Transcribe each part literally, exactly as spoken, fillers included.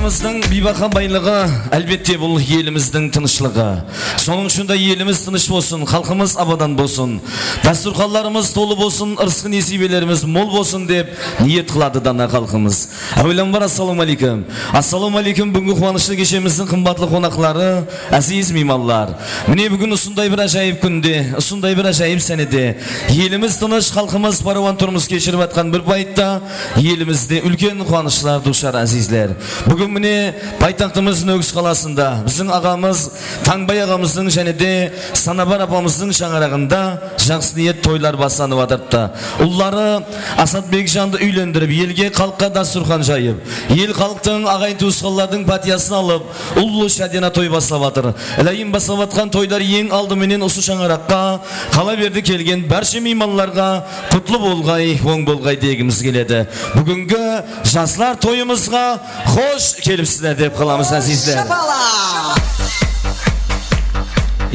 Bizdiń biybaha baylıǵı, álbette, bul elimizdiń tınıshlıǵı. Sonıń ushın da elimiz tınısh bolsın, xalqımız abadan bolsın, dástúrxanlarımız tolı bolsın, ırısqı-nesiybelerimiz mol bolsın dep niyet qıladı dana xalqımız. Áwelambir, assalawma áleykum. Assalawma áleykum, búgingi quwanıshlı keshemizdiń qımbatlı qonaqları, áziz miymanlar. Mine, búgin usınday bir ájayıp kúnde, usınday bir ájayıp sánede elimiz tınısh, xalqımız párwan turmıs keshirip atqan bir payıtta elimizde úlken quwanıshlar duwshar, ázizler. Búgin mine paytaxtımız Nókis qalasında biziń aǵamız Tańbay aǵamızdıń jáne de Sanabar apamızdıń shańaraǵında jaqsı niyet toylar baslanıp atırıptı. Ulları Asatbekjandı úylendirip, elge, xalıqqa dástúrxan jayıp, el-xalıqtıń, aǵayin-tuwısqanlardıń pátiyasın alıp, ullı shádiyana toy baslap atır. Ilayım, baslap atqan toylar eń aldı menen usı shańaraqqa, qala berdi kelgen bárshe miymanlarǵa qutlı bolǵay, oń bolǵay degimiz keledi. Búgingi jaslar toyımızǵa xosh kelipsizler dep qalamız, ázizler. Shapalaq!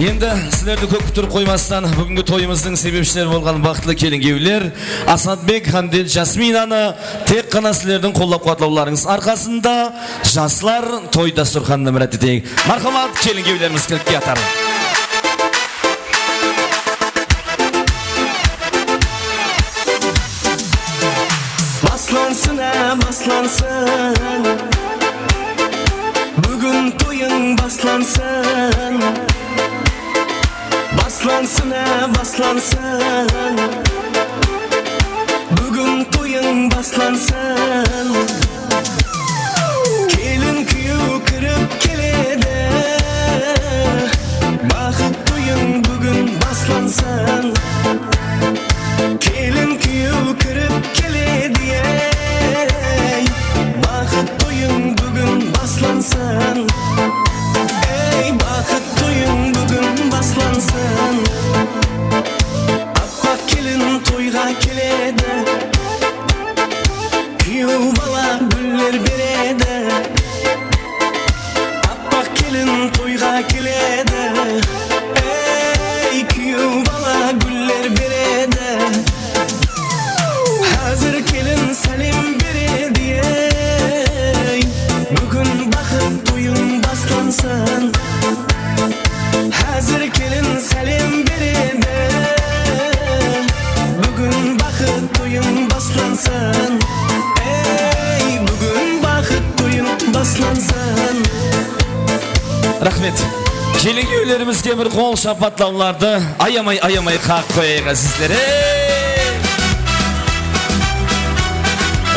Endi sizlerdi kóp kúttirip qoymastan, búgingi toyımızdıń sebepshileri bolǵan baxıtlı kelin-kúyewler Asatbek hám de Jasminanı tek ǵana sizlerdiń qollap-quwatlawlarıńız arqasında jaslar toy dástúrxanına mirát eteyik. Marhamat, kelin-kúyewlerimiz kirip kiyatır. Baslansın, á, baslansın. Búgin toyıń baslansın. Baslansın, á, baslansın. Búgin toyıń baslansın. Kelin kúyew kirip keledi, baxıt toyıń búgin baslansın. Kelin kúyew kirip keledi, ey, baxıt toyıń búgin baslansın. Ey, baxıt toyıń búgin baslansın. Appa kelin toyǵa keledi. Kúyew bala gúller beredi. Appaq kelin toyǵa keledi. Ey, kúyew bala gúller beredi. Házir kelin sálem beredi, ey. Búgin baxıt toyıń baslansın. Házir kelin sálem beredi. Búgin baxıt toyıń baslansın. Ey, búgin baxıt toyıń baslansın. Raxmet. Kelin-kúyewlerimizge bir qol shapatlawlardı ayamay, ayamay qaǵıp qoyayıq, ázizler. Ey!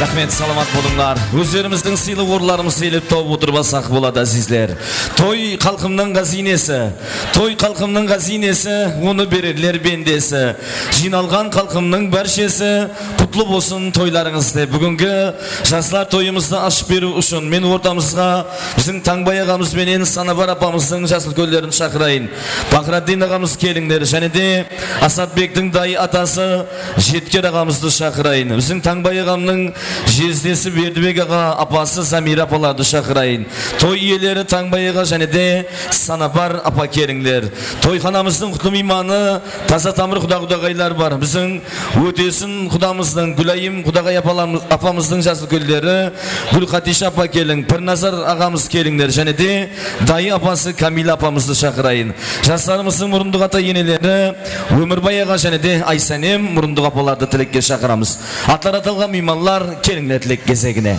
Raxmet, salamat bolıńlar. Ózlerimizdiń sıylı orınlarımızdı iyelep tawıp otırıp alsaq boladı, ázizler. Toy xalqımnıń ǵáziynesi. Toy xalqımnıń ǵáziynesi, onı bererler bendesi. Jıynalǵan xalqımnıń bárshesi, qutlı bolsın toylarıńız dep, búgingi jaslar toyımızdı ashıp beriw ushın men ortamızǵa biziń Tańbay aǵamız benen Sanabar apamızdıń jas úlkenlerin shaqırayın. Paxraddin aǵamız kelińler, jáne de Asatbektiń dayı atası Jetker aǵamızdı shaqırayın. Biziń Tańbay aǵamnıń jezdesi Berdibek aǵa, apası Zamira apalardı shaqırayın. Toy iyeleri Tańbay aǵa jáne de Sanabar apa kelińler. Toyxanamızdıń qutlı miymanı taza tamır quda-qudaǵaylar bar. Biziń Ótesin qudamızdıń, Gúlayım qudaǵay apalarımız-, apamızdıń jas úlkenleri Gúlxadisha apa keliń, Pirnazar aǵamız kelińler, jáne de dayı apası Kamila apamızdı shaqırayın. Jaslarımızdıń murındıq ata-eneleri Ómirbay aǵa jáne de Aysánem murındıq apalardı tilekke shaqıramız. Atları atalǵan miymanlar kelińler tilek gezegine.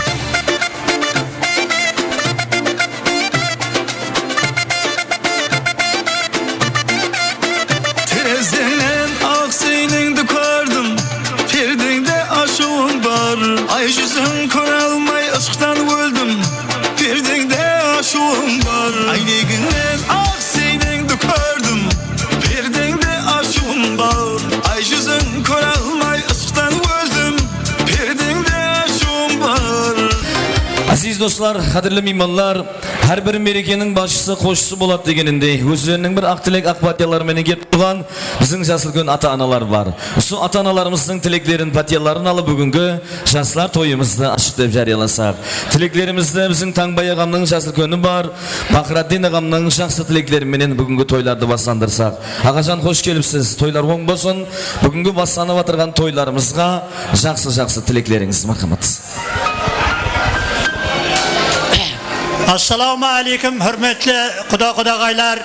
Terezdenen aq siynińdi kórdim, perdeńde ashıwıń bar. Ay júziń kóre almay ıshqıdan óldim, perdeńde ashıwıń bar. Áynegińnen aq siynińdi kórdim, perdeńde ashıwıń bar. Ay júziń kóre almay ıshqıdan óldim, perdeńde ashıwıń bar. Aziz doslar, qádirli miymanlar, hár bir merekeniń basshısı qosshısı boladı degenindey, ózleriniń bir aq tilek, aq pátiyaları menen kelip turǵan biziń jas úlken ata-analar bar. Usı ata-analarımızdıń tileklerin, pátiyaların alıp, búgingi jaslar toyımızdı ashıq dep járiyalasaq. Tileklerimizdi biziń Tańbay aǵamnıń jas úlkeni bar, Paxraddin aǵamnıń jaqsı tilekleri menen búgingi toylardı baslandırsaq. Aǵajan, xosh kelipsiz. Toylar oń bolsın. Búgingi baslanıp atırǵan toylarımızǵa jaqsı-jaqsı tileklerińiz, marhamat. Assalawma áleykum, húrmetli quda-qudaǵaylar,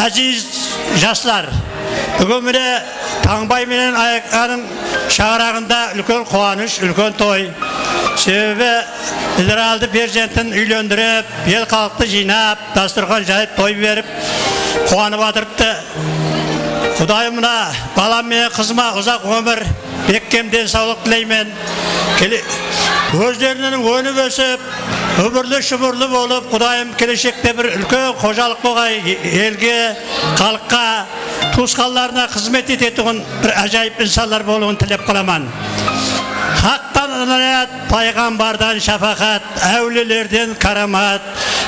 áziz jaslar. Búgin mine Tańbay menen Aykanıń shańaraǵında úlken quwanısh, úlken toy. Sebebi Ilraldı perzentin úylendirip, el-xalıqtı jıynap, dasturxan jayıp, toy berip, quwanıp atırıptı. Qudayım, mına balam menen qızıma uzaq ómir, bekkem densawlıq tileymen. Kele-, ózlerinen ónip ósip, úmirli-shúmirli bolıp, Qudayım, keleshekte bir úlken xojalıq bolǵay, elge, xalıqqa, tuwısqanlarına xızmet etetuǵın bir ájayıp insanlar bolıwın tilep qalaman. Haqtan inayat, payǵambardan shapaqat, áwliyelerden káramat.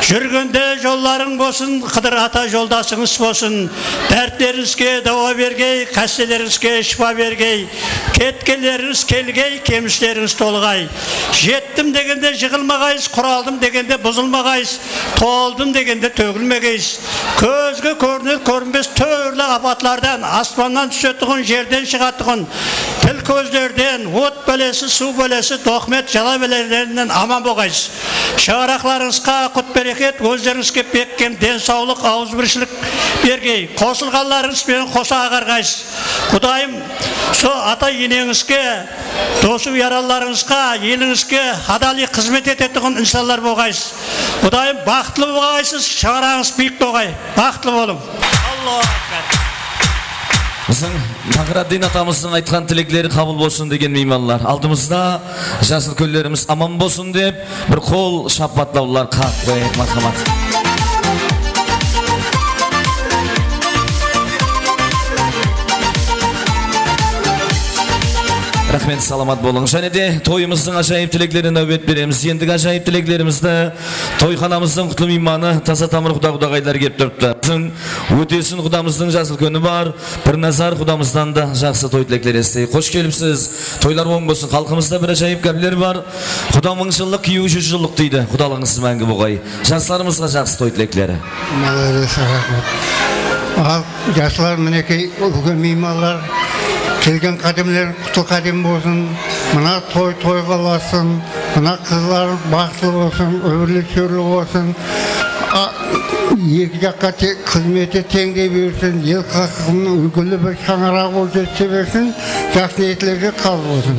Júrgende jollarıń bolsın, Qıdır ata joldasıńız bolsın. Dártlerińizge dawa bergey, qástelerińizge shıpa bergey. Ketkenlerińiz kelgey, kemislerińiz tolǵay. Jettim degende jıǵılmaǵaysız, quraldım degende buzılmaǵaysız, toldım degende tógilmegeysiz. Kózge kórinedi, kórinbes túrli apatlardan, aspannan túsetuǵın, jerden shıǵatuǵın, til kózlerden, ot bálesi, suw bálesi, doxmet, jala bálelerinen aman bolǵaysız. Shańaraqlarıńızǵa qut-bereket, ózlerińizge bekkem densawlıq, awızbirshilik bergey. Qosılǵanlarıńız benen qosa aǵarǵaysız. Qudayım, sol ata-eneńizge, dosı-yaranlarıńızǵa, elińizge hadalıyıq xızmet etetuǵın insanlar bolǵaysız. Qudayım, baxıtlı bolǵaysız, shańaraǵıńız biyik bolǵay. Baxıtlı bolıń. Allahu akbar. Biziń Faxriddin atamızdıń aytqan tilekleri qabıl bolsın degen miymanlar. Aldımızda jas úlkenlerimiz aman bolsın dep, bir qol shappatlawlar qaǵıp qoyayıq, marhamat. Raxmet, salamat bolıń. Jáne de toyımızdıń ájayıp tileklerine náwbet beremiz. Endigi ájayıp tileklerimizdi toyxanamızdıń qutlı miymanı, taza tamır quda-qudaǵaylar kelip turıptı. Biziń Ótesin qudamızdıń jas úlkeni bar. Pirnazar qudamızdan da jaqsı toy tilekler esiteyik. Xosh kelipsiz. Toylar oń bolsın. Xalqımızda bir ájayıp gápler bar. Quda mıń jıllıq, kúyew júz jıllıq deydi. Qudalıǵıńız máńgi bolǵay. Jaslarımızǵa jaqsı toy tilekleri. Молодец, raxmet. Al, jaslar, minekey, úlken miymanlar. Kelgen qádemleriń qutlı qádem bolsın. Mına toy toyǵa ulasın. Mına qızlar baxıtlı bolsın, úmirli-shúmirli bolsın. A, eki jaqqa te-, xızmeti teńdey bersin, el-xalqımnıń úlgili bir shańaraǵı bolıp jetibe bersin, jaqsı niyetlerge qabıl bolsın.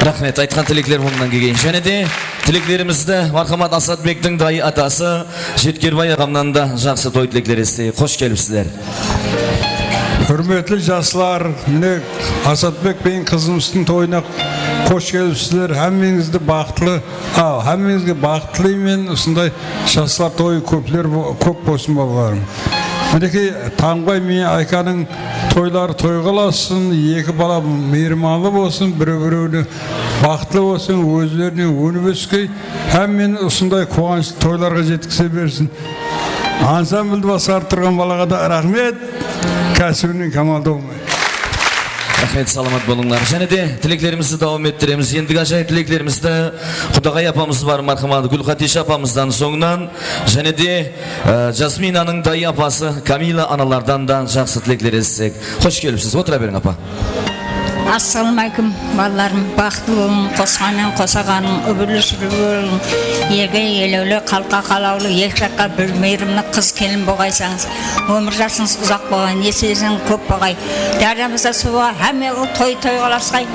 Raxmet, aytqan tilekler ońınan kelgeyin. Jáne de tileklerimizdi marhamat Asatbektiń dayı atası Jetkerbay aǵamnan da jaqsı toy tilekler esiteyik. Xosh kelipsizler. Húrmetli jaslar, mine, Asatbek penen qızımızdıń toyına xosh kelipsizler. Hámmeńizdi baxıtlı, a, hámmeńizge baxıt tileymen. Usınday jaslar toyı kópler bo-, kóp bolsın, balalarım. Minekey, Tańbay menen Aykanıń toyları toyǵa ulasın, eki bala miyirmanlı bolsın, birew-birewine baxıtlı bolsın, ózlerine ónip óskey, hámmeni usınday quwanıshlı toylarǵa jetkise bersin. Ansambldi basqarıp turǵan balaǵa da raxmet, kásibinen kamalda bolmay. Raxmet, salamat bolıńlar. Jáne de tileklerimizdi dawam ettiremiz. Endigi ájayıp tileklerimizdi Qudaǵay apamız bar, marhamat Gúlxadisha apamızdan, sońınan jáne de, e, Jasminanıń dayı apası Kamila analardan da jaqsı tilekler esitsek. Xosh kelipsiz. Otıra beriń, apa. Assalawma áleykum, balalarım. Baxıtlı bolıń, qosqanıń, qosaǵanıń, úmirli-shúmirli bolıń. Elge elewli, xalıqqa qalawlı, eki jaqqa bir miyrimli qız-kelin bolǵaysańız. Ómir jasıńız uzaq bolǵay, nesibesiń kóp bolǵay. Dáryamızda suwı bar, hámme ul toy toyǵa ulasqay.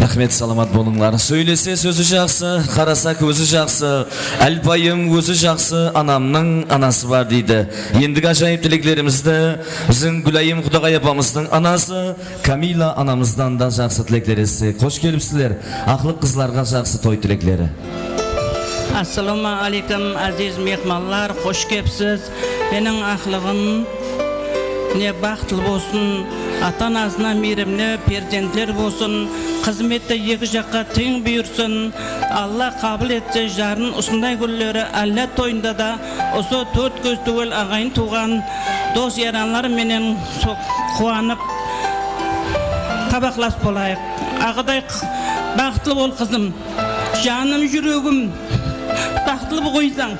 Raxmet, salamat bolıńlar. Sóylese sózi jaqsı, qarasa kózi jaqsı. Álpayım ózi jaqsı, anamnıń anası bar deydi. Endigi ájayıp tileklerimizdi biziń Gúlayım Qudaǵay apamızdıń anası Kamila anamızdan da jaqsı tilekler esitsek. Xosh kelipsizler. Aqlıq qızlarǵa jaqsı toy tilekleri. Assalawma áleykum, áziz mehmanlar, xosh kepsiz. Meniń aqlıǵım ne baxıtlı bolsın, ata-anasına miyrimli perzentler bolsın, xızmette eki jaqqa teń buyırsın. Alla qabıl etse, jarın usınday kúnleri álla toyında da usı tórt kóz túwel aǵayin-tuwǵan, dos-yaranlar menen so-, quwanıp, tabaqlas bolayıq. Aǵaday, baxıtlı bol, qızım. Janım, júregim, baxıtlı bolıńsań.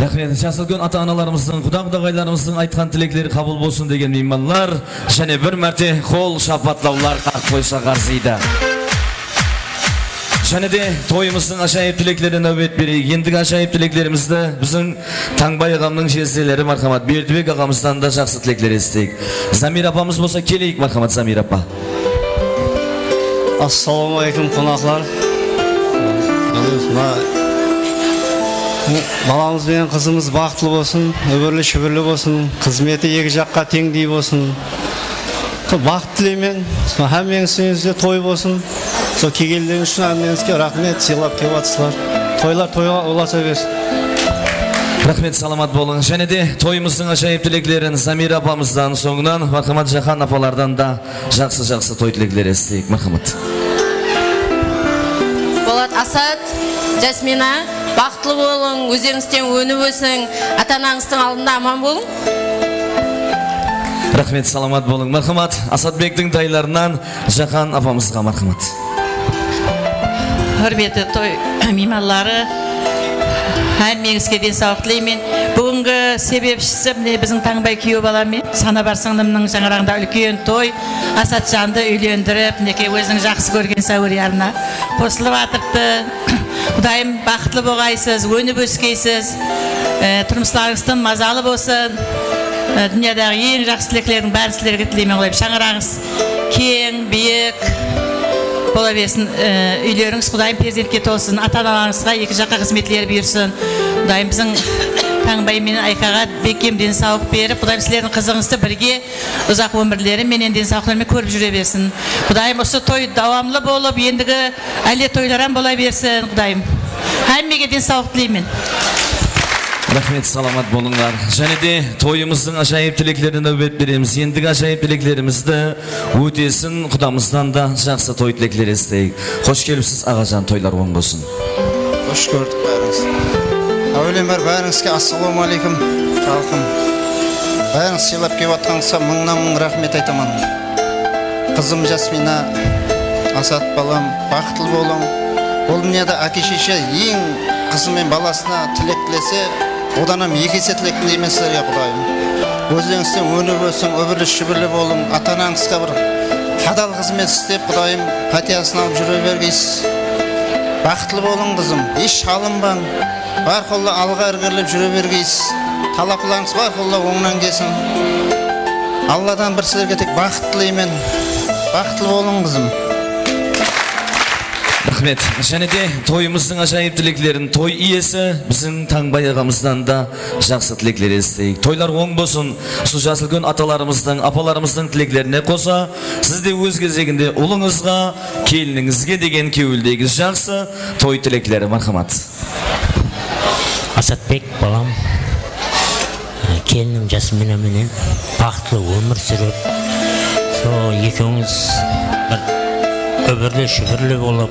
Raxmet, jas úlken ata-analarımızdıń, quda-qudaǵaylarımızdıń aytqan tilekleri qabıl bolsın degen miymanlar jáne bir márte qol shapatlawlar qaǵıp qoysa arzıydı. Jáne de toyımızdıń ájayıp tileklerine náwbet bereyik. Endigi ájayıp tileklerimizdi biziń Tańbay aǵamnıń jezdeleri, marhamat, Berdibek aǵamızdan da jaqsı tilekler esiteyik. Zamira apamız bolsa keleyik, marhamat, Zamira apa. Assalawma aleykum, qonaqlar. Mına, balamız benen qızımız baxıtlı bolsın, úbirli-shúbirli bolsın, xızmeti eki jaqqa teńdey bolsın. Sol baxıt tileymen. Sol hámmeńiz ústinde toy bolsın. Sol kelgenlerińiz ushın hámmeńizge raxmet, sıylap kelip atırsızlar. Toylar toyǵa ulasa bersin. Raxmet, salamat bolıń. Jáne de toyımızdıń ájayıp tileklerin Zamira apamızdan, sońınan marhamat Jaxan apalardan da jaqsı-jaqsı toy tilekleri esiteyik. Marhamat. Bolat, Asat, Jasmina, baxıtlı bolıń, ózlerińizden ónip ósiń, ata-anańızdıń aldında aman bolıń. Raxmet, salamat bolıń. Marhamat, Asatbektiń taylarınan Jaxan apamızǵa marhamat. Húrmetli toy miymanları, hámmeńizge densawlıq tileymen. Búgingi sebepshisi mine biziń Tańbay kúyew balam menen Sanabar sińlimniń shańaraǵında úlken toy. Asatjandı úylendirip, minekey, óziniń jaqsı kórgen sáwir yarına qosılıp atırıptı. Qudayım, baxıtlı bolǵaysız, ónip óskeysiz, e, turmıslarıńız tım mazalı bolsın. E, dúnyadaǵı eń jaqsı tileklerdiń bárin sizlerge tileymen, Qudayım. Shańaraǵıńız keń, biyik bola bersin. E, úylerińiz, Qudayım, perzentke tolsın. Ata-analarıńızǵa eki jaqqa xızmetler buyırsın. Qudayım, biziń Tańbay menen Aykaǵa bekkem densawlıq berip, Qudayım, sizlerdiń qızıńızdı birge uzaq ómirleri menen, densawlıqları menen kórip júre bersin. Qudayım, usı toy dawamlı bolıp, endigi álle toylar hám bola bersin, Qudayım. Hámmege densawlıq tileymen. Raxmet, salamat bolıńlar. Jáne de toyımızdıń ájayıp tileklerine náwbet beremiz. Endigi ájayıp tileklerimizdi ótesin Qudamızdan da jaqsı toy tilekler esiteyik. Xosh kelipsiz, aǵajan, toylar oń bolsın. Xosh kórdik bárińizdi. Áwelen bir bárińizge assalawma aleykum, xalqım. Bárińiz sıylap kelip atqanıńızǵa mıńnan mıń raxmet aytaman. Qızım Jasmina, Asat balam, baxıtlı bolıń. Bul dúnyada áke-sheshe eń qızı men balasına tilek tilese, odan hám eki ese tilek tileymen sizlerge, Qudayım. Ózlerińizden ónip ósiń, úbirli-shúbirli bolıń, ata-anańızǵa bir hadal xızmet islep, Qudayım, pátiyasın alıp júre bergeysiz. Baxıtlı bolıń, qızım, hesh shalınbań. Bárqulla alǵa ilgerilep júre bergeysiz. Talaplarıńız bárqulla ońnan kelsin. Alladan bir sizlerge tek baxıt tileymen. Baxıtlı bolıń, qızım. Raxmet. Jáne de toyımızdıń ájayıp tileklerin toy iyesi biziń Tańbay aǵamızdan da jaqsı tilekler esiteyik. Toylar oń bolsın. Usı jasıl kún atalarımızdıń, apalarımızdıń tileklerine qosa, siz de óz gezeginde ulıńızǵa, kelinińizge degen kewildegi jaqsı toy tilekleri, marhamat. Asatbek balam, e, kelinim Jasmina menen baxıtlı ómir súrip, so ekewińiz bir úbirli-shúbirli bolıp,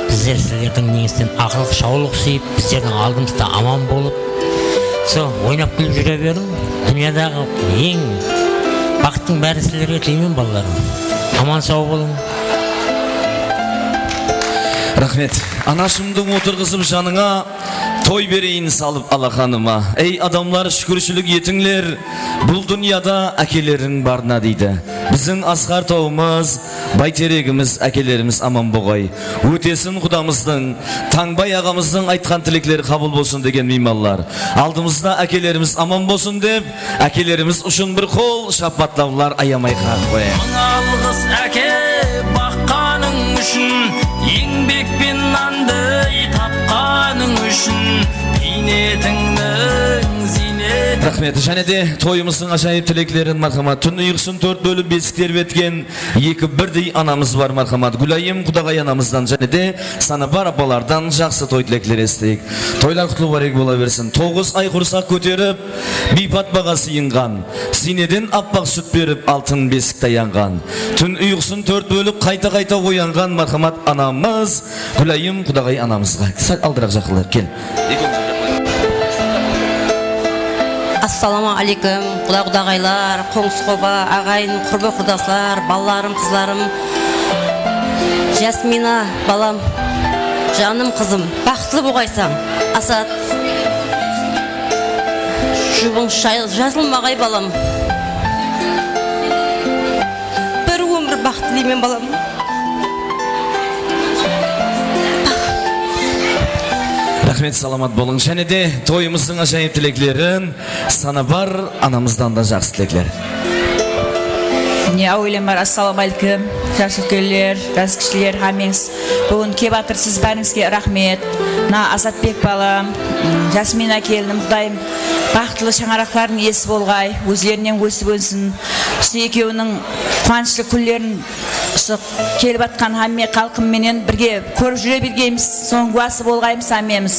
bizler sizlerdiń neńizden aqlıq, shawlıq súyip, bizlerdiń aldımızda aman bolıp, so oynap kúlip júre beriń. Dúnyadaǵı eń baxıttıń bárin sizlerge tileymen, balalarım. Aman saw bolıń. Raxmet. Anashımdı otırǵızıp janıńa, toy bereyin salıp alaxanıma. Ey adamlar, shúkirshilik etińler, bul dúnyada ákeleriń barına, deydi. Biziń asqar tawımız, bayteregimiz, ákelerimiz aman boǵay. Ótesin Qudamızdıń, Tańbay aǵamızdıń aytqan tilekleri qabıl bolsın degen miymanlar. Aldımızda ákelerimiz aman bolsın dep, ákelerimiz ushın bir qol shapatlawlar ayamay qaǵıp qoyayıq. Mıń alǵıs, áke, baqqanıń ushın, eńbek penen nandı tapqanıń ushın, miynetińniń ziyneti. Raxmet. Jáne de toyımızdıń ájayıp tileklerin, marhamat, tún uyqısın tórt bólip besikti terip etken eki birdey anamız bar, marhamat. Gúlayım Qudaǵay anamızdan jáne de Sanabar apalardan jaqsı toy tilekler esiteyik. Toylar qutlı múbárek bola bersin. Toǵız ay qursaq kóterip, biypatpaǵa sıyınǵan, siyneden appaq sút berip, altın besik tayanǵan, tún uyqısın tórt bólip, qayta-qayta oyanǵan, marhamat, anamız Gúlayım Qudaǵay anamızǵa. Sál aldıraq jaqınlap kel. Assalawma aleykum, quda-qudaǵaylar, qońsı-qoba, aǵayin, qurba-qurdaslar, balalarım, qızlarım. Jasmina, balam, janım, qızım, baxıtlı bolǵaysań. Asat, jubıń jay-, jazılmaǵay, balam. Bir ómir baxıt tileymen, balam. Raxmet, salamat bolıń. Jáne de toyımızdıń ájayıp tileklerin, Sanabar anamızdan da jaqsı tilekler. Mine, áwelem bar, assalawma áleykum, jas úlkenler, jas kishiler, hámmeńiz búgin kep atırsız, bárińizge raxmet. Mına, Azatbek balam, Jasmina kelinim, Qudayım baxıtlı shańaraqlardıń iyesi bolǵay, ózlerinen ósip ónsin. Usı ekewiniń quwanıshlı kúnlerin usı kelip atqan hámme xalqım menen birge kórip júre bergeymiz, sonıń gúwası bolǵaymız hámmemiz.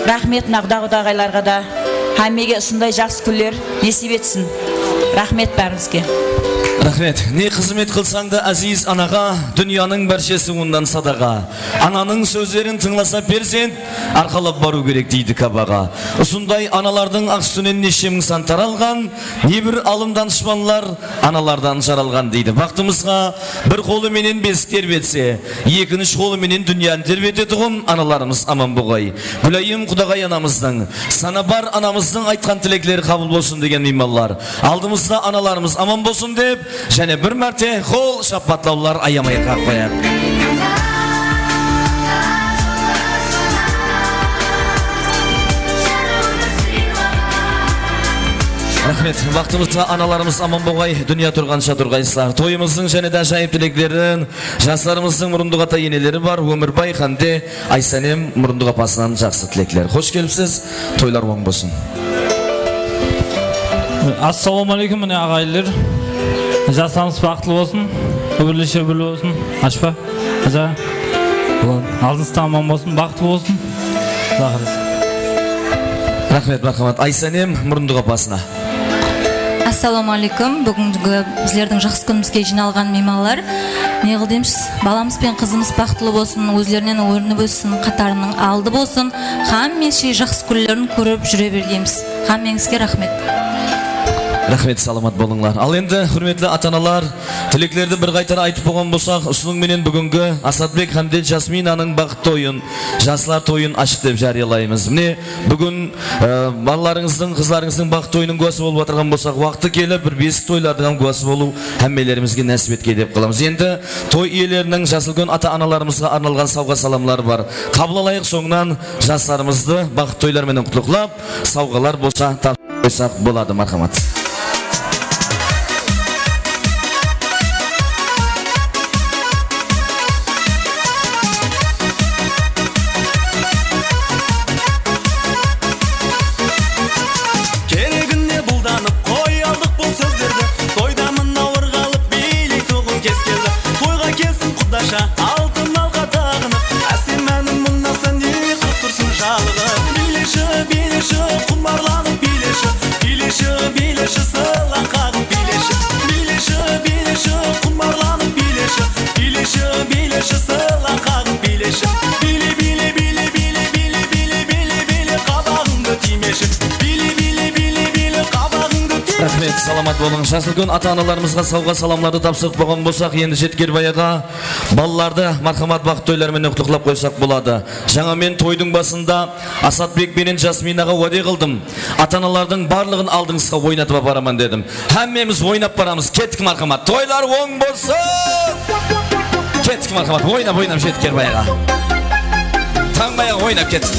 Raxmet mına quda-qudaǵaylarǵa da, hámmege usınday jaqsı kúnler nesiyp etsin. Raxmet bárińizge. Raxmet. Ne xızmet qılsań da, áziz anaǵa, dúnyanıń bárshesi onnan sadaǵa. Ananıń sózlerin tıńlasa perzent, arqalap barıw kerek, deydi kabaǵa. Usınday analardıń aq sútinen neshe mıń san taralǵan, ne bir alım danıshpanlar analardan jaralǵan, deydi. Baxtımızǵa bir qolı menen besik terbetse, ekinish qolı menen dúnyanı terbetetuǵın analarımız aman boǵay. Gúlayım Qudaǵay anamızdıń, Sanabar anamızdıń aytqan tilekleri qabıl bolsın degen miymanlar. Aldımızda analarımız aman bolsın dep, jáne bir márte qol shappatlawlar ayamay qaǵıp qoyayıq. Raxmet. Baxtımızǵa analarımız aman boǵay, dúnya turǵansha turǵaysızlar. Toyımızdıń jáne de ájayıp tileklerin jaslarımızdıń murındıq ata-eneleri bar, Ómirbay hám de Aysánem murındıq apasınan jaqsı tilekler. Xosh kelipsiz, toylar oń bolsın. Assalawma áleykum, mine, aǵayinler. Jaslarımız baxıtlı bolsın, úbirleshe úbirli bolsın. Ashpa, aja, aldınızda aman bolsın, baxıtlı bolsın. Raxmet. Raxmet, marhamat. Aysánem murındıq apasına. Assalawma áleykum. Búgingi bizlerdiń jaqsı kúnimizge jıynalǵan miymanlar. Ne qıl deymiz, balamız benen qızımız baxıtlı bolsın, ózlerinen órinip óssin, qatarınıń aldı bolsın. Hámmesi jaqsı kúnlerin kórip júre bergeymiz. Hámmeńizge raxmet. Raxmet, salamat bolıńlar. Al endi, húrmetli ata-analar, tileklerdi bir qaytara aytıp bolǵan bolsaq, usınıń menen búgingi Asatbek hám de Jasminanıń baxıt toyın, jaslar toyın ashıq dep járiyalaymız. Mine, búgin, e, balalarıńızdıń, qızlarıńızdıń baxıt toyınıń gúwası bolıp atırǵan bolsaq, waqtı kelip, bir besik toylardıń hám gúwası bolıw hámmelerimizge násip etke dep qalamız. Endi toy iyeleriniń, jas úlken ata-analarımızǵa arnalǵan sawǵa-salamları bar. Qabıl alayıq, sońınan jaslarımızdı baxıt toylar menen qutlıqlap, sawǵalar bolsa tapsırıp qoysaq boladı, marhamat. Keregine buldanıp qoy aldıq bul sózlerdi. Toyda mına orǵalıp biyleytuǵın kez keldi. Toyǵa kelsin qudasha altın alqa taǵınıp. Ásemanıń mına sende qılıp tursın jalıǵıp. Biyleshi, biyleshi, qumbarlanıp biyleshi. Biyleshi, biyleshi, sılaq qaǵıp biyleshi. Biyleshi, biyleshi, qumbarlanıp biyleshi. Biyleshi, biyleshi, sılaq qaǵıp biyleshi. Biyle, biyle, biyle, biyle, biyle, biyle, biyle, qabaǵıńdı tiymeshi. Biyle, biyle, biyle, biyle, qabaǵıńdı tiymeshi. Raxmet, salamat bolıń. Jas úlken ata-analarımızǵa sawǵa-salamlardı tapsırıp bolǵan bolsaq, endi Jetkerbayaǵa balalardı marhamat baxıt toyları menen qutlıqlap qoysaq boladı. Jańa men toydıń basında Asatbek penen Jasminaǵa wáde qıldım. Ata-analardıń barlıǵın aldıńızǵa oynatıp aparaman dedim. Hámmemiz oynap baramız. Kettik, marhamat. Toylar oń bolsın! Kettik, marhamat. Oynap, oynap Jetkerbayaǵa. Tańbayaǵa oynap kettik.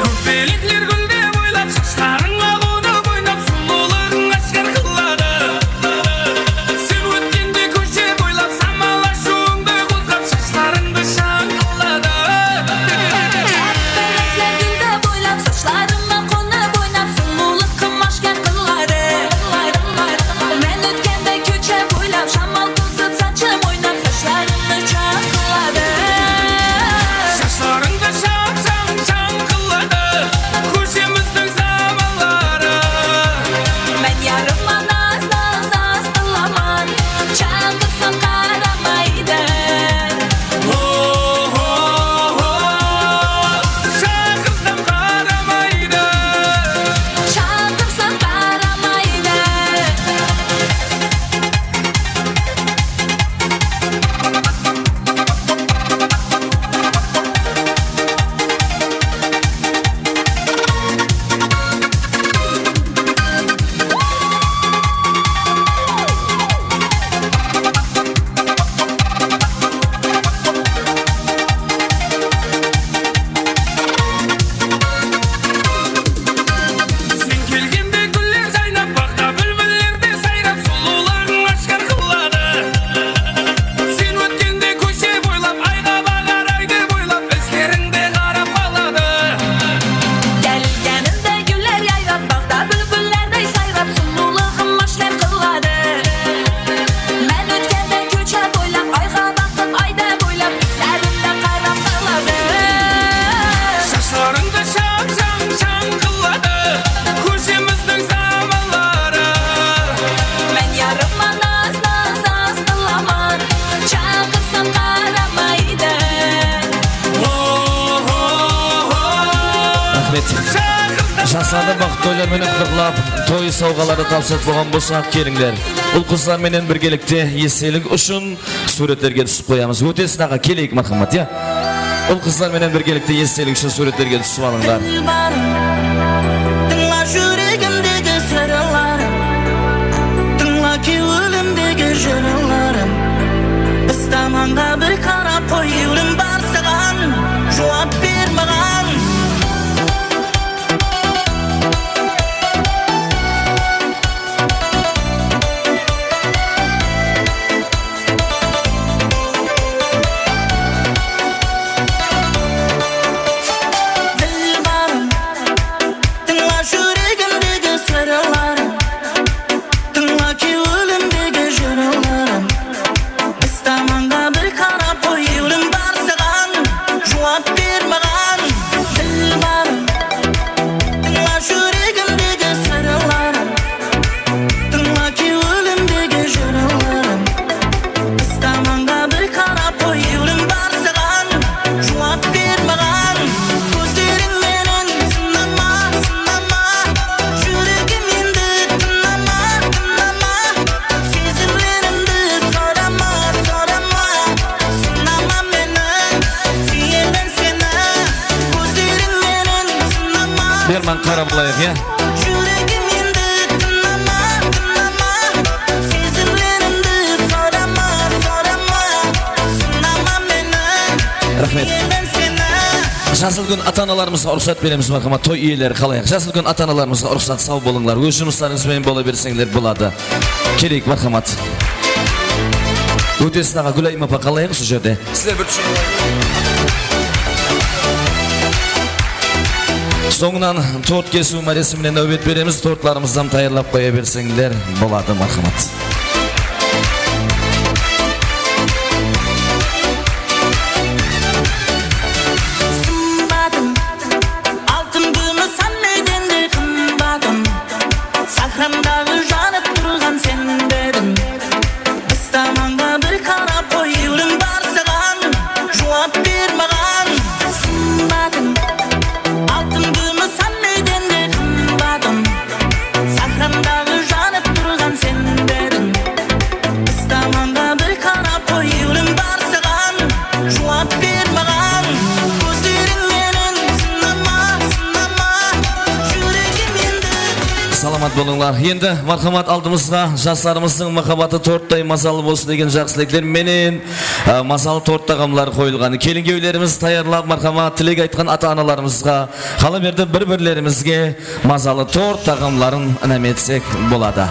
Kópelekler gúldep oylap, shashlarıńa qonıp oynap, sulıwlıǵıń áshkar qıladı. Sen ótkende kóshe boylap, samal ashıwıńdı qozǵap, shashlarıńdı shańqılladı. Kópelekler gúldep oylap, shashlarıńa qonıp oynap, sulıwlıǵıń áshkar qıladı. Men ótkende kóshe boylap, shamal tozıp, sachım oynap, shashlarıńdı shańqılladı. Shashlarıńdı shań-shań shańqılladı. Kósh Jaslardı baxıtlı toylar menen qutlıqlap, toy sawǵaları tapsırıp bolǵan bolsaq, kelińler. Ul-qızlar menen birgelikte estelik ushın súwretlerge túsip qoyamız. Ótesin aǵa, keleyik, marhamat, ya. Ul-qızlar menen birgelikte estelik ushın súwretlerge túsip alıńlar. Dilbarım, tıńla júregimdegi sırlarım, tıńla kewlimdegi jırlarım. Istamanǵa bir qarap qoy, kewlim bar saǵan, juwap ber maǵan. Dilbarım, tıńla júregimdegi sırlarım, tıńla kewlimdegi jırlarım. Istamanǵa bir qarap qoy, kewlim bar saǵan, juwap ber maǵan. Dilbarım, tıńla júregimdegi sırlarım, tıńla kewlimdegi jırlarım. Istamanǵa bir qarap qoy, kewlim bar saǵan, juwap ber maǵan. Kózleriń menen sınama, sınama, júregim endi tınama, tınama. Sezimlerimdi sorama, sorama, sınama meni, súyemen seni. Kózleriń menen sınama. Berman, qarap alayıq, ya. Júregim endi tınama, tınama. Sezimlerimdi sorama, sorama, sınama meni. Raxmet. Súyemen seni. Jasılgún ata-analarımızǵa ruxsat beremiz, marhamat. Toy iyeleri qalayıq? Jasılgún ata-analarımızǵa ruxsat, saw bolıńlar. Óz jumıslarıńız benen bola berseńler boladı. Keleyik, marhamat. Ótesin aǵa, Gúlayım apa, qalayıq usı jerde? Sizler bir túsiniń. Sońınan tort kesiw máresimine náwbet beremiz. Tortlarımızdı tayarlap qoya berseńler boladı, marhamat. Sımbatım, altın, kúmis hámmeden de qımbatım. Sahramdaǵı janıp turǵan sen be ediń. Istamanǵa bir qarap qoy, kewlim bar saǵan, juwap ber maǵan. Sımbatım, altın, kúmis hámmeden de qımbatım. Sahramdaǵı janıp turǵan sen be ediń. Istamanǵa bir qarap qoy, kewlim bar saǵan, juwap ber maǵan. Kózleriń menen sınama, sınama, júregim endi. Salamat bolıńlar. Endi, marhamat, aldımızǵa jaslarımızdıń muhabbatı torttay mazalı bolsın degen jaqsı tilekler menen, e, mazalı tort taǵamları qoyılǵan. Kelin-kúyevlerimiz tayarlap, marhamat, tilek aytqan ata-analarımızǵa, qala berdi bir-birlerimizge mazalı tort taǵamların inam etsek boladı.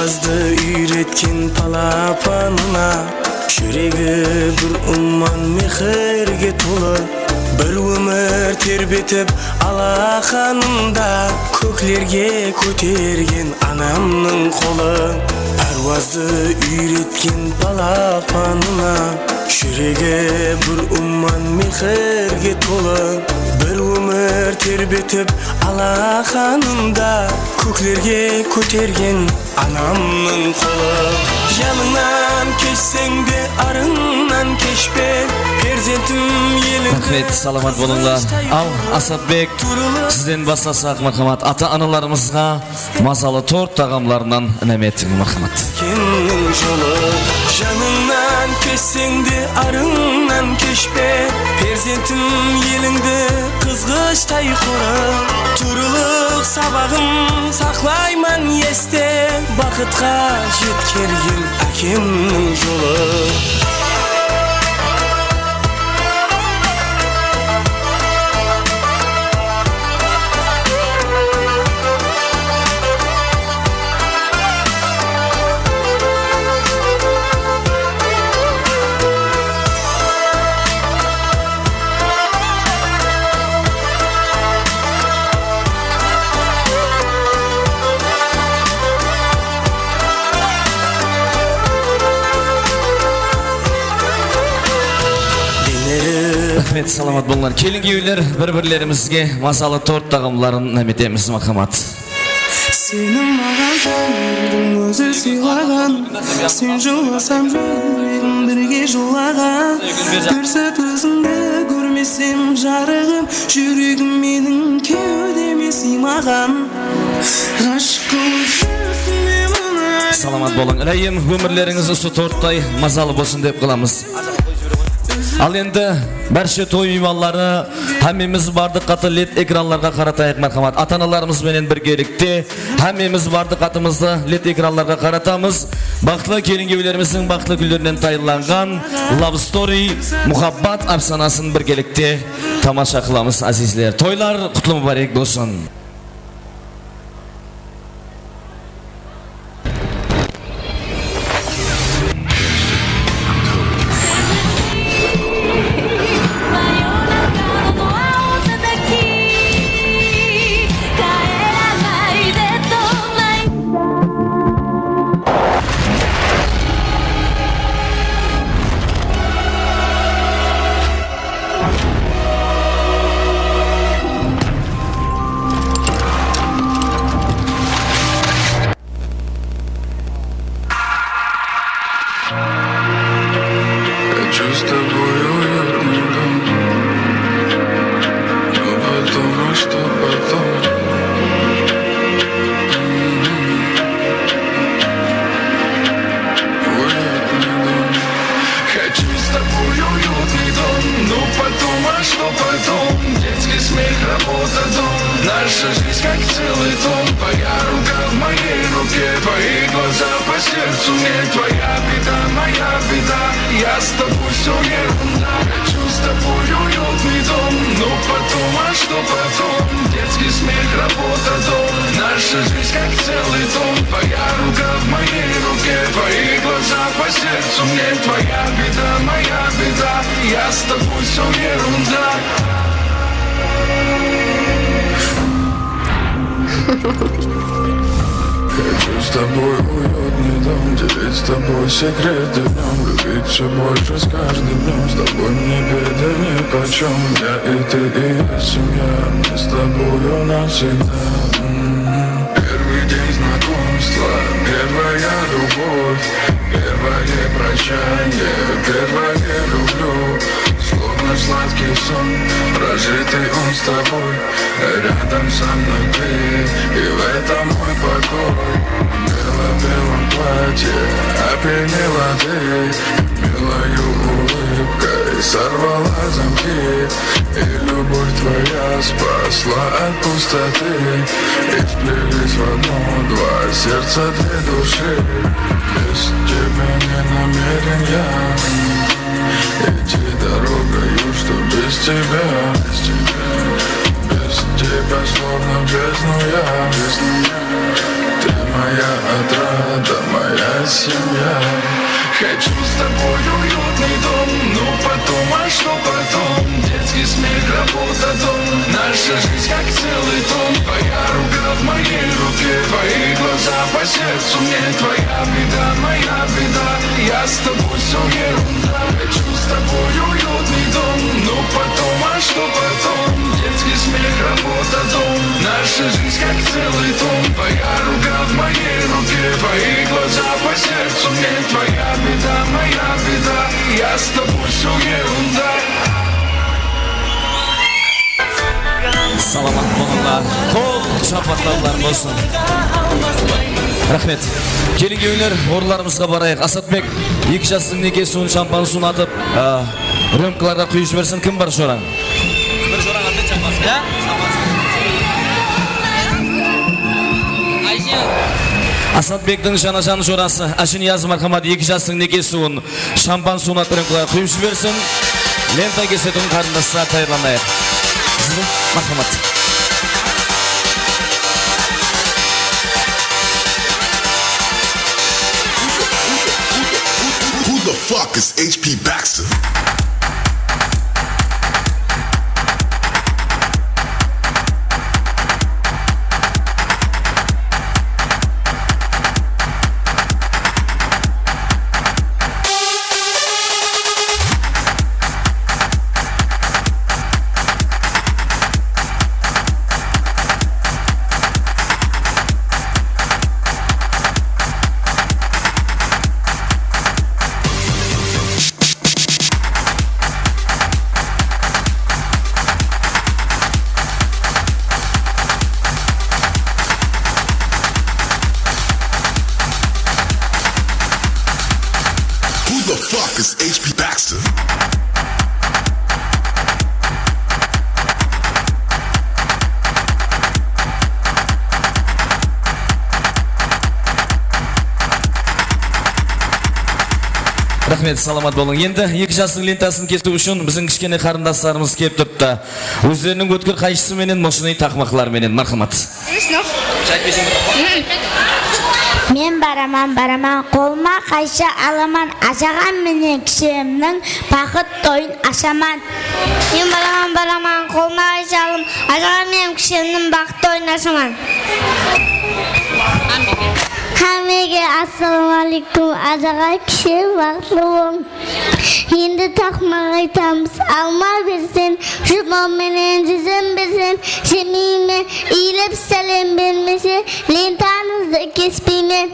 Azdı úyretken palapanına, júregi bir umman mehirge tolı. Bir ómir terbetip alaqanında, kóklerge kótergen anamnıń qolı. Párwazdı úyretken palapanına, júregi bir umman mehirge tolı. Bir ómir terbetip alaqanında, kóklerge kótergen anamnıń qolı. Janıńnan keshseń de, arıńnan keshpe, perzentim eliń. Raxmet, salamat bolıńlar. Al, Asatbek, sizden baslasaq, marhamat, ata-analarımızǵa mazalı tort taǵamlarınan inam etiń, marhamat. Kimniń jolı? Janıńnan keshseń de, arıńnan keshpe, perzentim elińdi qızǵıshtay qorı. Turlıq sabaǵım saqlayman este, baxıtqa jetkergen ákemniń jolı. Raxmet, salamat bolıńlar. Kelin-kúyevler, bir-birlerimizge mazalı tort taǵamların inam etemiz, marhamat. Seni maǵan ómirdiń ózi sıylaǵan. Sen jılmasań, júregim birge jılaǵan. Bir sát ózińdi kórmesem, jarıǵım, júregim meniń kewdeme sıymaǵan. Ǵashıq qılıp júrsem de mına. Salamat bolıń, ilayım, ómirlerińiz usı torttay mazalı bolsın dep qalamız. Al endi, bárshe toy miymanları, hámmemiz bardıq qatı led ekranlarǵa qaratayıq, marhamat. Ata-analarımız benen birgelikte hámmemiz bardıq atımızdı led ekranlarǵa qaratamız. Baxıtlı kelin-kúyevlerimizdiń baxıtlı kúnlerinen tayınlanǵan Love Story, muhabbat ápsanasın birgelikte tamasha qılamız, ázizler. Toylar qutlı múbárek bolsın! Хочу с тобой уютный дом, но потом, а что потом? Уютный дом. Хочу с тобой уютный дом, но потом, а что потом? Детский смех, работа, дом. Наша жизнь как целый том. Твоя рука в моей руке, твои глаза по сердцу мне. Твоя беда, моя беда, я с тобой, всё ерунда. Хочу с тобой уютный дом, но потом, а что потом? Детский смех, работа, дом. Наша жизнь как целый том. Твоя рука в моей руке, твои глаза по сердцу мне. Твоя беда, моя беда, я с тобой, всё ерунда. Хочу с тобой уютный дом, делить с тобой секреты в нём, любить всё больше с каждым днём. С тобой мне беды нипочём, я и ты, и я семья, мне с тобою навсегда. М. Первый день знакомства, первая любовь, первое прощание, первое люблю. Словно сладкий сон, прожитый он с тобой. Рядом со мной ты, и в этом мой покой. В бело-белом платье опьянела ты, милою улыбкой сорвала замки. И любовь твоя спасла от пустоты. И сплелись в одно два сердца, две души. Без тебя не намерен я идти дорогою, что без тебя. Без тебя словно в бездну я. Ты моя отрада, Семья. Хочу с тобой уютный дом, но потом, а что потом? Детский смех, работа, дом. Наша жизнь как целый том. Твоя рука в моей руке, твои глаза по сердцу мне. Твоя беда, моя беда, я с тобой, всё ерунда. Хочу с тобой уютный дом, но потом, а что потом? Детский смех, работа, дом. Наша жизнь как целый том. Твоя рука в моей руке, твои глаза по сердцу мне. Твоя беда, моя беда, я с тобой, всё ерунда. Salamat bolıńlar. Qol shapatlarlar bolsın. Raxmet. Keliń, kewiller, orınlarımızǵa barayıq. Asatbek, eki jastıń nekesiwin shampan suwın atıp, a, römkalarǵa quyıp jibersin. Kim bar jorań? Bir jorań atlet shampanskiy, ya? Asatbektiń janajan jorası Ájiniyaz, marhamat, eki jastıń nekesiwin shampan suwın atıp römkalarǵa quyıp jibersin. Lenta kesetuǵın qarındaslar tayarlanayıq. Sizdiń, marhamat. Who the fuck is H P Baxter? Who the fuck is H P Baxter? Raxmet, salamat bolıń. Endi eki jastıń lentasın kesiw ushın biziń kishkene qarındaslarımız kelip turıptı. Ózleriniń ótkir qayshısı menen, mushnıy taqmaqları menen. Marhamat. Men baraman, baraman, qolıma qayshı alaman, ajaǵam menen kishemniń baxıt toyın ashaman. Men baraman, baraman, qolıma qayshı alaman, ajaǵam menen kishemniń baxıt toyın ashaman. Hámmege assalawma áleykum, ajaǵa, kishe, baxıtlı bolıń. Endi taqmaq aytamız, alma berseń, juwma menen júzim berseń, jemeymen, iyilip sálem bermese, lentańızdı kespeymen.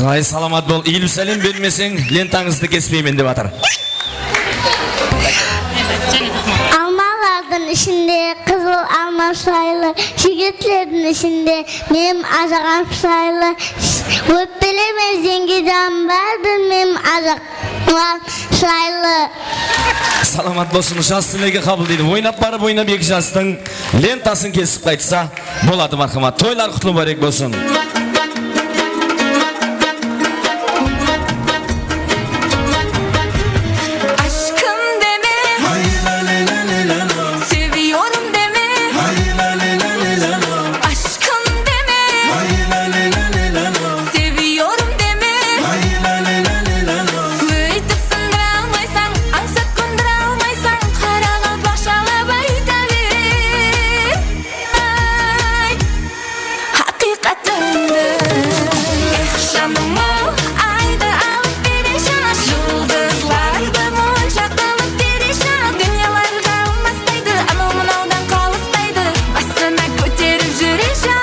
Ay, salamat bol, iyilip sálem bermeseń, lentańızdı kespeymen dep atır. Almalardıń ishinde qızıl alma shıraylı, jigitlerdiń ishinde menim ajaǵam shıraylı. Ótpeleme, jeńgejan, báribir menim ajaǵam shıraylı. Salamat bolsın, jas tilegi qabıldaydı. Oynap barıp, oynap eki jastıń lentasın kesip qaytsa boladı, marhamat. Toylar qutlı múbárek bolsın. Aşkım deme, seviyorum deme. Aşkım deme, seviyorum deme. Óytip sındıra almaysań, ańsat qondıra almaysań, qaraqalpaqshalap ayta ber. Ay, haqıyqatımdı. Eh, janım-aw, aydı alıp bereyshi, juldızlardı monshaq qılıp bereyshi. Dúnyalar qalmaspaydı, anaw-mınawdan qalıspaydı, basına kóterip júreyshi.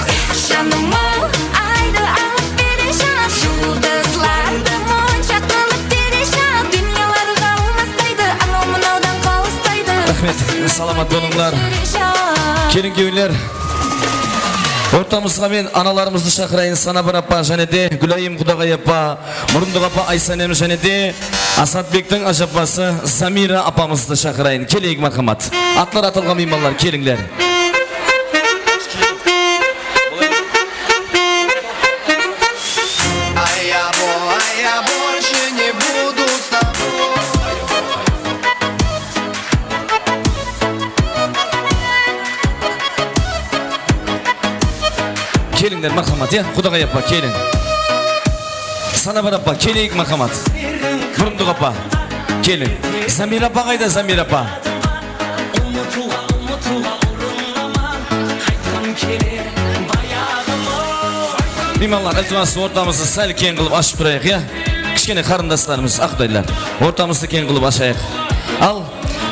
Eh, janım-aw, aydı alıp bereyshi, juldızlardı monshaq qılıp bereyshi. Dúnyalar qalmaspaydı, anaw-mınawdan qalıspaydı. Raxmet, salamat bolıńlar. Keliń, kewiller. Ortamızǵa men analarımızdı shaqırayın, Sanabir apa jáne de Gúlayım Qudaǵay apa, Murındıq apa Aysanem jáne de Asatbektiń ájapası Zamira apamızdı shaqırayın. Keleyik, marhamat. Atlar atılǵan miymanlar, kelińler. А я бо-, а я больше не буду с тобой. Kelińler, marhamat, ya? Qudaǵay apa, keliń. Sanabar apa, keleyik, marhamat. Burındıq apa, keliń. Zamira apa qayda, Zamira apa? Miymanlar, iltimas, ortamızdı sál keń qılıp ashıp turayıq, ya? Kishkene qarındaslarımız, aqdaylar, ortamızdı keń qılıp ashayıq. Al,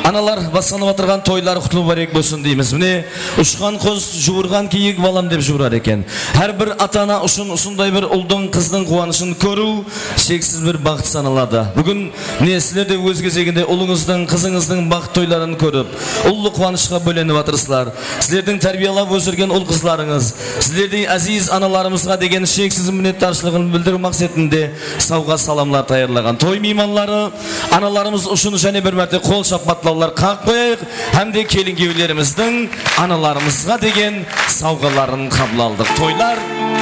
analar baslanıp atırǵan toylar qutlı múbárek bolsın deymiz. Mine, ushqan qus, juwırǵan kiyik balam dep juwırar eken. Hár bir ata-ana ushın usınday bir uldıń, qızdıń quwanıshın kóriw sheksiz bir baxıt sanaladı. Búgin, mine, sizler de óz gezeginde ulıńızdıń, qızıńızdıń baxıt toyların kórip, ullı quwanıshqa bólenip atırsızlar. Sizlerdiń tárbiyalap ósirgen ul-qızlarıńız, sizlerdey áziz analarımızǵa degen sheksiz minnetdarshılıǵın bildiriw maqsetinde sawǵa salamlar tayarlaǵan toy miymanları, analarımız ushın jáne bir márte qol shappatlawlar qaǵıp qoyayıq hám de kelin-kúyewlerimizdiń analarımızǵa degen sawǵaların qabıl aldıq. Toylar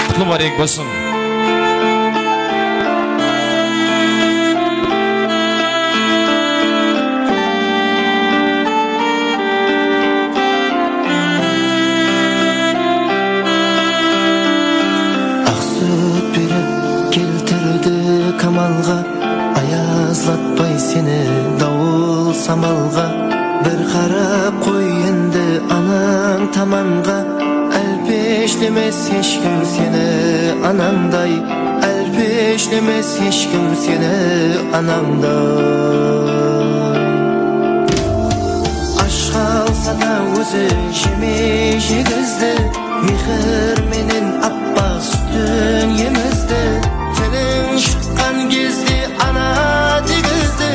qutlı múbárek bolsın! Aq sút berip keltirdi kamalǵa, ayazlatpay seni dawıl samalǵa. Bir qarap qoy endi anań tamanǵa, álpeshlemes hesh kim seni anańday, álpeshlemes hesh kim seni anańday. Ash qalsa da ózi jemey jegizdi, mehir menen appaq sútin emizdi. Tiliń shıqqan gezde ana degizdi,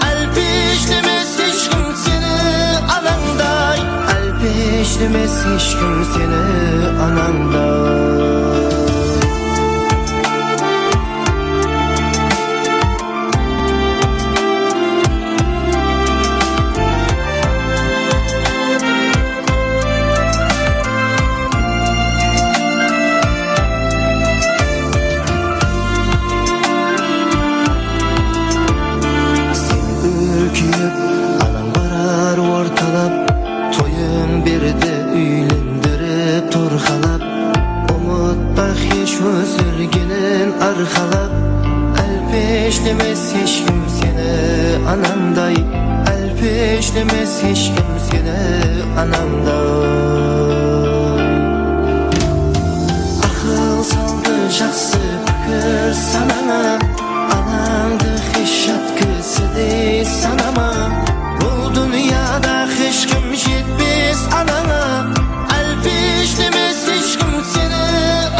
álpeshlemes hesh kim seni anańday, álpeshlemes hesh kim seni anańday. Sen úlkeyip, anań barar ortalap, toyıń berdi úylendirip torqalap. Umıtpaq hesh ósirgenin arqalap, álpeshlemes hesh kim seni anańday, álpeshlemes hesh kim seni anańday. Aqıl saldı jaqsı pikir sanańa, anańdı hesh jat kisidey sanama. Bul dúnyada hesh kim jetpes anańa, álpeshlemes hesh kim seni.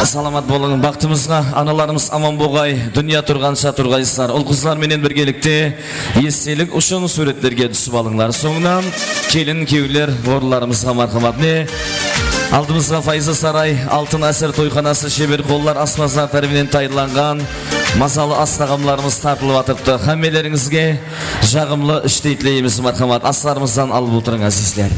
Salamat bolıń, baxtımızǵa analarımız aman bolǵay, dúnya turǵansha turǵaysızlar. Ul-qızlar menen birgelikte estelik ushın súwretlerge túsip alıńlar. Sońınan kelin-kúyewler orınlarımızǵa marhamat. Mine, aldımızǵa Fayza saray, Altın ásir toyxanası sheber qollar aspazlar tárepinen tayarlanǵan mazalı as-taǵamlarımız tartılıp atırıptı. Hámmelerińizge jaǵımlı ishtey tileymiz, marhamat. Aslarımızdan alıp otırıń, ázizler.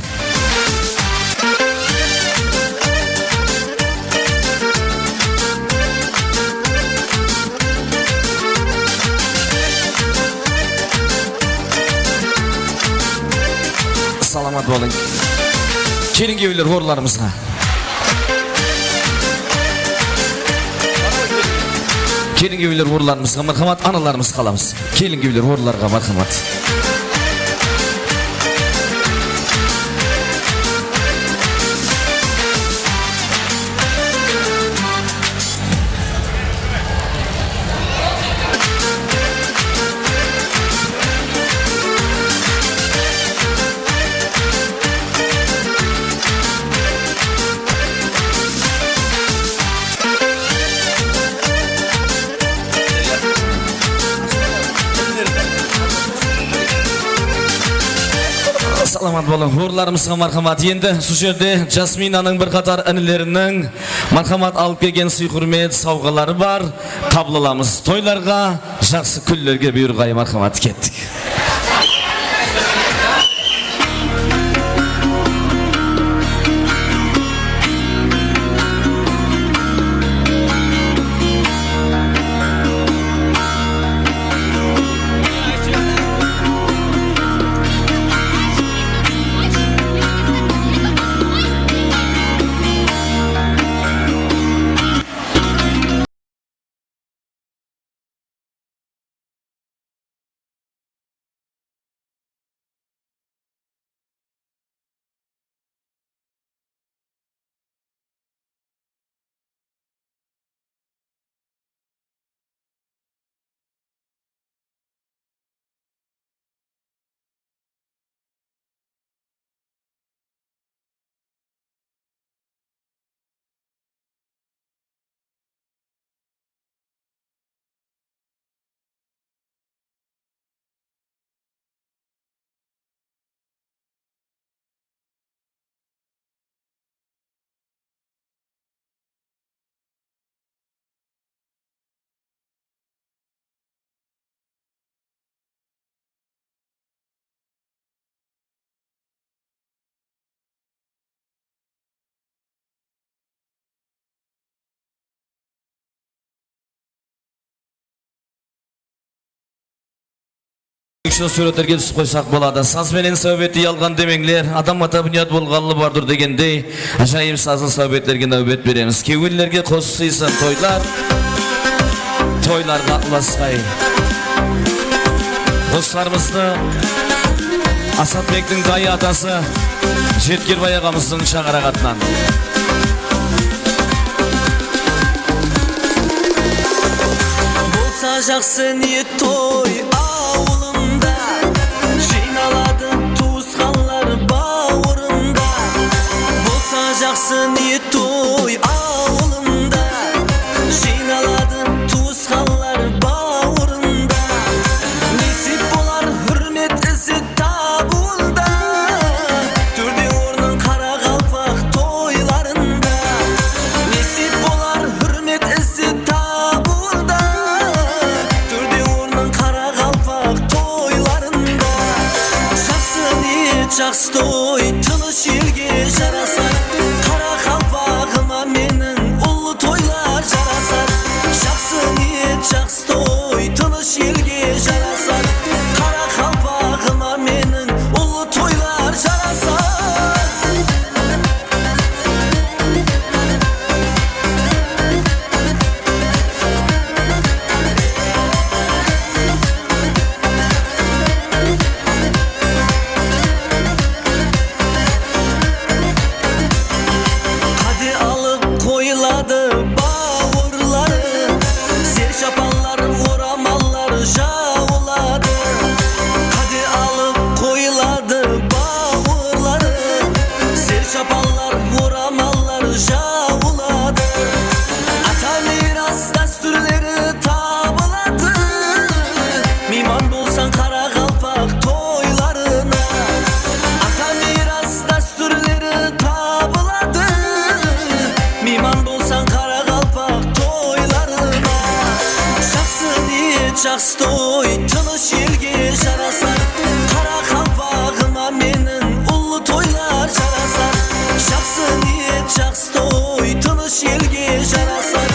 Salamat bolıń. Kelin-kúyewler orınlarımızǵa. Kelin-kúyewler orınlarımızǵa marhamat, analarımız qalamız. Kelin-kúyewler orınlarǵa marhamat. Salamat bolıń, orınlarımızǵa marhamat. Endi usı jerde Jasminanıń bir qatar inileriniń marhamat alıp kelgen sıy-húrmet sawǵaları bar. Qabıl alamız. Toylarǵa, jaqsı kúnlerge buyırǵay, marhamat, kettik. Usı súwretlerge túsip qoysaq boladı. Saz benen sáwbetti yalǵan demeńler, adam ata búnyat bolǵanlı bardur degendey, ájayıp sazlı sáwbetlerge náwbet beremiz. Kewillerge qosıqsıysın toylar, toylarǵa ulasqay. Qosıqlarımızdı Asatbektiń dayı atası Jetkerbay aǵamızdıń shańaraǵı atınan. Bolsa jaqsı niyet toy awılımda, jıynaladı tuwısqanlar bawırımda. Bolsa jaqsı niyet toy awılımda, jıynaladı tuwısqanlar bawırımda. Nesip bolar húrmet izzet tabıwında, tórde ornıń qaraqalpaq toylarında. Nesip bolar húrmet izzet tabıwında, tórde ornıń qaraqalpaq toylarında. Jaqsı niyet, jaqsı toy, tınısh elge jarasar. Qaraqalpaǵıma meniń ullı toylar jarasar. Jaqsı niyet, jaqsı toy, tınısh elge jarasar. Qaraqalpaǵıma meniń ullı toylar jarasar. Qáde alıp qoyıladı bawırları, ser shapanlar, oramallar jawıladı. Qáde alıp qoyıladı bawırları, ser shapanlar, oramallar jawıladı. Ata miyras dástúrleri tabıladı. Miyman bolsań qaraqalpaq toylarına. Ata miyras dástúrleri tabıladı. Miyman bolsań qaraqalpaq toylarına. Jaqsı niyet, jaqsı toy, tınısh elge jarasar. Qaraqalpaǵıma meniń ullı toylar jarasar. Jaqsı niyet, jaqsı toy, tınısh elge jarasar.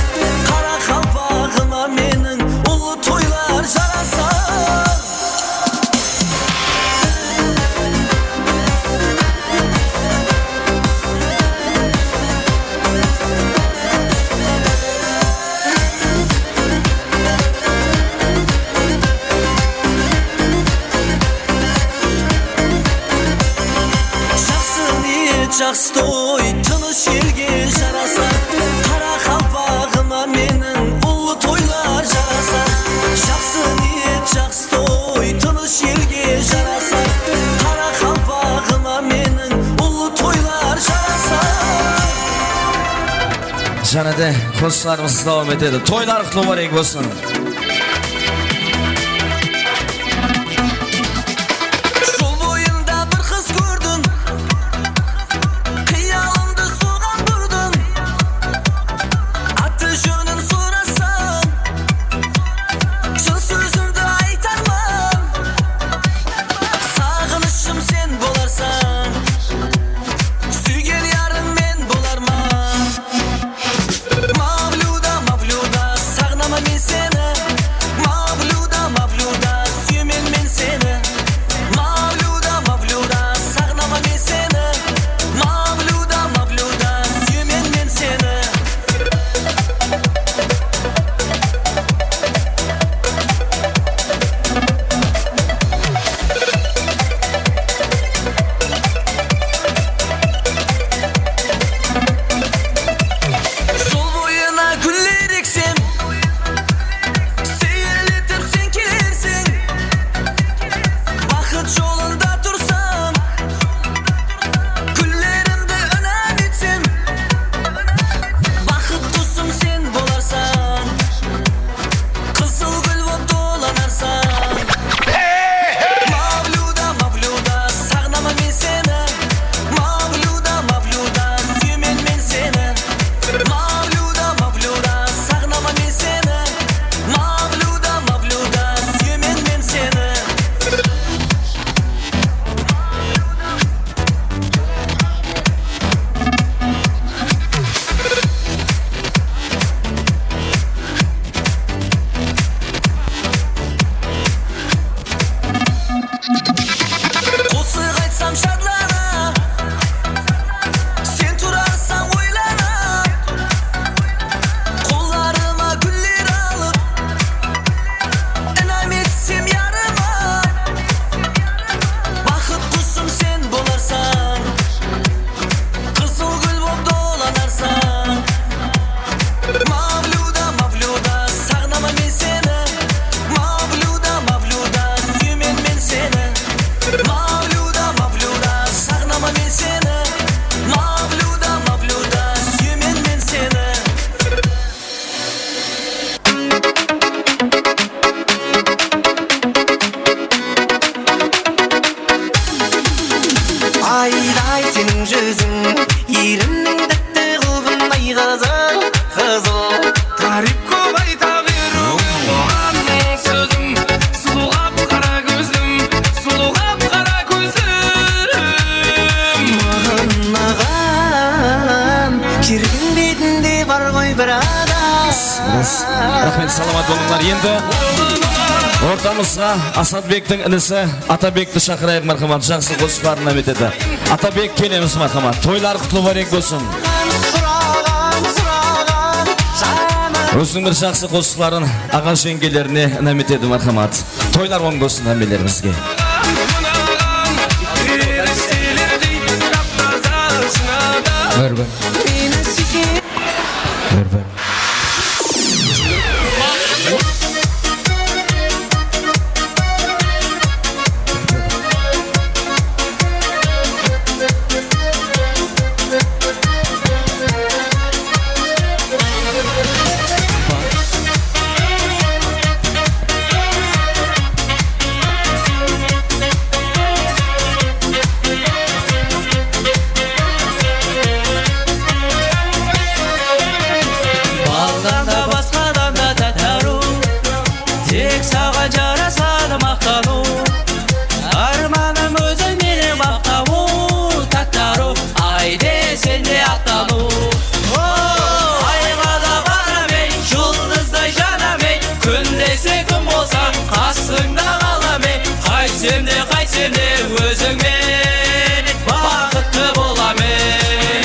Qaraqalpaǵıma meniń ullı toylar jarasar. Jaqsı niyet, jaqsı toy, tınısh elge jarasar. Qaraqalpaǵıma meniń ullı toylar jarasar. Jaqsı niyet, jaqsı toy, tınısh elge jarasar. Qaraqalpaǵıma meniń ullı toylar jarasar. Jáne de qosıqlarımız dawam etedi. Toylarıńız múbárek bolsın. Jol boyında bir qız kórdim, qıyalımdı soǵan burdım. Atı-jónin sorasam, shın sózimdi aytarman. Saǵınıshım sen bolarsań, súygen yarıń men bolarman. Mavluda, Mavluda, saǵınaman men seni. Qızıl, qızıl. Táriyp kóp ayta beriwge bolǵan sózim. Sulıw qap-qara kózlim, sulıw qap-qara kózlim. Maǵan, maǵan jer betinde bar ǵoy bir adam. Raxmet, salamat bolıńlar. Endi ortamızǵa Asadbektiń inisi Atabekti shaqırayıq, marhamat, jaqsı qosıqların inam etedi. Atabek, kelemiz, marhamat. Toylar qutlı múbarek bolsın. Óziniń bir jaqsı qosıqların aǵa-jeńgelerine inam etedi, marhamat. Toylar oń bolsın hámmelerimizge. Bir, bir. Bir, bir. Baldan da, basqadan da táttarıw, tek saǵan jarasadı maqtanıw. Ármanım óziń menen maqtawıw, táttarıw, ayde sende attanıw. O, ayǵa da baram ey, juldızday janam ey, kúndese kún bolsań, qasıńda qalam ey. Qaytsem de, qaytsem de, óziń menen baxıtlı bolam ey.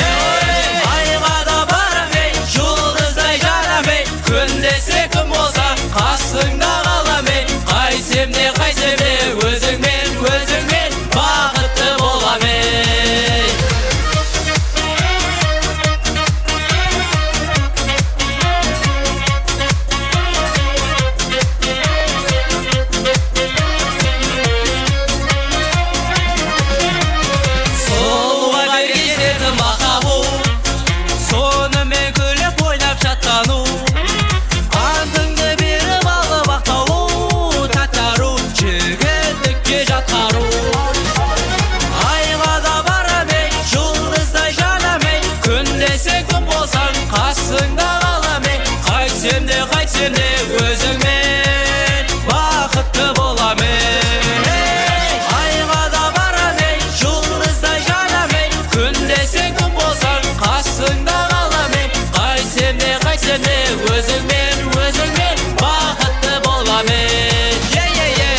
Ayǵa da baram ey, juldızday janam ey, kúndese kún bolsań, qasıńda qalam ey. Qaytsem de, qaytsem de, óziń menen, óziń menen baxıtlı bolam ey. Sulıwǵa bergen sertim maqtaw, sonımen kúlip oynap jatqanıw. Qantıńdı berip alıp aqtawıw, táttarıw, jigitlikke jatqarıw. Ayǵa da baram ey, juldızday janam ey, kúndese kún bolsań, qasıńda qalam ey. Qaytsem de, qaytsem de, ózińmen baxıtlı bolam ey. Ayǵa da baram ey, juldızday janam ey, kúndese kún bolsań, qasıńda qalam ey. Qaytsem de, qaytsem de, ózińmen, ózińmen baxıtlı bolam ey. Ye, ye, ye.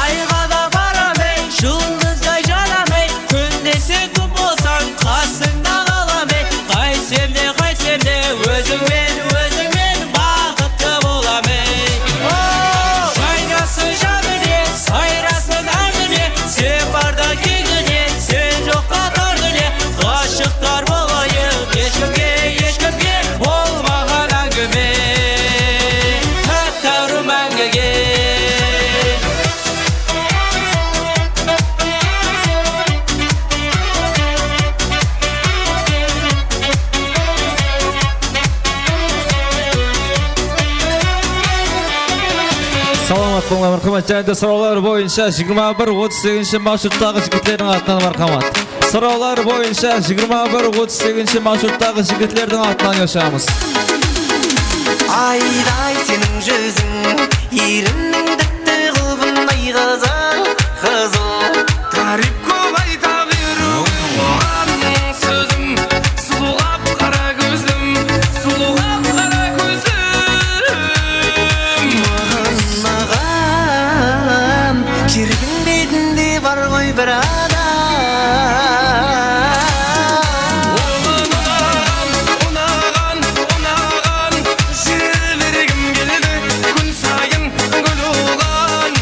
Ayǵa da baram ey, juldızday janam ey, kúndese kún bolsań, qasıńda qalam ey. Qaytsem de, qaytsem de, ózińmen, ózińmen baxıtlı bolam ey. O, jaynasın ján dúnya, sayrasın ár dúnya, sen barda keń dúnya, sen joqta tar dúnya. Ǵashıqlar bolayıq eshkimge, eshkimge bolmaǵan áńgime. Táttarıw máńgige. Salamat bolıńlar, marhamat. Jáne de sorawlar boyınsha jigirma bir otız segizinshi marshruttıǵı jigitlerdiń atınan, marhamat. Sorawlar boyınsha jigirma bir otız segizinshi marshruttıǵı jigitlerdiń atınan yashamız. Ayday seniń júziń, elimniń dikti qılbınday qızıl, qızıl. Táriyp kóp ayta beriw, oǵan sózim, sulıw qap-qara kózlim, sulıw qap-qara kózlim. Maǵan, maǵan jer betinde bar ǵoy bir adam. Unaǵan, unaǵan, unaǵan, jibirgim keldi kún sayın gúl uwǵan.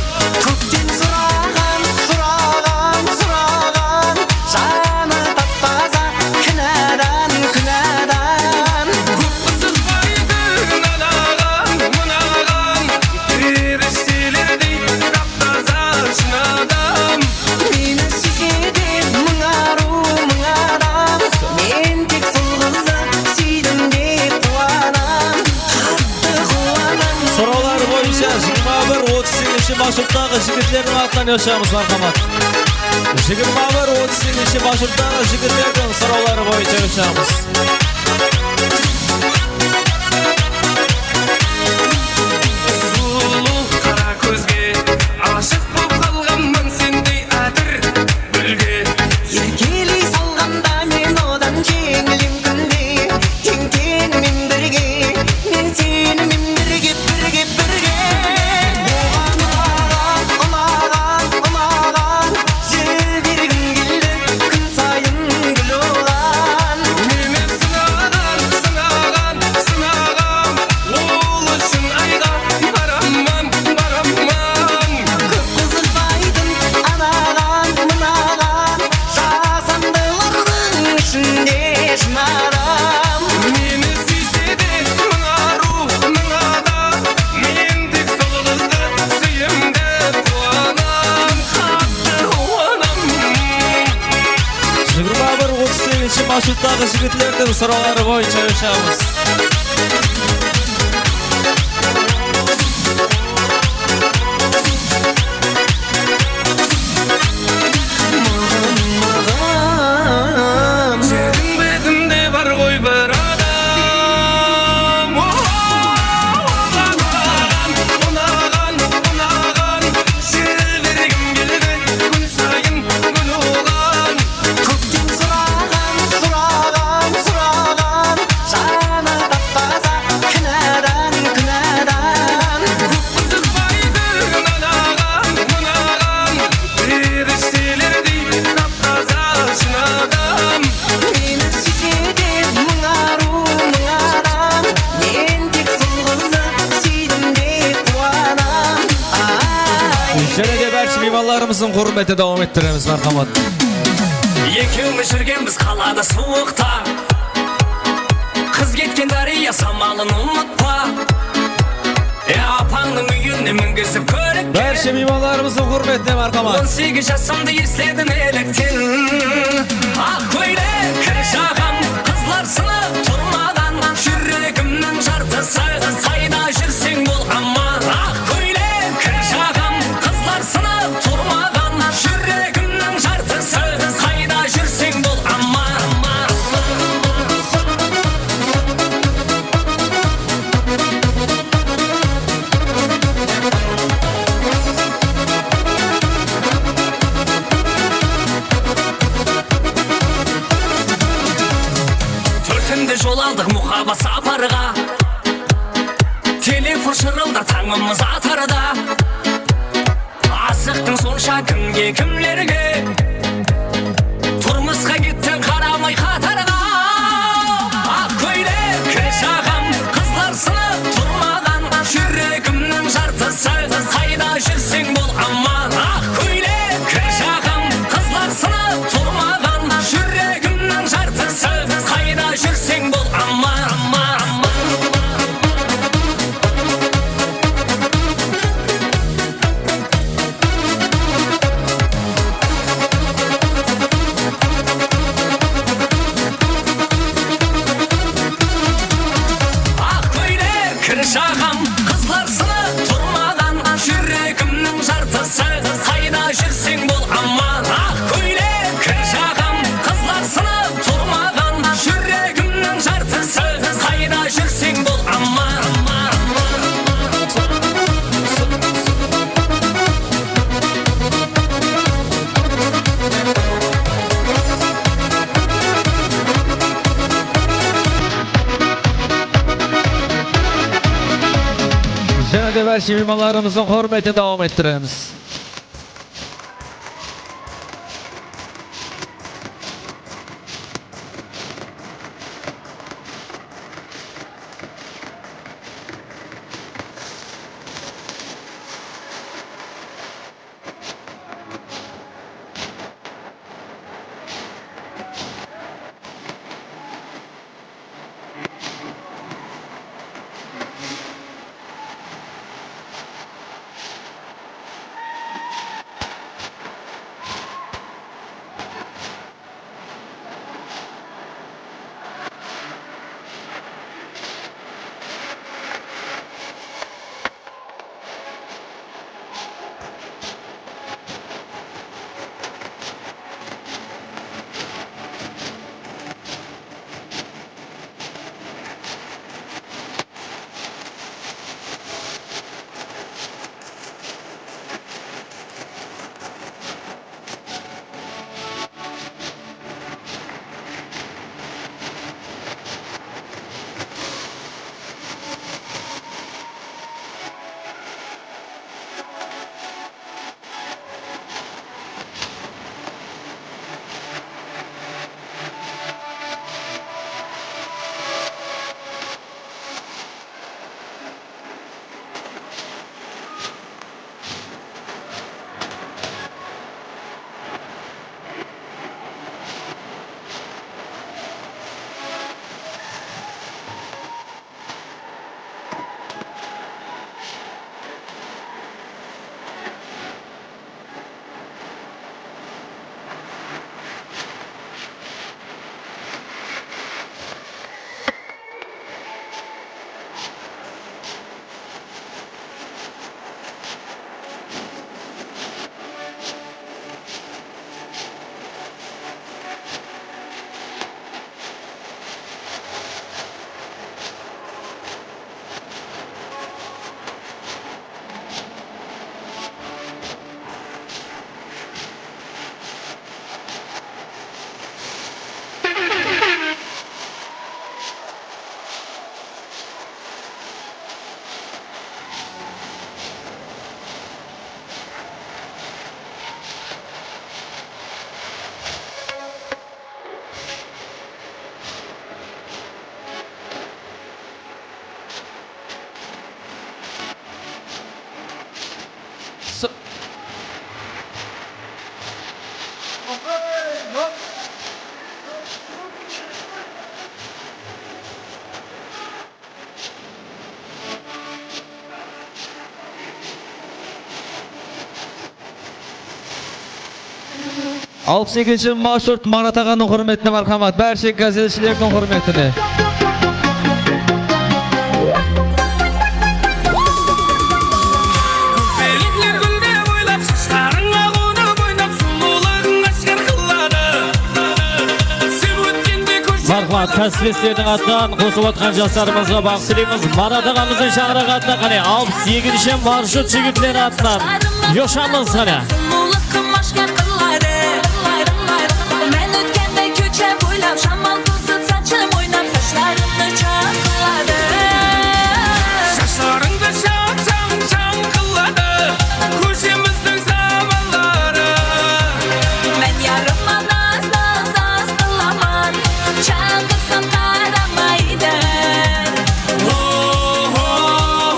Kókten suraǵan, suraǵan, suraǵan, janı tap-taza kúnadan, kúnadan. Kóp qızıqpaydı anaǵan, mınaǵan, perishtelerdiy tap-taza shın adam. Meni súyse Marshruttaǵı jigitlerdiń atınan joshıramız, marhamat. Jigirma bir otız segizinshi marshruttaǵı jigitlerdiń sorawları boyınsha joshıramız. Sulıw qara kózge ashıq bolıp qalǵanman sendey átir gúlge. Erkeley salǵanda men odan jeńilim kúnde. Teń-teńmen birge, men senimen birge, birge, birge. Oǵan unaǵan, unaǵan, unaǵan, júre bergim keldi, kún sayın gúl oǵan. Meni sınaǵan, sınaǵan, sınaǵan, ol ushın ayǵa baraman, baraman. Kóp qızıqpaydım anaǵan, mınaǵan, jasandılardıń ishinde shın adam. Meni súyse de mıń arıw, mıń adam, men tek sol qızdı súyem dep quwanam, qattı quwanam. Jigirma bir otız segizinshi marshruttaǵı jigitlerdiń sorawları boyınsha joshıramız. Jerdiń betinde bar ǵoy bir adam. Oǵan unaǵan, unaǵan, unaǵan, júre bergim keldi, kún sayın gúl oǵan. Kókten suraǵan, suraǵan, suraǵan, janı tap-taza kúnadan, kúnadan. Kóp qızıqpaydı anaǵan, mınaǵan, perishtelerdiy tap-taza shın adam. Meni súyse de mıń arıw, mıń adam, men tek sol qızdı súydim dep quwanam. Ay. Jáne de bárshi miymanlarımızdıń húrmetine dawam ettiremiz, marhamat. Ekewimiz júrgenbiz qalada suwıqta. Qız ketken dárya samalın umıtpa. E, apańnıń úyine mingizip kólikke. Bárshi miymanlarımızdıń húrmetine, marhamat. On segiz jasımdı esledim elekten. Aq kóylek kir jaǵam, qızlar sınıp turmaǵan. Júregimniń jartısı, qayda júrseń bol aman. Aq kóylek kir jaǵam, qızlar sınıp turmaǵan. Júregimniń jartısı, qayda júrseń bol aman. Tórtinde jol aldıq muhabbat saparǵa. Telefon shırıldar tańımız atarda. Asıqtıń sonsha kimge, kimlerge? Turmısqa kettiń qaramay qatarǵa. Aq kóylek kir jaǵam, qızlar sınıp turmaǵan. Júregimniń jartısı, qayda júrseń bol aman. Aq kóylek kir jaǵam, qızlar sınıp turmaǵan. Júregimniń jartısı, qayda júrseń bol aman. Aq kóylek kir jaǵam, qızlar sınıp turmaǵan. Júregimniń jartısı, qayda júrseń bol aman. Aq kóylek kir jaǵam, qızlar sınıp turmaǵan. Júregimniń jartısı, qayda júrseń bol aman. Jáne de bárshi miymanlarımızdıń húrmetine dawam ettiremiz. Alpıs ekinshi marshut Marat aǵanıń húrmetine, marhamat. Bárshe gazetshilerdiń húrmetine. Kóppelikler gúldep oylap, shashlarıńa qonıp oynap, sulıwlıǵıń ashkar qıladı. Sen ótkende kóship Marhamat, kásiplesterdiń atınan qosılıp atqan jaslarımızǵa baǵıs tileymiz. Marat aǵamızdıń shańaraǵı atına qáne, alpıs ekinshi marshut jigitleri atınan joshamiz qáne. Sulıwlıǵıń ashkar qıladı. Mán ótkende kóshe boylap, shamol tozıp, sachım oynap, sashlarımdı shań qıladı. Sashlarıńdı shań, shań, shań qıladı kóshemizdiń samalları. Mán yarıma naz, naz, naz qılaman, shaqırsam qaramaydı. Ho, ho,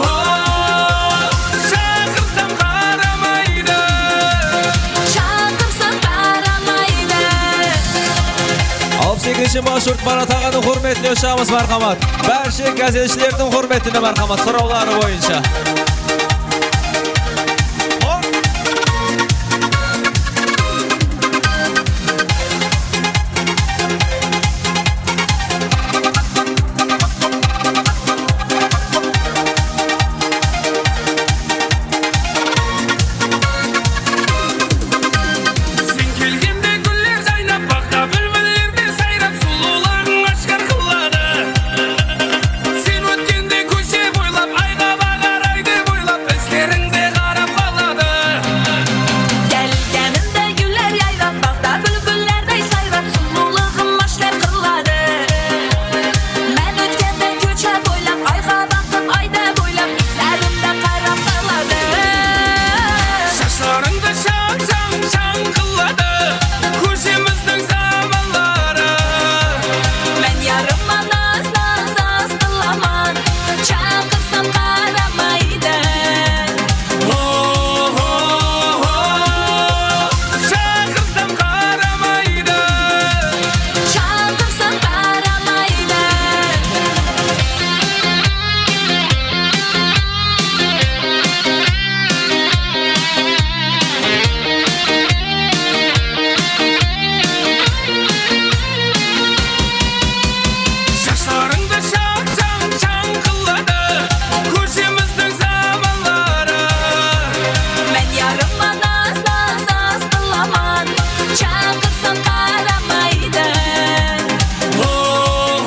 ho, shaqırsam qaramaydı. Shaqırsam qaramaydı. Alpıs ekinshi marshut Marat aǵanıń húrmetine ushamız, marhamat. Bárshe gazetshilerdiń húrmetine, marhamat. Sorawları boyınsha. Sen kelgende gúller jaynap, baǵda búlbiller de sayrap, sulıwlıǵıń ashkar qıladı. Sen ótkende kóshe boylap, ayǵa baǵar ay dep oylap, izlerińde qarap qaladı. Kelgenimde gúller yayrap, baǵda búlbillerdey sayrap, sulıwlıǵım ashkar qıladı. Mán ótkende kóshe boylap, ayǵa baqıp, ay dep oylap, izlerimde qarap qaladı. Sashlarıńdı shań, shań, shań qıladı kóshemizdiń samalları. Mán yarıma naz, naz, naz qılaman, shaqırsam qaramaydı. Ho, ho, ho, shaqırsam qaramaydı. Shaqırsam qaramaydı. Jaslarıńdı shań, shań, shań qıladı kóshemizdiń samalları. Mán yarıma naz, naz, naz qılaman, shaqırsam qaramaydı. Ho,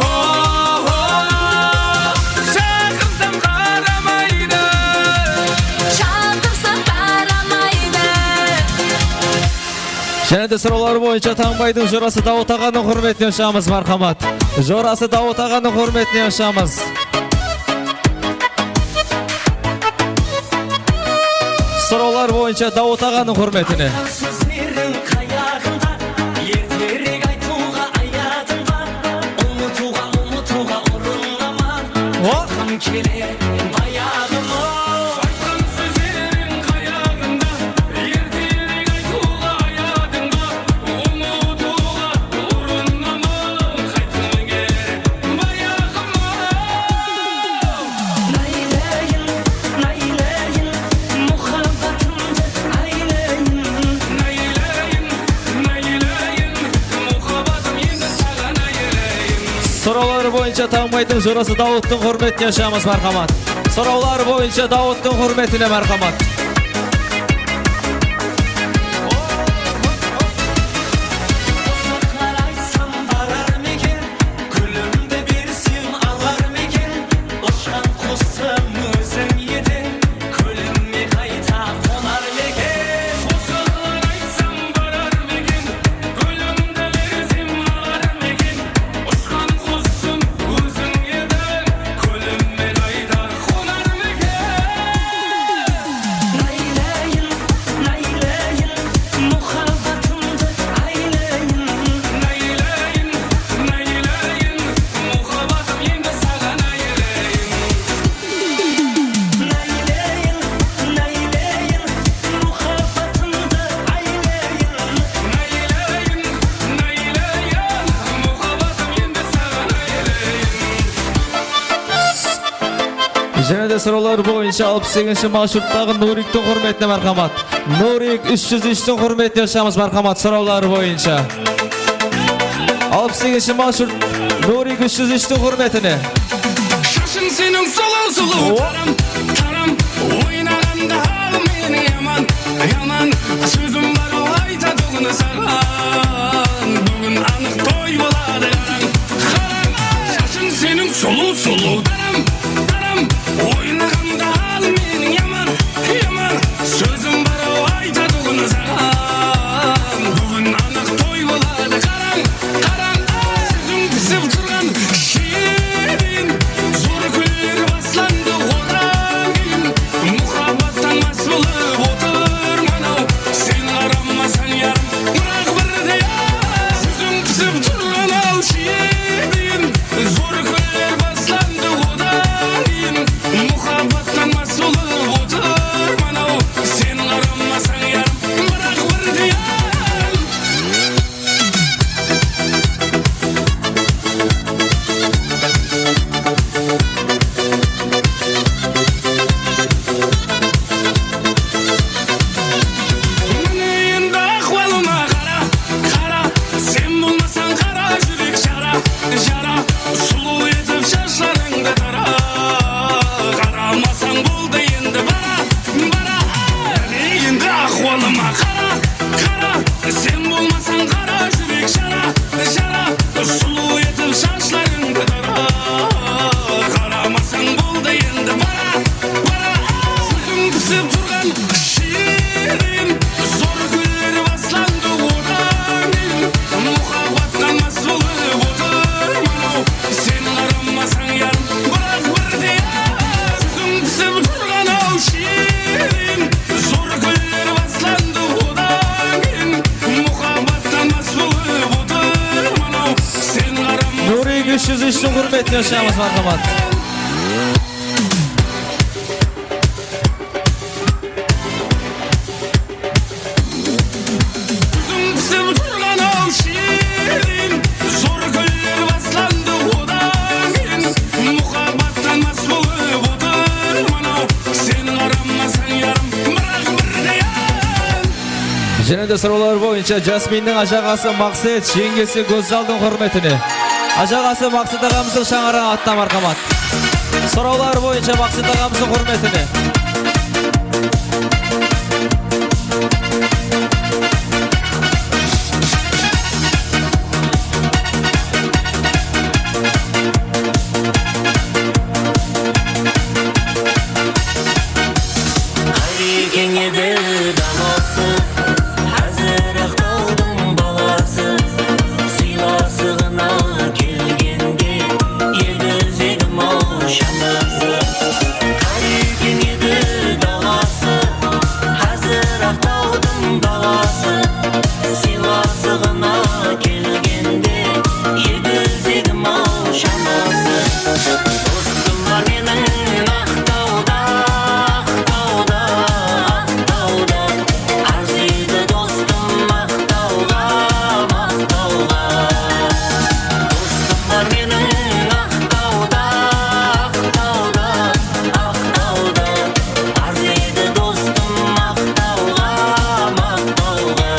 ho, ho, shaqırsam qaramaydı. Shaqırsam qaramaydı. Jáne de sorawlar boyınsha Tańbaydıń jorası Dawıt aǵanıń húrmetine ushamız, marhamat. Jorası Dawıt aǵanıń húrmetine ushamız. Sorawlar boyınsha Dawıt aǵanıń húrmetine. Sózleriń qayaǵında, erterek aytıwǵa ayadıń ba? Umıtıwǵa, umıtıwǵa urınaman. O? Aytqım keler bayaǵımı. Aytqan sózleriń qayaǵında, erterek aytıwǵa ayadıń ba? Umıtıwǵa urınaman, qaytqım keler bayaǵımı. Naylayin, naylayin, muhabbatımdı aylayin. Naylayin, naylayin, muhabbatım endi saǵan aylayin. Sorawlar boyınsha Tańbaydıń jorası Dawıttıń húrmetine ushamız, marhamat. Sorawlar boyınsha Dawıttıń húrmetine, marhamat. Qosıqlar aytsam barar meken, gúlimdi bersem alar meken, ushqan qusım óziń ede, kólime qayta qonar meken. Qosıqlar aytsam barar meken, gúlimdi bersem alar meken, ushqan qusım óziń ede, kólime qayta qonar meken. Sorawlar boyınsha alpıs segizinshi marshruttıǵı Nuriktiń húrmetine marhamat. Nurik úsh júz úshtiń húrmetine ushamız, marhamat, sorawlar boyınsha. Alpıs segizinshi marshrut, Nurik úsh júz úshtiń húrmetine. Shashıń seniń suluw-suluw, taram, taram, oynaǵanda hal meniń yaman, yaman. Sózim bar-aw aytatuǵın saǵan, búgin anıq toy boladı, qarań, qarań. Shashıń seniń suluw-suluw, taram, taram, oynaǵanda hal meniń yaman, yaman. Sózim bar-aw aytatuǵın saǵan, búgin anıq toy boladı, qarań, qarań. Sóziń pisip turǵan keshke deyin, zor kúnler baslandı odan keyin. Muhabbattan más bolıp otırman-aw, sen qaramasań, yarım, biraq birde-aq. Sóziń pisip turǵan-aw keshke deyin, zor kúnler baslandı odan keyin. Muhabbattan más bolıp otırman-aw, sen qaramasań, yarım, biraq birde-aq. Mine endi ahwalıma qara, qara, sen bolmasań qara júrek jara, jara, sulıw etip shashlarıńdı tara, qaramasań boldı endi bara, bara. Mine endi ahwalıma qara, qara, sen bolmasań qara júrek jara, jara, sulıw etip shashlarıńdı tara, qaramasań boldı endi bara, bara. Sóziń pisip turǵan keshke deyin, zor kúnler baslandı odan keyin. Muhabbattan más bolıp otırman-aw, sen qaramasań, yarım, biraq birde-aq. Sóziń pisip turǵan-aw keshke deyin, zor kúnler baslandı odan keyin. Muhabbattan más bolıp otırman-aw, sen qaram. Nurik úsh júz úshtiń húrmetine ushamız, marhamat. Sóziń pisip turǵan-aw keshke deyin, zor kúnler baslandı odan keyin. Muhabbattan más bolıp otırman-aw, sen qaramasań, yarım, biraq birde-aq. Jáne de sorawlar boyınsha Jasminniń ájaǵası Maqset, jeńgesi Gózzaldıń húrmetine. Ájaǵası Maqset aǵamızdıń shańaraǵı atına marhamat. Sorawlar boyınsha Maqset aǵamızdıń húrmetine. Qarekeń edi dalası, házir Aqtawdıń balası. Sıylasıǵına kelgende, egizegim-aw shanası. Qarekeń edi dalası, házir Aqtawdıń balası. Sıylasıǵına kelgende, egizegim-aw shanası. Dostım bar meniń Aqtawda, Aqtawda, Aqtawda. Arzıydı dostım Aqtawǵa, Aqtawǵa. Dostım bar meniń Aqtawda, Aqtawda, Aqtawda. Arzıydı dostım Aqtawǵa, Aqtawǵa.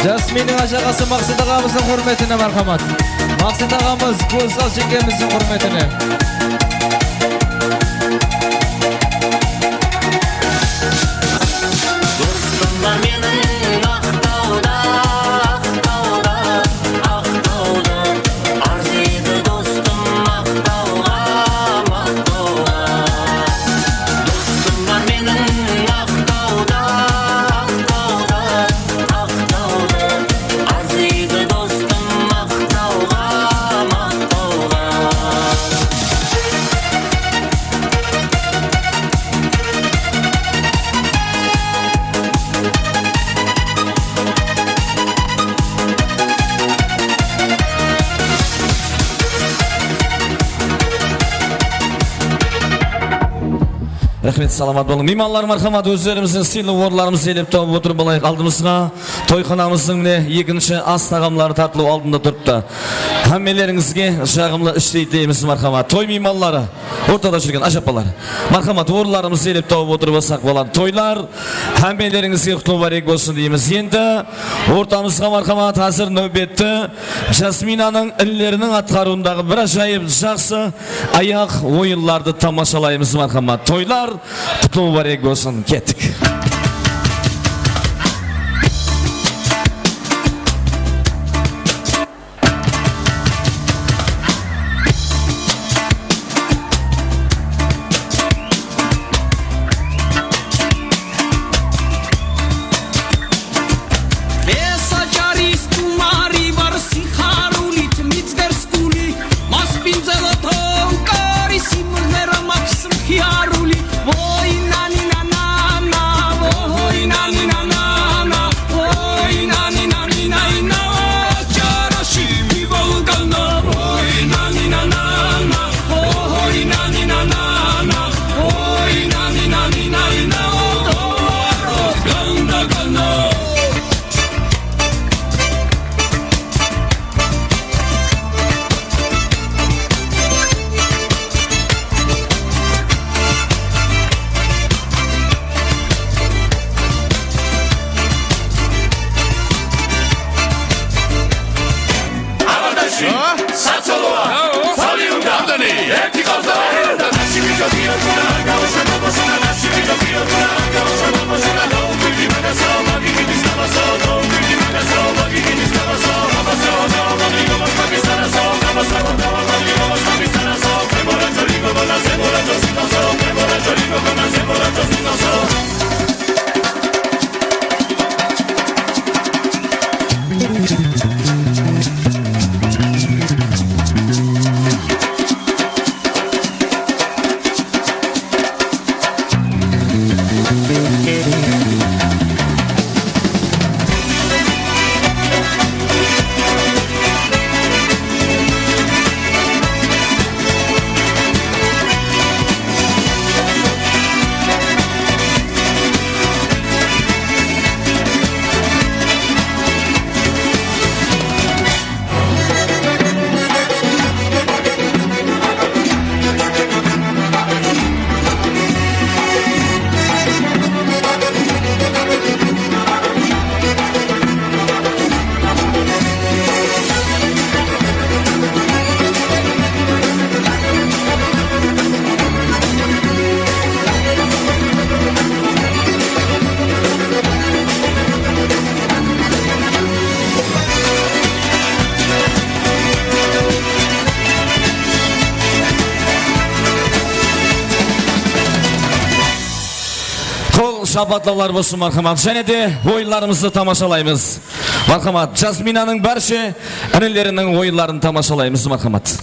Jasminniń ájaǵası Maqset aǵamızdıń húrmetine, marhamat. Maqset aǵamız, Gózzal jeńgemizdiń húrmetine. Dostım bar meniń Aqtawda, Aqtawda, Aqtawda. Arzıydı dostım Aqtawǵa, Aqtawǵa. Dostım bar meniń Aqtawda, Aqtawda, Aqtawda. Arzıydı dostım Aqtawǵa, Aqtawǵa. Raxmet, salamat bolıń. Miymanlar, marhamat, ózlerimizdiń sıylı orınlarımızdı iyelep tawıp otırıp alayıq aldımızǵa. Toyxanamızdıń mine ekinshi as taǵamları tartılıw aldında turıptı. Hámmelerińizge jaǵımlı ishti tileymiz, marhamat. Toy miymanları, ortada júrgen ájapalar. Marhamat, orınlarımızdı iyelep tawıp otırıp alsaq boladı. Toylar, hámmelerińizge qutlı múbárek bolsın deymiz. Endi ortamızǵa, marhamat, házir náwbetti Jasminanıń inileriniń atqarıwındaǵı bir ájayıp jaqsı ayaq oyınlardı tamashalaymız, marhamat. Toylar qutlı múbárek bolsın. Kettik. Mes ajaris tumari bar siharuli, tmits gers Guli, mas pinzela tau kari simlera maksum hiaruli. Oi, nani, na, na, na, oi, nani, na, na, na, oi, nani, nani, nai, na, o, chara shimi balgana, oi, nani, na, na, na, oi, nani, na, na, na, oi, nani, nani, nai, na, o, do, aro, ganda, ganda. Qol shapatlawlar bolsın, marhamat. Jáne de oyınlarımızdı tamashalaymız. Marhamat, Jasminanıń bárshe inileriniń oyınların tamashalaymız, marhamat.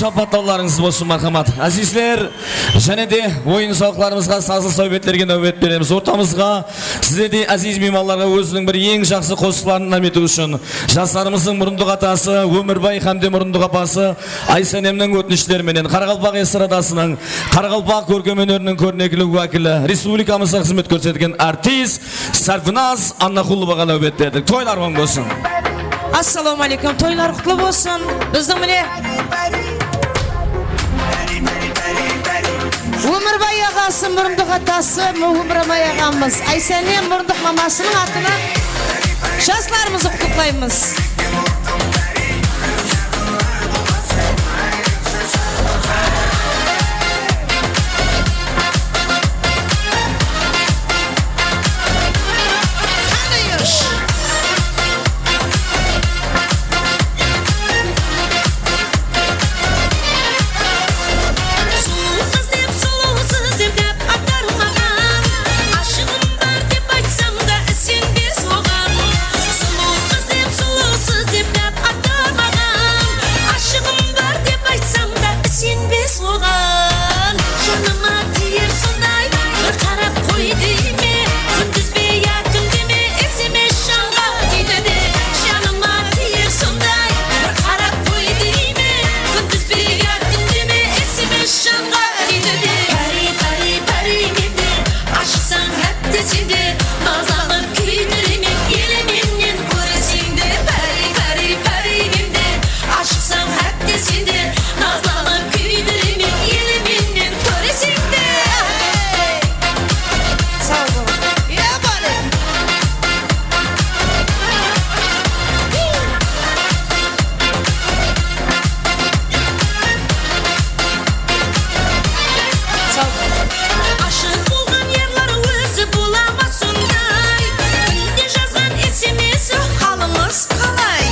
Shapatlawlarıńız bolsın, marhamat. Ázizler, jáne de oyın-sawıqlarımızǵa, sazlı sáwbetlerge náwbet beremiz. Ortamızǵa sizlerdey áziz miymanlarǵa óziniń bir eń jaqsı qosıqların inam etiw ushın jaslarımızdıń murındıq atası Ómirbay hám de murındıq apası Aysánemniń ótinishleri menen qaraqalpaq estradasınıń, qaraqalpaq kórkem óneriniń kórnekli wákili, respublikamızǵa xızmet kórsetken artist Sárpinaz Annaqulovaǵa náwbet berdik. Toylar oń bolsın! Assalawma áleykum, toylar qutlı bolsın. Bizdiń mine Ómirbay aǵası, murındıq atası, Ómirbay aǵamız Aysánem murındıq mamasınıń atınan jaslarımızdı qutlıqlaymız. Sulıw qız dep, sulıwsız dep dáp attarmaǵan. Ashıǵım bar dep aytsam da, isenbes oǵan. Sulıw qız dep, sulıwsız dep dáp attarmaǵan. Ashıǵım bar dep aytsam da, isenbes oǵan. Janıma tiyer sonday, bir qarap qoy deyme. Kúndiz be ya túnde me, S M S janǵa tiydi de. Janıma tiyer sonday, bir qarap qoy deyme. Kúndiz be ya túnde me, S M S janǵa tiydi de. Pári, pári, pári mende, ashıqsań hátte sende. Nazlanıp kúydiremen, ele mennen kóreseń de. Pári, pári, pári mende, ashıqsań hátte sende. Nazlanıp kúydiremen, ele mennen kóreseń de. Saw bol. Ya, bale. Ashıq bolǵan yarlar ózi bola ma sonday? Kúnde jazǵan S M S-i, halıńız qalay?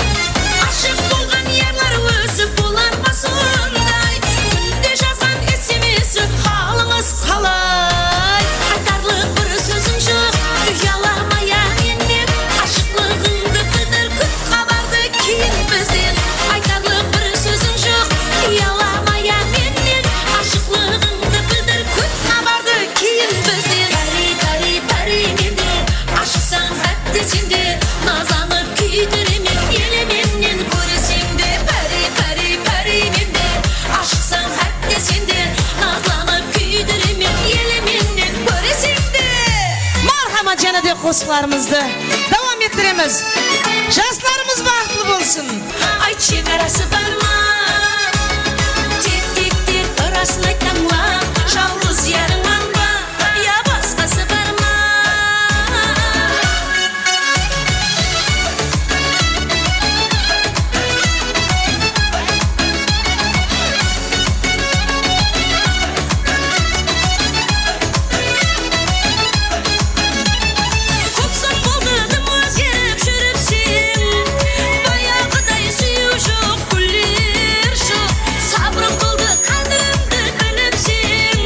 Ashıq bolǵan yarlar ózi bolar ma sonday? Kúnde jazǵan S M S-i, halıńız qalay? Aytarlıq bir sóziń joq, uyalama ya mennen. Ashıqlıǵıńdı bildir, kút xabardı keyin bizden. Aytarlıq bir sóziń joq, uyalama ya mennen. Ashıqlıǵıńdı bildir, kút xabardı keyin bizden. Pári, pári, pári mende, ashıqsań hátte sende. Nazlanıp kúydiremen, ele mennen kóreseń de. Pári, pári, pári mende, ashıqsań hátte sende. Nazlanıp kúydiremen, ele mennen kóreseń de. Marhamat, jáne de qosıqlarımızdı dawam ettiremiz. Jaslarımız baxıtlı bolsın! Ayt, shegarası bar ma? Tek, tek, tek, ırasın ayt, tańlań, jalǵız yarıńman ba, ya basqası bar ma? Kóp zat boldı, dım ózgerip júripseń. Bayaǵıday súyiw joq, gúller joq. Sabırım toldı, qádirimdi bilipseń.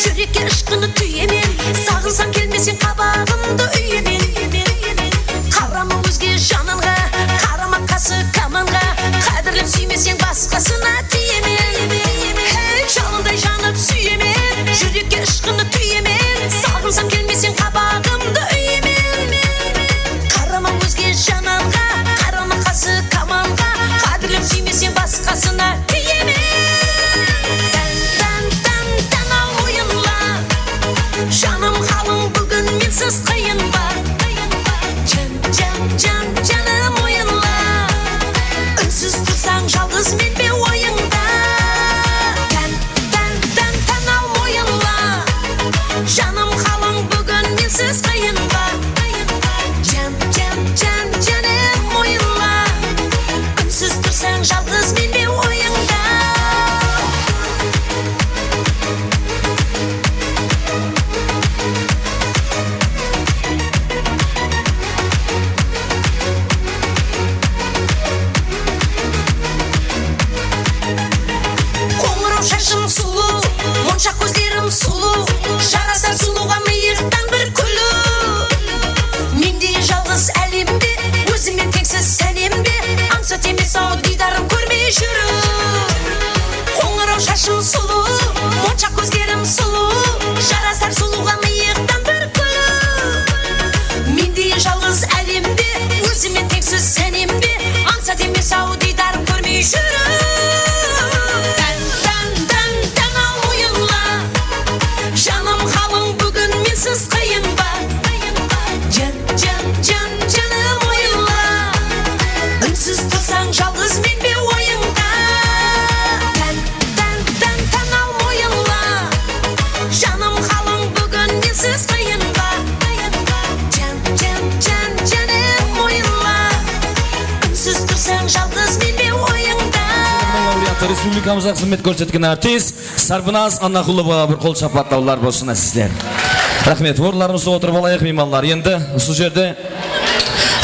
Júrekke ıshqını túyemen, saǵınsam kelmeseń qabaǵımdı úyemen. Qarama ózge jananǵa, qarama qası kamanǵa, qádirlep súymeseń basqasına tiyemen. Hey, jalınday janıp súyemen, júrekke ıshqını túyemen, saǵınsam kelmeseń qabaǵımdı úyemen. Qarama ózge jananǵa, qarama qası kamanǵa, qádirlep súymeseń basqasına tiyemen. Tán, tán, tán, tán-aw, oyınla. Janım qalın, búgin mensiz qıyın ba? Jan, jan, jan, janım, oyınla. Únsiz tursań, jalǵız men be oyıńda? Tán, tán, tán, tán-aw, oyınla. Janım qalın, búgin mensiz qıyın ba? Jan, jan, jan, janım, oyınla. Únsiz tursań, jalǵız men be oyıńda? Qońıraw shashım sulıw, monshaq kózlerim sulıw, jarasar sulıwǵa mıyıqtan bir kúliw. Mendey jalǵız álemde, ózimen teńsiz sánemde, ańsat emes-aw diydarın kórmey júriw. Qońıraw shashım sulıw, monshaq kózlerim sulıw, jarasar sulıwǵa mıyıqtan bir kúliw. Mendey jalǵız álemde, ózimen teńsiz sánemde, ańsat emes-aw diydarın kórmey júriw. Tán, tán, tán, tán-aw, oyınla. Janım qalın, búgin mensiz qıyın ba? Jan, jan, jan, janım, oyınla. Únsiz tursań, jalǵız men be oyıńda? Tán, tán, tán, tán-aw, oyınla. Janım qalın, búgin mensiz qıyın ba? Jan, jan, jan, janım, oyınla. Únsiz tursań, jalǵız men be oyıńda? Laureatı, respublikamızǵa xızmet kórsetken artist Sarbinaz Annaqulovaǵa bir qol shapatlawlar bolsın, ázizler. Raxmet. Orınlarımızda otırıp alayıq, miymanlar. Endi usı jerde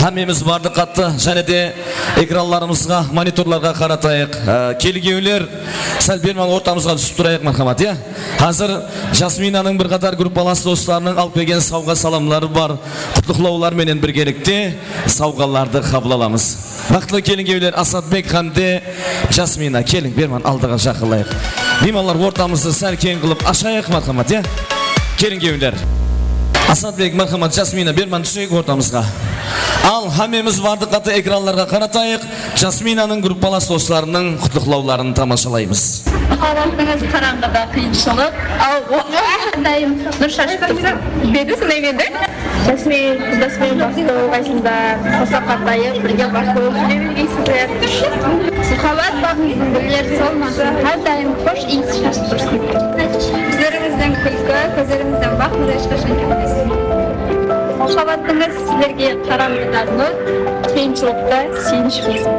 hámmemiz bardıq qattı. Jáne de ekranlarımızǵa, monitorlarǵa qaratayıq. Á, kelgewler, sál berman ortamızǵa túsip turayıq, marhamat, ya? Házir Jasminanıń bir qatar gruppalas doslarınıń alıp kelgen sawǵa salamları bar. Qutlıqlawlar menen birgelikte sawǵalardı qabıl alamız. Baxıtlı kelingewler Asatbek hám de Jasmina, keliń, berman aldıǵa jaqınlayıq. Miymanlar, ortamızdı sál keń qılıp ashayıq, marhamat, ya? Kelingewler. Asatbek, marhamat, Jasmina, berman túseyik ortamızǵa. Al, hámmemiz bardıq qattı ekranlarǵa qaratayıq. Jasminanıń gruppalas doslarınıń qutlıqlawların tamashalaymız. Saxawattıńız qarańǵıda qıyınshılıq, al, o, hár dayım nur shashıp tursa. Bedi sınay mende. Jasmin, qızdas penen baxıtlı bolǵaysızlar, qosaq qartayıp, birge baxıtlı bolıp júre bergeysizler. Saxawat baǵıńızdıń gúlleri solmasın, hár dayım xosh iyis shashıp tursın. Kózlerińizden kúlki, kózlerińizden baxıt hesh qashan ketpesin. Saxawattıńız sizlerge qarańǵıda nur, qıyınshılıqta súyinish bolsın.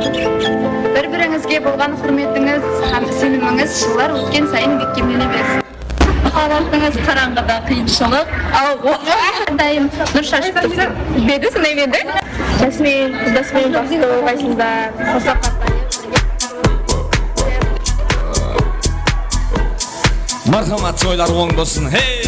Bir-birińizge bolǵan húrmetińiz hám isenimińiz jıllar ótken sayın bekkemlene bersin. Saxawattıńız qarańǵıda qıyınshılıq, al, o, hár dayım nur shashıp tursın. Bedi sınay mende. Jasmin, qızdas penen baxıtlı bolǵaysızlar. Qosaq qartayıp, birge. Marhamat, toylar oń bolsın. Hey!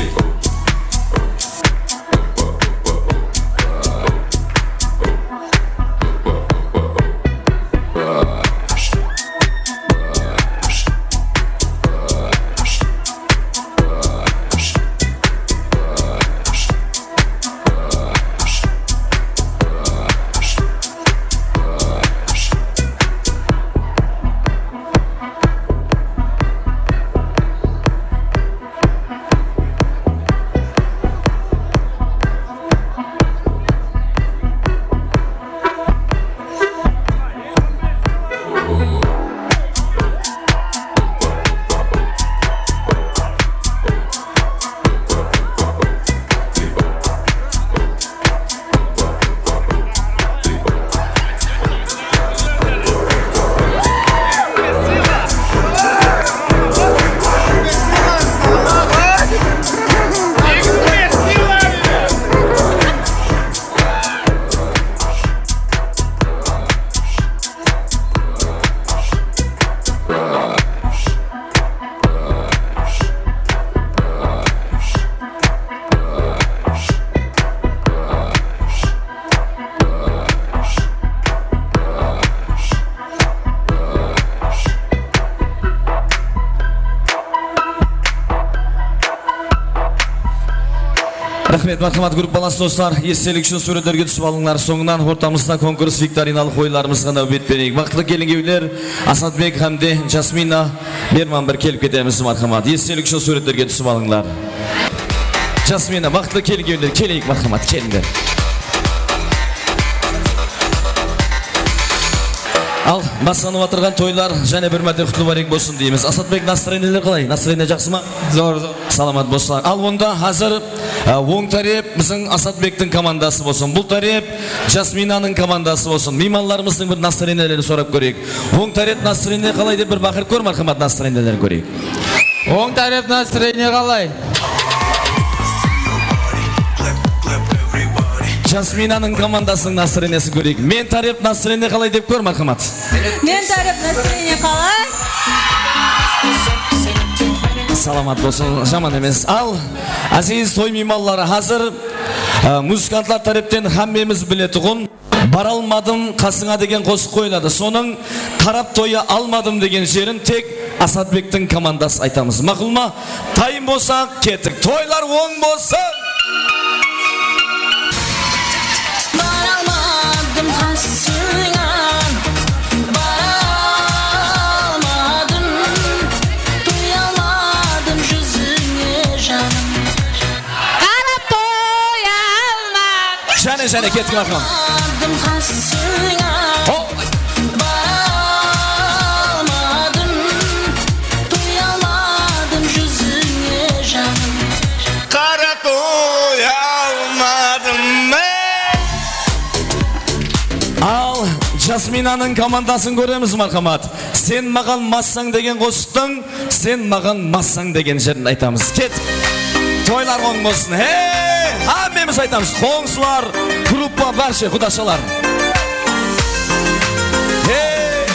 Raxmet, marhamat, gruppalası doslar, estelik ushın súwretlerge túsip alıńlar. Sońınan ortamızda konkurs viktorinalıq oyınlarımızǵa náwbet bereyik. Baxıtlı kelin-kúyewler Asatbek hám de Jasmina berman bir kelip ketemiz, marhamat. Estelik ushın súwretlerge túsip alıńlar. Jasmina, baxıtlı kelin-kúyewler, keleyik, marhamat, kelińler. Al, baslanıp atırǵan toylar jáne bir márte qutlı múbárek bolsın deymiz. Asatbek, настроениелер qalay? Настроение jaqsı ma? Zor, zor. Salamat bolsın. Al, onda házir, e, oń tárep biziń Asatbektiń komandası bolsın. Bul tárep Jasminanıń komandası bolsın. Miymanlarımızdıń bir настроениелерин sorap kóreyik. Oń tárep настроение qalay dep bir baqırıp kór, marhamat, настроениелерин kóreyik. Oń tárep настроение qalay? Jasminanıń komandasınıń настроениесин kóreyik. Men tárep настроение qalay dep kór, marhamat. Men tárep настроение qalay? Salamat bolsın, jaman emes. Al, áziz toy miymanları házir, e, muzıkantlar tárepten hámmemiz biletuǵın "Baralmadım qasıńa" degen qosıq qoyıladı. Sonıń "Qarap toya almadım" degen jerin tek Asatbektiń komandası aytamız. Maqul ma? Tayın bolsaq, kettik. Toylar oń bolsın! Baralmadım qasıńa, baralmadım, toyalmadım júzińe, janım. Qarap toyalmadım. Jáne, jáne, kettik, marhamat. Baralmadım qasıńa. Ho! Baralmadım, toyalmadım júzińe, janım. Qara toyalmadım men. Al, Jasminanıń komandasın kóremiz, marhamat. "Sen maǵan massań" degen qosıqtıń "Sen maǵan massań" degen jerin aytamız. Ket. Toylar oń bolsın. Hey! Hámmemiz aytamız. Qońsılar, gruppa, bárshe qudashalar. Hey!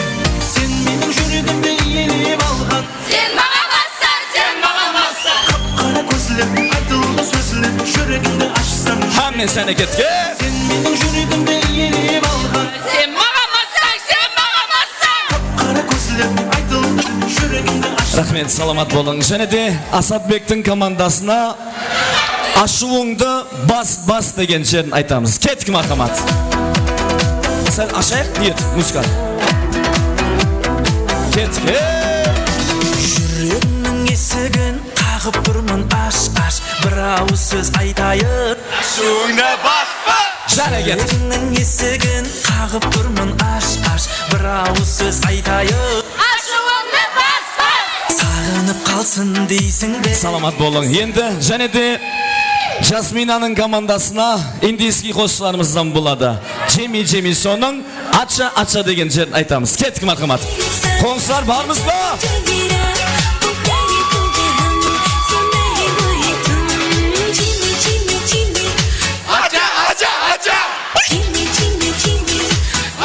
Sen meniń júregimdi iyelep alǵan. Sen maǵan massań, sen maǵan massań. Qap-qara kózler, aytıldı sózler, júregimdi ashsań. Hámme jáne ketke. Sen meniń júregimdi iyelep alǵan. Sen maǵan massań, sen maǵan massań. Qara kózler aytıldı, júregimdi ashsań. Raxmet, salamat bolıń. Jáne de Asatbektiń komandasına "Ashıwıńdı bas, bas" degen jerin aytamız. Kettik, marhamat. Sál ashayıq, niyet, muzıka. Kettik. Ey! Júregimniń esigin qaǵıp turman, ash, ash, bir awız sóz aytayın. Ashıwıńdı bas, bas! Jáne kettik. Júregimniń esigin qaǵıp turman, ash, ash, bir awız sóz aytayın. Ashıwıńdı bas, bas! Saǵınıp qalsın deysiń be? Salamat bolıń. Endi jáne de Jasminanıń komandasına indiyskiy qosıqlarımızdan boladı. Jemi, jemi sonıń "Acha, acha" degen jerin aytamız. Kettik, marhamat. Qońsılar, barmız ba? Acha, acha, acha!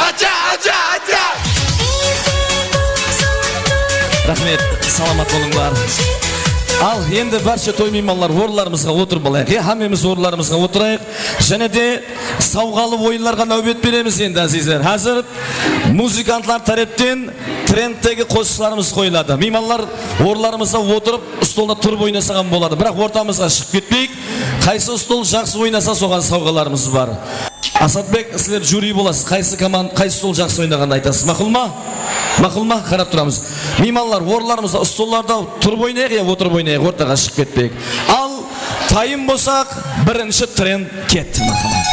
Acha, acha, acha! Raxmet, salamat bolıńlar. Al, endi bárshe toy miymanlar orınlarımızǵa otırıp alayıq. Ya, hámmemiz orınlarımızǵa otırayıq. Jáne de sawǵalı oyınlarǵa náwbet beremiz endi, ázizler. Házir muzıkantlar tárepten trendtegi qosıqlarımız qoyıladı. Miymanlar orınlarımızda otırıp, stolda turıp oynasaǵan boladı. Biraq ortamızǵa shıǵıp ketpeyik. Qaysı stol jaqsı oynasa, soǵan sawǵalarımız bar. Asatbek, sizler juri bolasız. Qaysı koman-, qaysı stol jaqsı oynaǵanın aytasız. Maqul ma? Maqul ma? Qarap turamız. Miymanlar, orınlarımızda, stollarda turıp oynayıq ya otırıp oynayıq, ortaǵa shıǵıp ketpeyik. Al, tayın bolsaq, birinshi trend ketti, marhamat.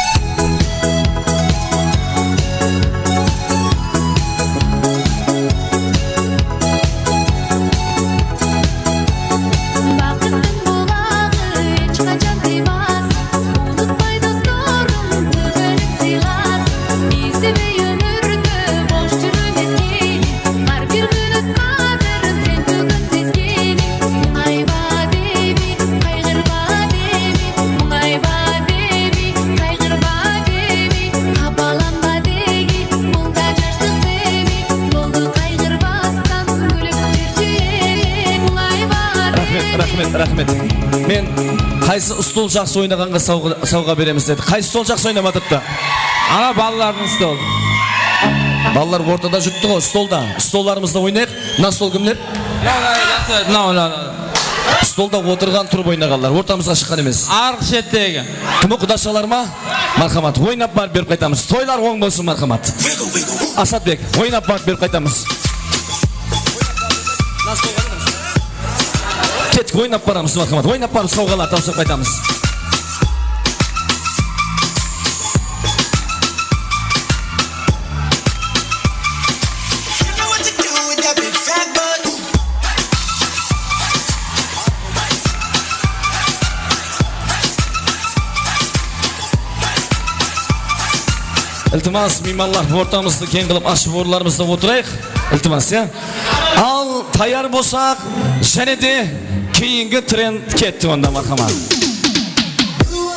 Baqıttıń bulaǵı hesh qashan tıymasın, umıtpay dostlarım, kóbirek sıylasın. Miyizlemey ómirdi bos júrmesken, hár bir minut qádirin sen búgin sezgen. Muńayba demey, qayǵırba demey, muńayba demey, qayǵırba demey, qapalanba degey, bul da jashlıq demey, boldı qayǵırbastan kúlip júrshi. Muńayba demey. Raxmet, raxmet, raxmet. Men qaysı stol jaqsı oynaǵanǵa sawǵa, sawǵa beremiz dedi. Qaysı stol jaqsı oynap atırıptı? Ana balalardıń stol. Balalar ortada júripti ǵoy, stolda. Stollarımızda oynayıq. Mına stol kimler? Mına, mına, mına, mına. Stolda otırǵan, turıp oynaǵanlar. Ortamızǵa shıqqan emes. Arıq shettegi. Kim o, qudashalar ma? Marhamat, oynap barıp berip qaytamız. Toylar oń bolsın, marhamat. Asatbek, oynap barıp berip qaytamız. Kettik, oynap baramız, marhamat. Oynap barıp sawǵalar tapsırıp qaytamız. Iltimas, miymanlar, ortamızdı keń qılıp ashıp, orınlarımızda otırayıq. Iltimas, ya. Al, tayar bolsaq, jáne de keyingi trend ketti onda, marhamat.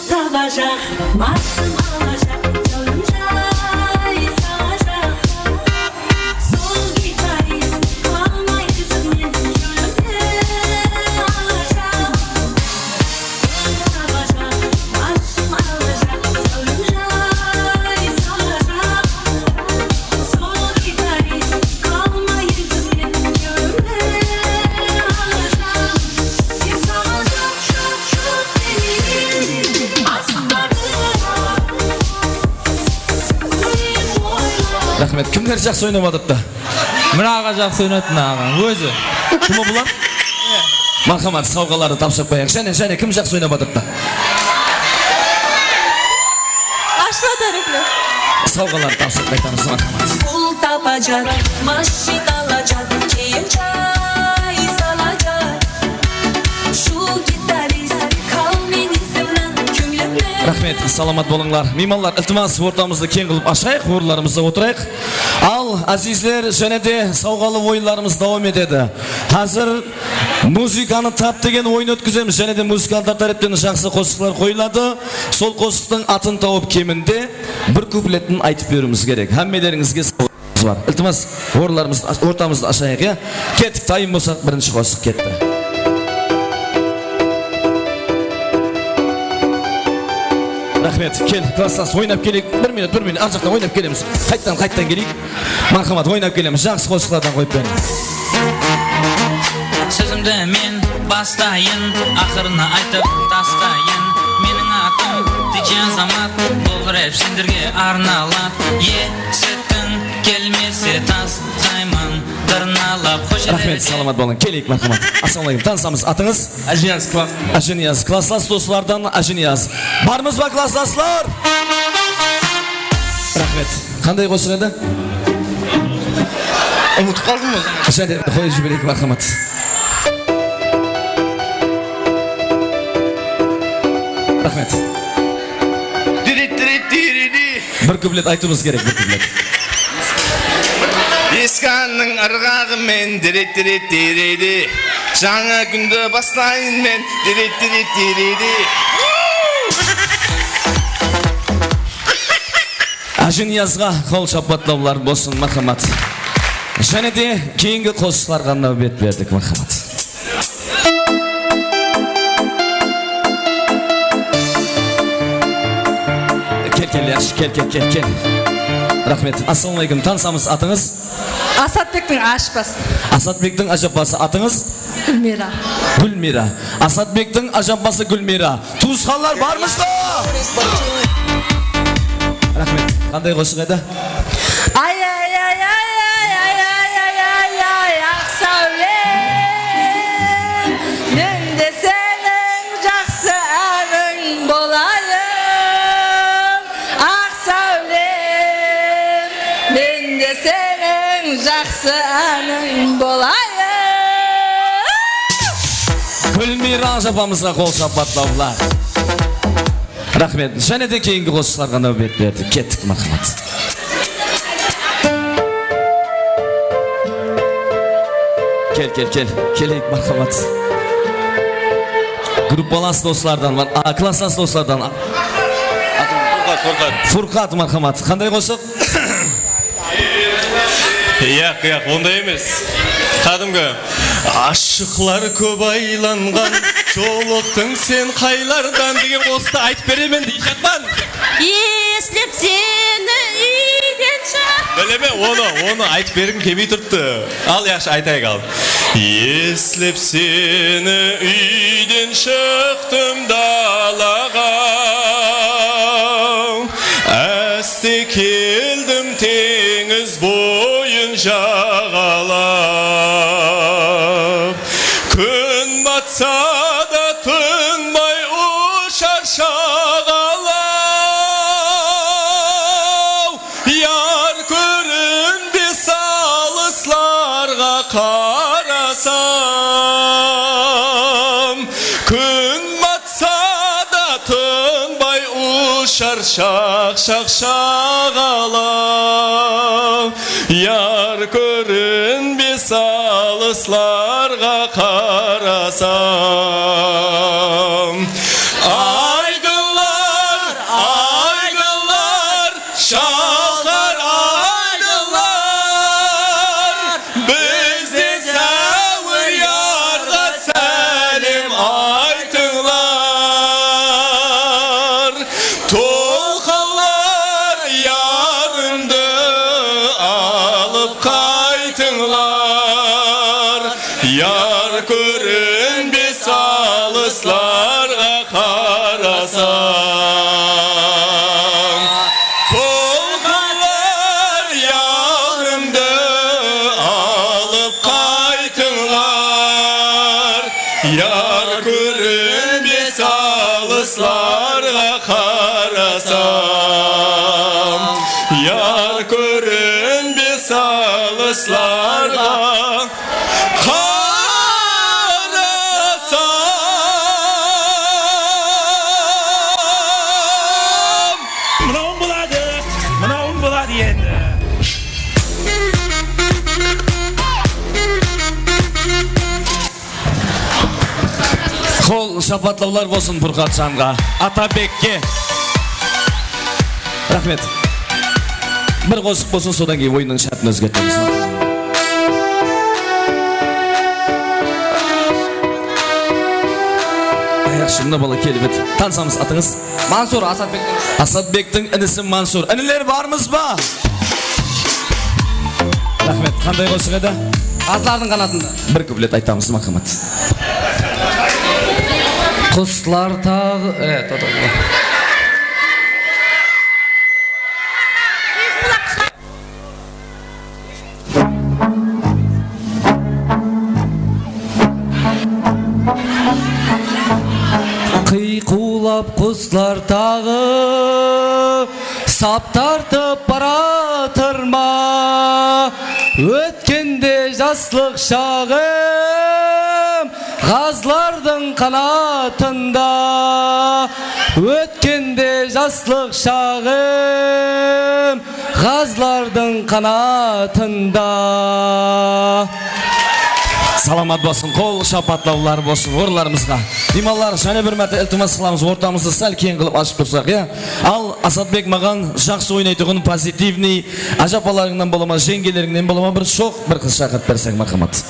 Tabajaq, marshım alajaq, jáwlim jay salajaq. Sol gitarist qalmaydı izimnen, kewlimdi alajaq. Raxmet. Kimler jaqsı oynap atırıptı? Mına aǵa jaqsı oynadı, mına aǵa ózi. Kim o bular? Marhamat, sawǵalardı tapsırıp qoyayıq. Jáne, jáne kim jaqsı oynap atırıptı? Ashıla tárepler. Sawǵalardı tapsırıp qaytamız, marhamat. Pul tapajaq, mashina alajaq, keyin jay salajaq. Shu gitarist, qal men izimnen, kewlimdi. Raxmet, salamat bolıńlar. Miymanlar, iltimas, ortamızdı keń qılıp ashayıq, orınlarımızda otırayıq. Al, ázizler, jáne de sawǵalı oyınlarımız dawam etedi. Házir muzıkanı tap degen oyın ótkizemiz. Jáne de muzıkantlar tárepten jaqsı qosıqlar qoyıladı. Sol qosıqtıń atın tawıp, keminde bir kupletin aytıp beriwimiz kerek. Hámmelerińizge sawǵamız bar. Iltimas, orınlarımızdı, ortamızdı ashayıq, ya? Kettik, tayın bolsaq, birinshi qosıq ketti. Raxmet, kel, klaslas, oynap keleyik. Bir minut, bir minut, ar jaqtan oynap kelemiz. Qayttan, qayttan keleyik. Marhamat, oynap kelemiz. Jaqsı qosıqlardan qoyıp beriń. Sózimdi men bastayın, aqırına aytıp tastayın. Meniń atım D J Azamat, bul rep senderge arnaladı. Esittiń kelmese tastayman, tırnalap xosh. Raxmet, salamat bolıń. Keleyik, marhamat. Assalamu aleykum. Tanısamız, atıńız? Ájiniyaz, klass. Ájiniyaz, klasslas doslardan Ájiniyaz. Barmız ba, klasslaslar? Raxmet. Qanday qosıq edi? Umıtıp qaldım ǵoy. Jáne qoyıp jibereyik, marhamat. Raxmet. Dirit, dirit, diridi. Bir kuplet aytıwımız kerek, bir kuplet. Eski annıń ırǵaǵı men, dirit, dirit, diridi. Jańa kúndi baslayın men, dirit, dirit, diridi. Ájiniyazǵa qol shapatlawlar bolsın, marhamat. Jáne de keyingi qosıqlarǵa náwbet berdik, marhamat. Kel, kel, yaqshı, kel, kel, kel, kel. Raxmet. Assalamu aleykum. Tanısamız, atıńız? Asatbektiń ájapası. Asatbektiń ájapası. Atıńız? Gúlmiyra. Gúlmiyra. Asatbektiń ájapası Gúlmiyra. Tuwısqanlar, barmız ba? Raxmet. Qanday qosıq edi? Ay, ay, ay, aq sáwlem, men de seniń jaqsı ániń bolayın. Aq sáwlem, men de seniń jaqsı ániń bolayın. Gúlmiyra ájapamızǵa qol shapatlawlar. Raxmet. Jáne de keyingi qosıqlarǵa náwbet berdik. Kettik, marhamat. Kel, kel, kel. Keleyik, marhamat. Gruppalas doslardan bar. A, klasslas doslardan. Furqat, Furqat. Furqat, marhamat. Qanday qosıq? Yaq, yaq, onday emes. Qádimgi. Ashıqlar kóp aylanǵan, jolıqtıń sen qaylardan degen qosıqtı aytıp beremen deyjaqpan. Eslep seni úyden shıq. Bilemen, onı, onı aytıp bergim kelmey turıptı. Al, yaqshı, aytayıq al. Eslep seni úyden shıqtım dalaǵa, áste keldim teńiz boyın jaǵalap. Kún batsa da tınbay ushar shaǵalaw. Yar kórinbes alıslarǵa qarasam, kún batsa da tınbay ushar shaq-shaq shaǵalaw. Yar kórinbes alıslarǵa qarasam, aydınlar, aydınlar, shalqar aydınlar, bizden sáwir yarǵa sálem aytıńlar. Tolqınlar, yarımdı alıp qaytıńlar. Yar kórinbes alıslarǵa qarasam. Tolqınlar, yarımdı alıp qaytıńlar. Yar kórinbes alıslarǵa qarasam, yar kórinbes alıslarǵa qarasam. Mınawıń boladı, mınawıń boladı endi. Qol shapatlawlar bolsın Purqatjanǵa, Atabekke. Raxmet. Bir qosıq bolsın, sodan keyin oyınnıń shártin ózgertemiz. Ayaqshımda bala kelip edi. Tanısamız, atıńız? Mansur, Asatbektiń. Asatbektiń inisi Mansur. Iniler barmız ba? Raxmet. Qanday qosıq edi? Ǵazlardıń qanatında. Bir kuplet aytamız, marhamat. Quslar taǵı, e, toqta. Qıyqıwlap quslar taǵı sap tartıp baratır ma? Ótkende jaslıq shaǵım ǵazlardıń qanatında. Ótkende jaslıq shaǵım ǵazlardıń qanatında. Salamat bolsın, qol shapatlawlar bolsın orınlarımızǵa. Miymanlar, jáne bir márte iltimas qılamız, ortamızdı sál keń qılıp ashıp tursaq, ya? Al, Asatbek, maǵan jaqsı oynaytuǵın, pozitivnıy, ájapalarıńnan bola ma, jeńgelerińnen bola ma, bir shoq bir qız shaqırıp berseń, marhamat.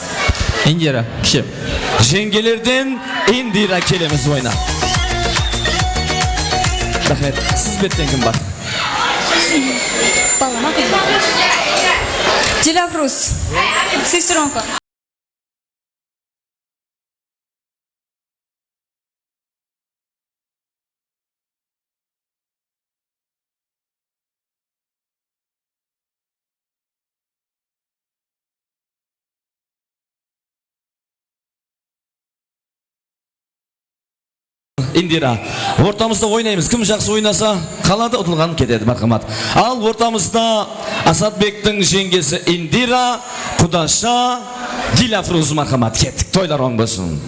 Indira, kishi. Jeńgelerden Indira kelemiz oyına. Raxmet. Siz betten kim bar? Bala ma, qız ba? Dilafruz. Сестрёнка. Indira. Ortamızda oynaymız. Kim jaqsı oynasa, qaladı, utılǵan ketedi, marhamat. Al, ortamızda Asatbektiń jeńgesi Indira, qudasha Dilafruz, marhamat. Kettik, toylar oń bolsın.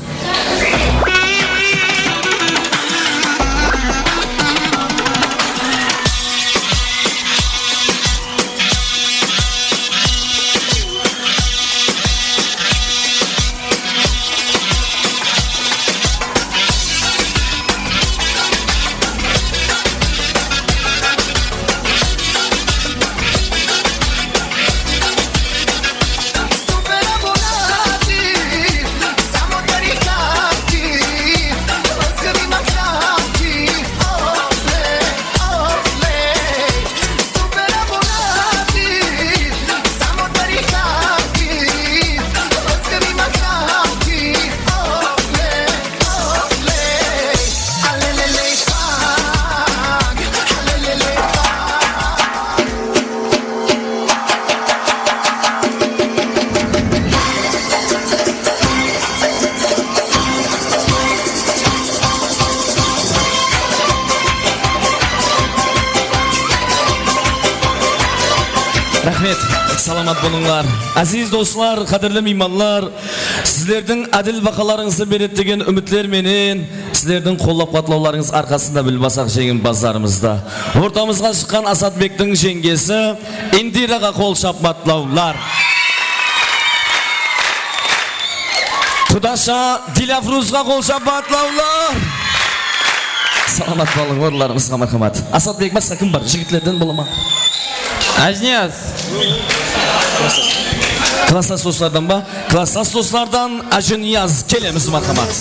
Raxmet, salamat bolıńlar. Áziz doslar, qádirli miymanlar, sizlerdiń ádil bahalarıńızdı beredi degen úmitler menen, sizlerdiń qollap-quwatlawlarıńız arqasında bilbasaq jeńimpazlarımızdı. Ortamızǵa shıqqan Asatbektiń jeńgesi Indiraǵa qol shappatlawlar. Qudasha Dilafruzǵa qol shappatlawlar. Salamat bolıń, orınlarıńızǵa marhamat. Asatbek, basqa kim bar? Jigitlerden bola ma? Ájiniyaz. Klasslas doslardan ba? Klasslas doslardan Ájiniyaz, kelemiz, marhamat.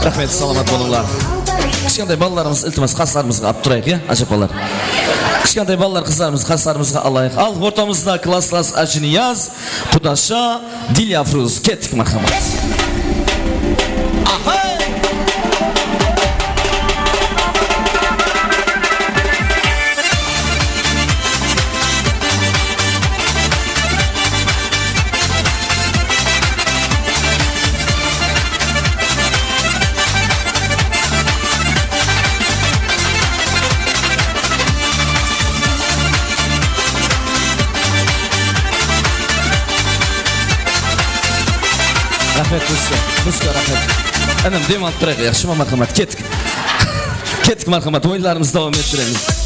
Raxmet, salamat bolıńlar. Kishkentay balalarımız, iltimas, qaslarımızǵa alıp turayıq, ya, ájapalar. Kishkentay balalar, qızlarımız qaslarımızǵa alayıq. Al, ortamızda klasslas Ájiniyaz, qudasha Dilafruz. Kettik, marhamat. Aha! Raxmet, Muska. Muska, raxmet. Inim, dem alıp turayıq, yaqshı ma, marhamat? Kettik. Kettik, marhamat. Oyınlarımızdı dawam ettiremiz.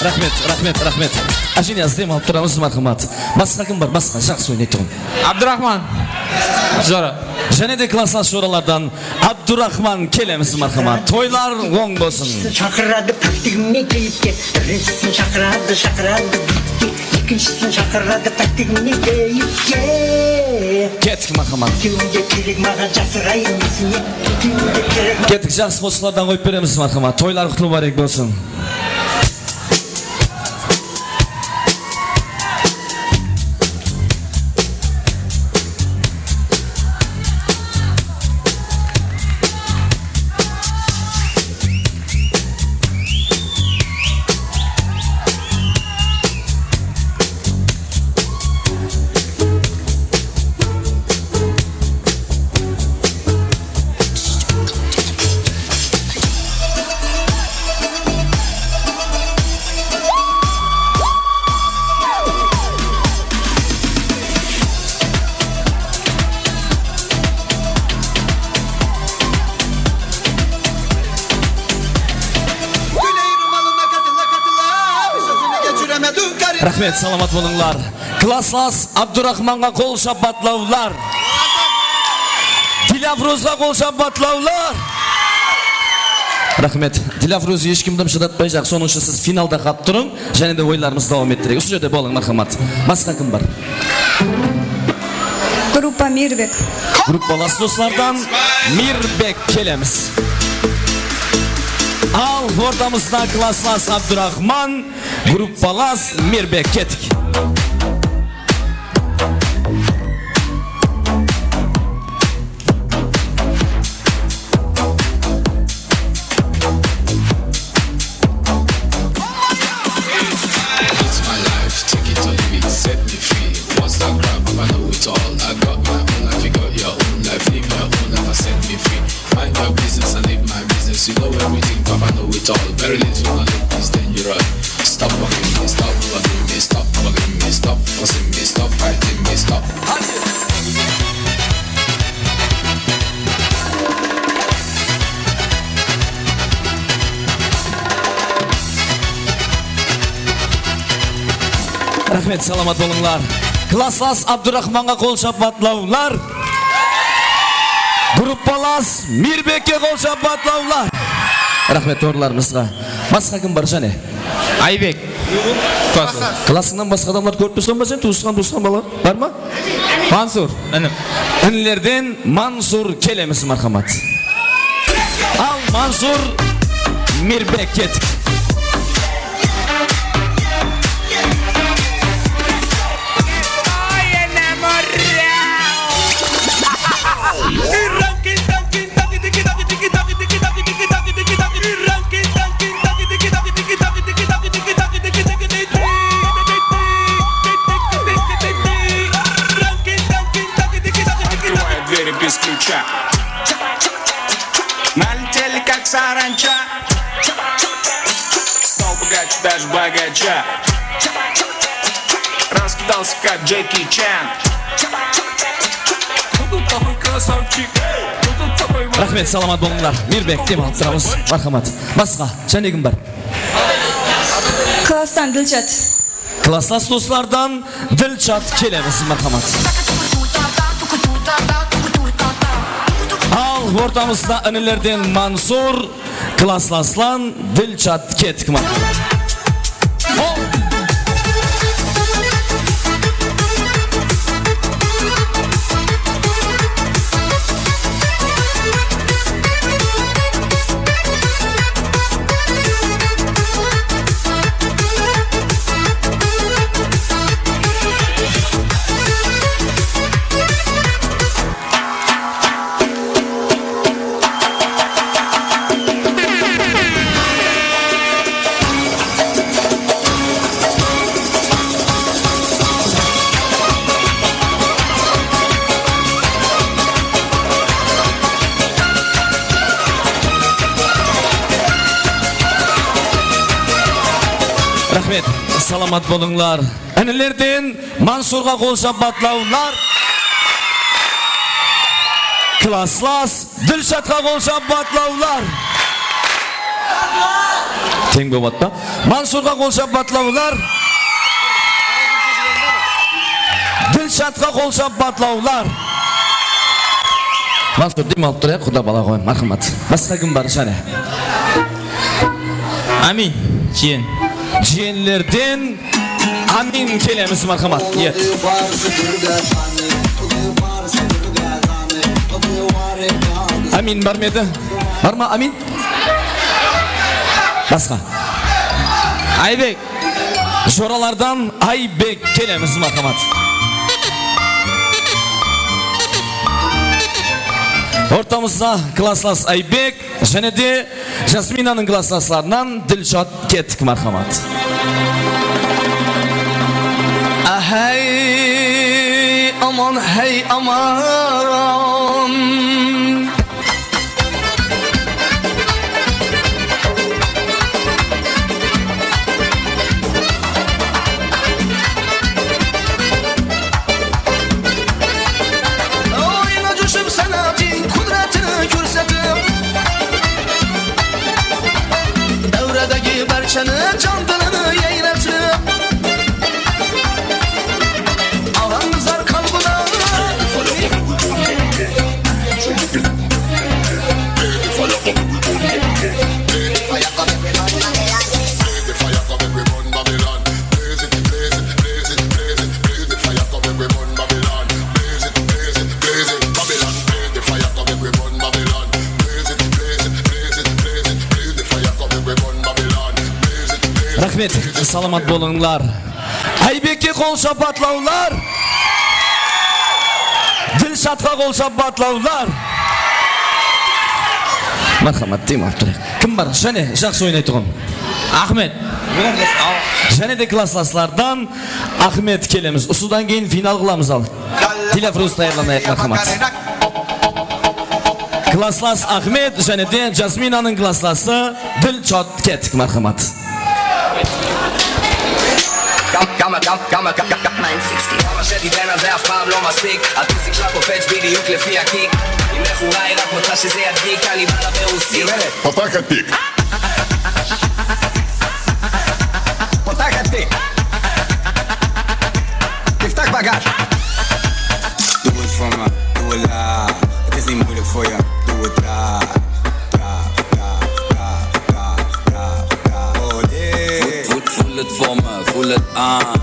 Raxmet, raxmet, raxmet. Ájiniyaz, dem alıp turamız, marhamat. Basqa kim bar? Basqa jaqsı oynaytuǵın. Abduraxman. Jora. Jáne de klasslas joralardan Abduraxman, kelemiz, marhamat. Toylar oń bolsın. Shaqıradı páttigime keyipke, birinshisin shaqıradı, shaqıradı biyikke, ekinshisin shaqıradı páttigime keyipke. Kettik, marhamat. Ekewinde kerek maǵan, jasırayın nesine? Ekewinde kerek maǵan. Kettik, jaqsı qosıqlardan qoyıp beremiz, marhamat. Toylar qutlı múbárek bolsın. Raxmet, salamat bolıńlar. Klasslas Abduraxmanǵa qol shappatlawlar. Dilafruzǵa qol shappatlawlar. Raxmet. Dilafruz hesh kimdi shıdatpayjaq, sonıń ushın siz finalda qalıp turıń. Jáne de oyınlarımızdı dawam ettireyik. Usı jerde bolıń, marhamat. Basqa kim bar? Gruppa Mirbek. Gruppalas doslardan Mirbek, kelemiz. Al, ortamızda klasslas Abduraxman, gruppalas Mirbek, kettik. It's my life, take it or leave it, set me free. What's that crap? I know it all. I got my own life, you got your own life. Live your own life and set me free. Mind your business and leave my business. You know everything, Papa know it all. Very little knowledge is dangerous. Stop bugging me, stop bugging me, stop bugging me, stop forcing me, stop fighting me, stop. Raxmet, salamat bolıńlar. Klasslas Abduraxmanǵa qol shappatlawlar. Gruppalas Mirbekke qol shappatlawlar. Raxmet, orınlarıńızǵa. Basqa kim bar, jáne? Aybek. Klasslas. Klasıńnan basqa adamlar kórip tursań ba sen? Tuwısqan, tuwısqan bala bar ma? Mansur, inim. Inilerden Mansur, kelemiz, marhamat. Al, Mansur, Mirbek, kettik. Налетели, как саранча. Стал богаче, даже богаче. Раскидался, как Джеки Чан. Кто тут такой красавчик? Кто тут такой... Raxmet, salamat bolıńlar. Miyrbek, dem alıp turamız. Marhamat. Basqa, jáne kim bar? Klasstan Dilshat. Klasslas doslardan Dilshat kelemiz, marhamat. Al, ortamızda inilerden Mansur, klasslaslan Dilshat kettik, marhamat. Raxmet, salamat bolıńlar. Inilerden Mansurǵa qol shapatlawlar. Klasslas Dilshatqa qol shapatlawlar. Teń bolıp atpa? Mansurǵa qol shapatlawlar. Dilshatqa qol shapatlawlar. Mansur, dem alıp turayıq, quda bala ǵoy, marhamat. Basqa kim bar, jáne? Amin, jiyen. Jiyenlerden Amin kelemiz, marhamat. Yet. Amin bar ma edi? Bar ma Amin? Basqa. Aybek. Joralardan Aybek kelemiz, marhamat. Ortamızda klasslas Aybek. Jáne de Jasminanıń klasslaslarınan Dilshat kettik, marhamat. Áhey, aman, hey, aman. Oyına júrsem sanatıń qúdretin kórsetip, dáwradagi bárshani jan dilinı yayratıp, aǵańızlar qalbına. Raxmet, salamat bolıńlar. Aybekke qol shapatlawlar. Dilshatqa qol shapatlawlar. Marhamat, dem alıp turayıq. Kim bar? Jáne jaqsı oynaytuǵın. Axmet. Jáne de klasslaslardan Axmet kelemiz. Usıdan keyin final qılamız al. Dilafruz tayarlanayıq, marhamat. Klasslas Axmet jáne de Jasminanıń klasslası Dilshat kettik, marhamat. Gamma, gamma, gamma, gamma, gamma, nine sixty. כמה שתיתן על זה אף פעם לא מספיק. הטוסיק שלה קופץ בדיוק לפי הקיק. אם מכורה היא רק רוצה שזה ידביק, אני בא לה ברוסית. פותחת תיק. פותחת תיק. תפתח בגאז'. Doe 't veur me, doe 't laag. Het is niet moeilijk voor je, doe 't traag. Traag, traag, traag, traag, traag, traag. Olé. Voel, voel, voel het voor me, voel het aan.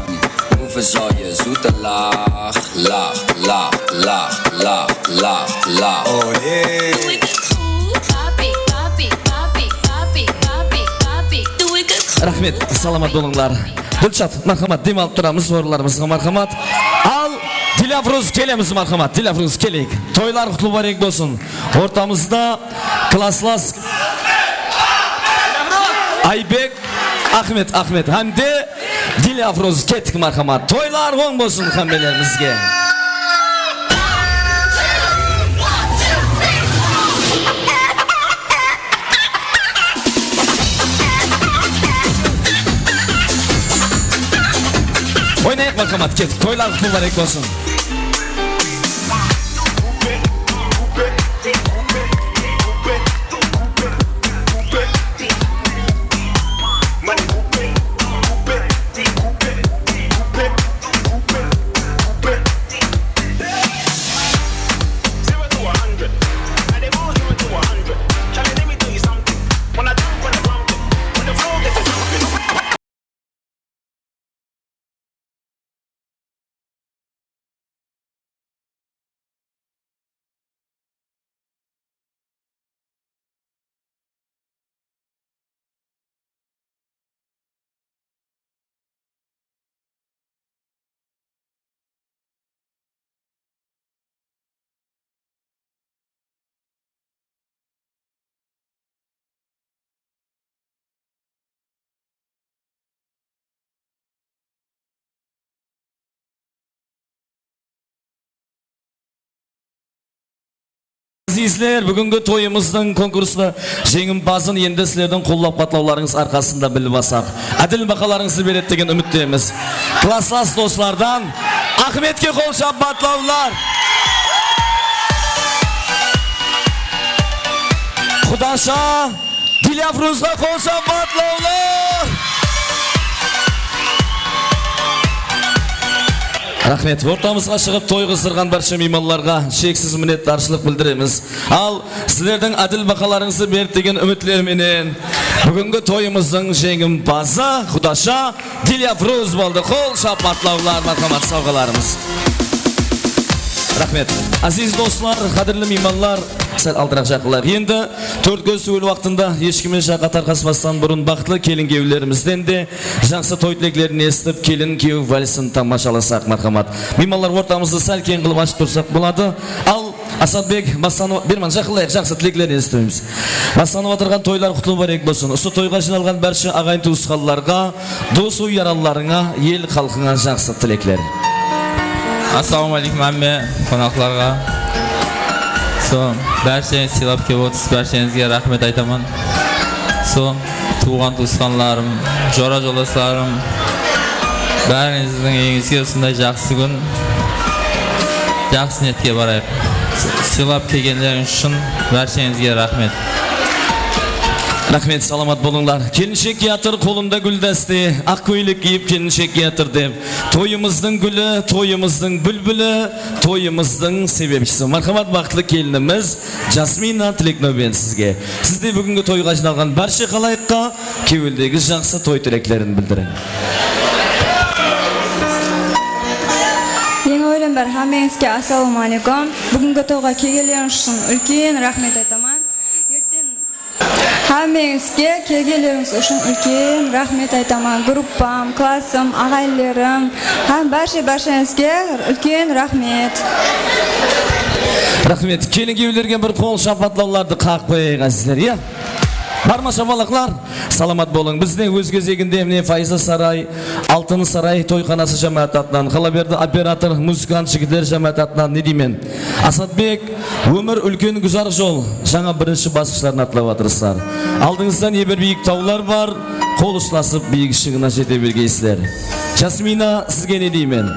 Proeven zal je zoete lach. Lach, lach, lach, lach, lach, lach. Olé. Doe ik het goed? Papi, papi, papi, papi, papi, papi. Doe ik het goed? Raxmet, salamat bolıńlar. Dilshat, marhamat, dem alıp turamız, orınlarımızǵa marhamat. Al, Dilafruz kelemiz, marhamat. Dilafruz keleyik. Toylar qutlı múbarek bolsın. Ortamızda klasslas Aybek, Axmet, Axmet hám de Dilafruz kettik, marhamat. Toylar oń bolsın hámmelerimizge. Marhamat, kettik. Toylar qutlı múbárek bolsın. Ázizler, búgingi toyımızdıń konkursında jeńimpazın endi sizlerdiń qollap-quwatlawlarıńız arqasında bilip alsaq, ádil bahalarıńızdı beredi degen úmittemiz. Klasslas doslardan Axmetke qol shappatlawlar. Qudasha Dilyafruzǵa qol shappatlawlar. Raxmet. Ortamızǵa shıǵıp toy qızdırǵan bárshe miymanlarǵa sheksiz minnetdarshılıq bildiremiz. Al, sizlerdiń ádil bahalarıńızdı berdi degen úmitler menen búgingi toyımızdıń jeńimpazı Qudasha Dilyafruz boldı. Qol shappatlawlar, marhamat, sawǵalarımız. Raxmet. Áziz doslar, qádirli miymanlar, sál aldıraq jaqınlayıq. Endi tórtkóz tógel waqtında hesh kim men jaqqa tarqaspastan burın baxıtlı kelin-kúyewlerimizden de jaqsı toy tileklerin esitip, kelin-kúyew valsin tamashalasaq, marhamat. Miymanlar, ortamızdı sál keń qılıp ashıp tursaq boladı. Al, Asadbek, baslanıp, berman, jaqınlayıq, jaqsı tileklerin esitemiz. Baslanıp atırǵan toylar qutlı múbárek bolsın. Usı toyǵa jıynalǵan bárshe aǵayin-tuwısqanlarǵa, dos-uy yaranlarıńa, el-xalqıńa jaqsı tilekler. Assalawma áleykum, ámme, qonaqlarǵa. Soń, bársheńiz sıylap kelip otırsız, bársheńizge raxmet aytaman. Soń, tuwǵan-tuwısqanlarım, jora-jolaslarım, bárińizdiń úyińizge usınday jaqsı kún, jaqsı niyetke barayıq. Sıylap kelgenlerińiz ushın bársheńizge raxmet. Raxmet, salamat bolıńlar. Kelinshek kiyatır, qolında gúldáste, aq kóylek kiyip kelinshek kiyatır dep. Toyımızdıń gúli, toyımızdıń búlbili, toyımızdıń sebepshisi. Marhamat, baxıtlı kelinimiz Jasmina, tilek náwbet sizge. Siz de búgingi toyǵa jıynalǵan bárshe xalayıqqa kewildegi jaqsı toy tileklerin bildiriń. Eń áwelen bári hámmeńizge assalawma áleykum. Búgingi toyǵa kelgenlerińiz ushın úlken raxmet aytaman. Erten Hámmeńizge, kelgenlerińiz ushın úlken raxmet aytaman. Gruppam, klassım, aǵayinlerim hám bárshe-bársheńizge úlken raxmet. Raxmet. Kelin-kúyewlerge bir qol shappatlawlardı qaǵıp qoyayıq, ázizler, iya? Bar ma shapalaqlar? Salamat bolıń. Biz de óz gezeginde, mine, Fayza Saray, Altın Saray toyxanası jámááti atınan, Qalaberdi operator, muzıkant jigitler jámááti atınan ne deymen? Asadbek, ómir úlken gúzar jol, jańa birinshi basqıshların atlap atırsızlar. Aldıńızda ne bir biyik tawlar bar, qol uslasıp biyik shıńına jete bergeysizler. Jasmina, sizge ne deymen?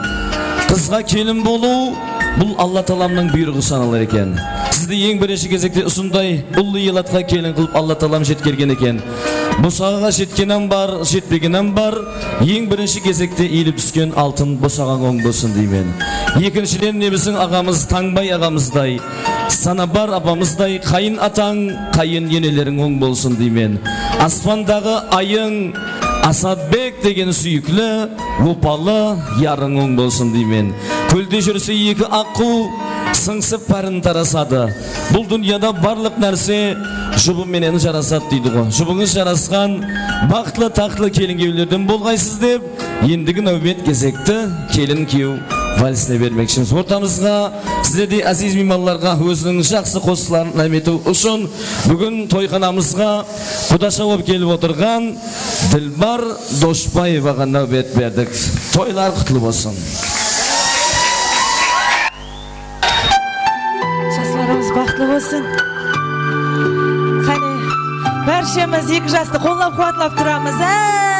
Qızǵa kelin bolıw, bul Alla taalamnıń buyrıǵı sanalar eken. Sizdi eń birinshi gezekte usınday ullı elatqa kelin qılıp Alla taalam jetkergen eken. Bosaǵaǵa jetken hám bar, jetpegen hám bar. Eń birinshi gezekte iyilip túsken altın bosaǵań oń bolsın deymen. Ekinshiden, mine, biziń aǵamız Tańbay aǵamızday, Sanabar apamızday qáyin atań, qáyin eneleriń oń bolsın deymen. Aspandaǵı ayıń Asadbek degen súyikli, opalı yarıń oń bolsın deymen. Kólde júrse eki aqqıw, sıńsıp párin tarasadı. Bul dúnyada barlıq nárse jubı menen jarasadı deydi ǵo. Jubıńız jarasqan, baxıtlı, taxtlı kelin-kúyewlerden bolǵaysız dep, endigi náwbet gezekti kelin-kúyew valsine bermekshimiz. Ortamızǵa sizlerdey áziz miymanlarǵa óziniń jaqsı qosıqların inam etiw ushın búgin toyxanamızǵa qudasha bolıp kelip otırǵan Dilbar Doshbaevaǵa náwbet berdik. Toylar qutlı bolsın! Jaslarımız baxıtlı bolsın. Qáne, bárshemiz eki jastı qollap-quwatlap turamız. Áy!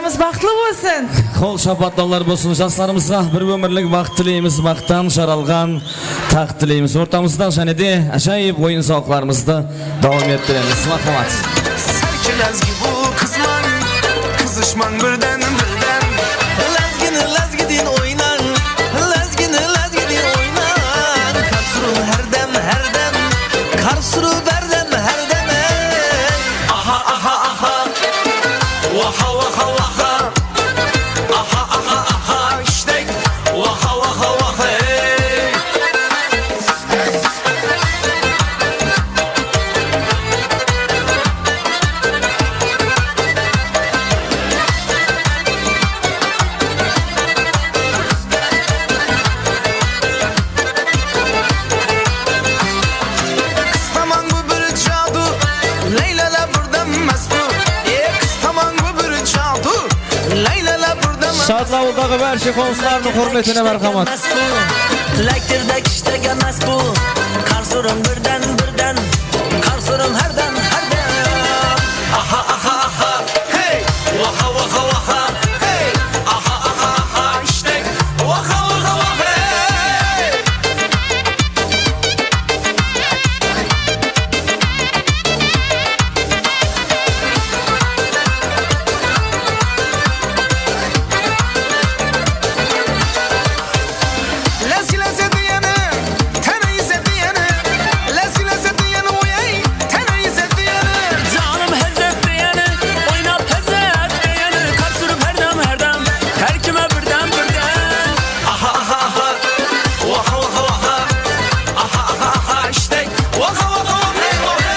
Baxıtlı bolsın. Qol shapatlawlar bolsın. Jaslarımızǵa bir ómirlik baxıt tileymiz, maqtan jaralǵan taxt tileymiz. Ortamızda jáne de ájayıp oyın-sawıqlarımızdı dawam ettiremiz. Marhamat. Sálki lázgi bul qızmań, qızıshmań birden-birden. Lázgini lázgi deyin oynań, lázgini lázgi deyin oynań. Karsırıw hárdem, hárdem, karsırıw bárdem, hárdem, ey. Aha, aha, aha. Waha, waha, waha. Aha, aha, aha, ishtek. Waha, waha, waha, ey. Qız taman bu bir jadu, laylala birden mástu. E, qız taman bu bir jadu, laylala birden mástu. Shadlı awıldaǵı bárshe qońsılardıń húrmetine márhamat. Láktirde kishtek emes bul, Qarsırım birden-birden, Qarsırım hárdem, hárdem. Aha, aha, aha. Hey! Waha, waha, waha! Hey! Aha, aha, aha! Ishtek! Waha, waha, waha! Hey! Lázgi lázzetli ene, táne izzet diyeni, lázgi lázzetli ene, oyay, táne izzet diyeni. Janım hezzet diyeni, oynap hezzet diyeni, Qarsırım hárdem, hárdem, hár kime birden, birden. Aha, aha, aha, waha, waha, waha, aha, aha, aha, ishtek, waha, waha, waha, waha.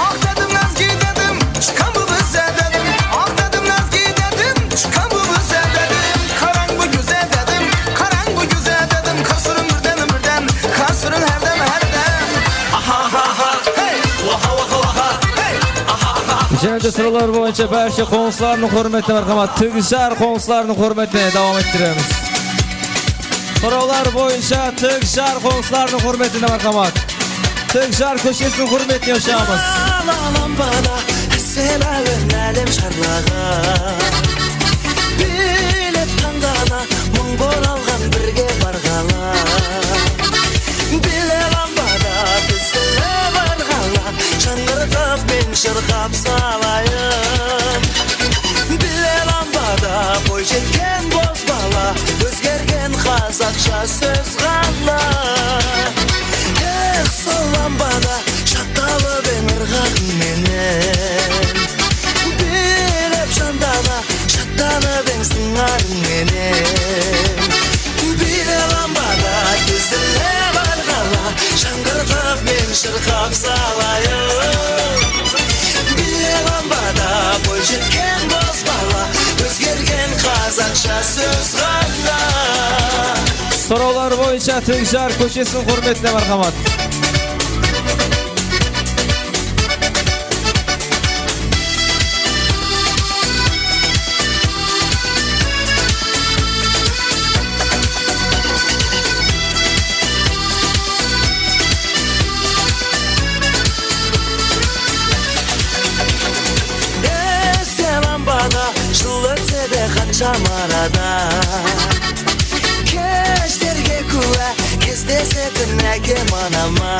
Aq dedim, názgi dedim, shıqqan bul bize dedim. Aq dedim, názgi dedim, shıqqan bul bize dedim. Qarań bu kóze dedim, qarań bu kóze dedim. Qarsırım birden-birden, Qarsırım hárdem, hárdem. Aha, aha, aha, hey! Waha, waha, waha, hey! Aha, aha, aha. Jáne de sorawlar boyınsha bárshe qońsılardıń húrmetine márhamat. Tig jar qońsılardıń húrmetine dawam ettiremiz. Sorawlar boyınsha Tig jar qońsılardıń húrmetine márhamat. Tig jar kóshesiniń húrmetine ushamız. Ala lampada sen áwen, álem sharlaǵan. Biylep tańdana mıń boralǵan birge barǵalar. Bile lampada dizile barǵalar. Shańǵırtıp men shırqap salayın. Bile lampada boy jetken bozbala, ózgergen qazaqsha sóz ǵalla. Eh, sol lampada shattalıp eń ırǵaǵıń menen. Biylep jandana, shattanıp eń sınarıń menen. Bile lampada dizile barǵala, shańǵırtıp men shırqap salayın. Bile lampada boy jetken bozbala, ózgergen qazaqsha sóz ǵalla. Sorawlar boyınsha Tig jar kóshesiniń húrmetine márhamat. Ese lampada jıl ótse de qansha marada. Keshlerge kúwá, keslesetin ákem anama.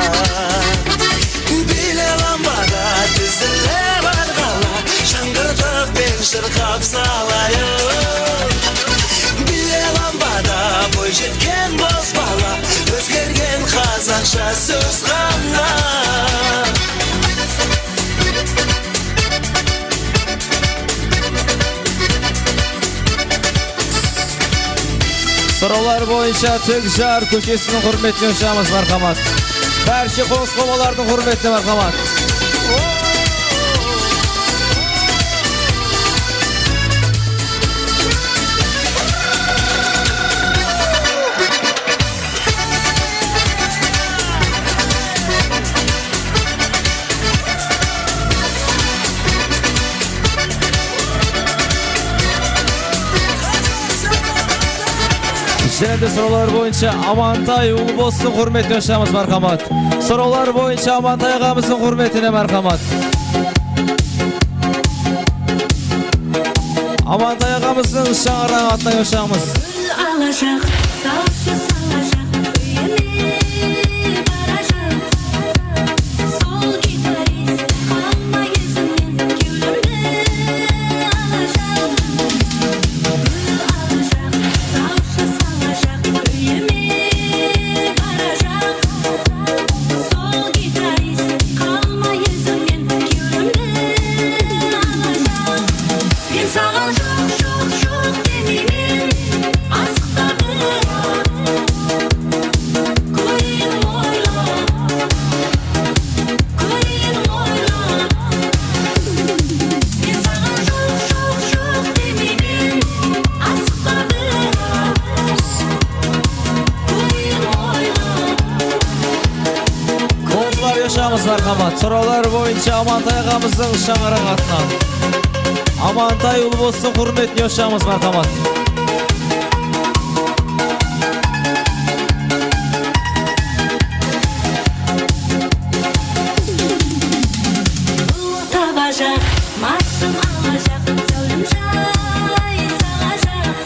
Bile lampada dizile barǵala, shańǵırtıp men shırqap salayın. Bile lampada boy jetken bozbala, ózgergen qazaqsha sóz ǵalla. Sorawlar boyınsha Tig jar kóshesiniń húrmetine ushamız, márhamat. Bárshe qońsı-qobalardıń húrmetine, márhamat. Jáne de sorawlar boyınsha Amantay Ulbostıń húrmetine ushıramız, marhamat. Sorawlar boyınsha Amantay aǵamızdıń húrmetine, marhamat. Amantay aǵamızdıń shańaraǵın atına ushıramız. Gúl alajaq, sawshı salajaq, úyime barajaq. Sol gitarist qalmay izimnen, kewlimdi alajaq. Gúl alajaq, sawshı salajaq, úyime barajaq. Sol gitarist qalmay izimnen, kewlimdi alajaq. Men saǵan joq, joq, joq demeymen, asıqta biraq. Kóreyin oylap, kóreyin oylap. Men saǵan joq, joq, joq demeymen, asıqta biraq. Kóreyin oylap. Qońsılar, ushıramız, marhamat. Sorawlar boyınsha Amantay aǵamızdıń shańaraǵı atınan. Amantay Ulbostıń húrmetine ushıramız, marhamat. Bul tabajaq, mashım alajaq, záwlim jay salajaq.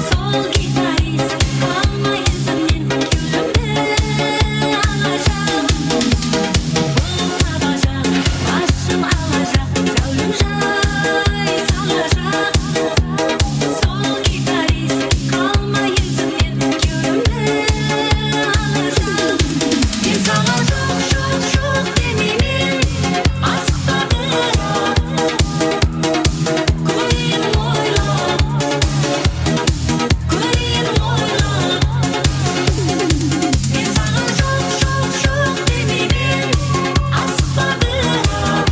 Sol gitarist qalmay izimnen, kewlimdi alajaq. Bul tabajaq, mashım alajaq, záwlim jay salajaq. Sol gitarist qalmay izimnen, kewlimdi alajaq. Men saǵan joq, joq, joq demeymen, asıqta biraq. Kóreyin oylap, kóreyin oylap. Men saǵan joq, joq, joq demeymen, asıqta biraq.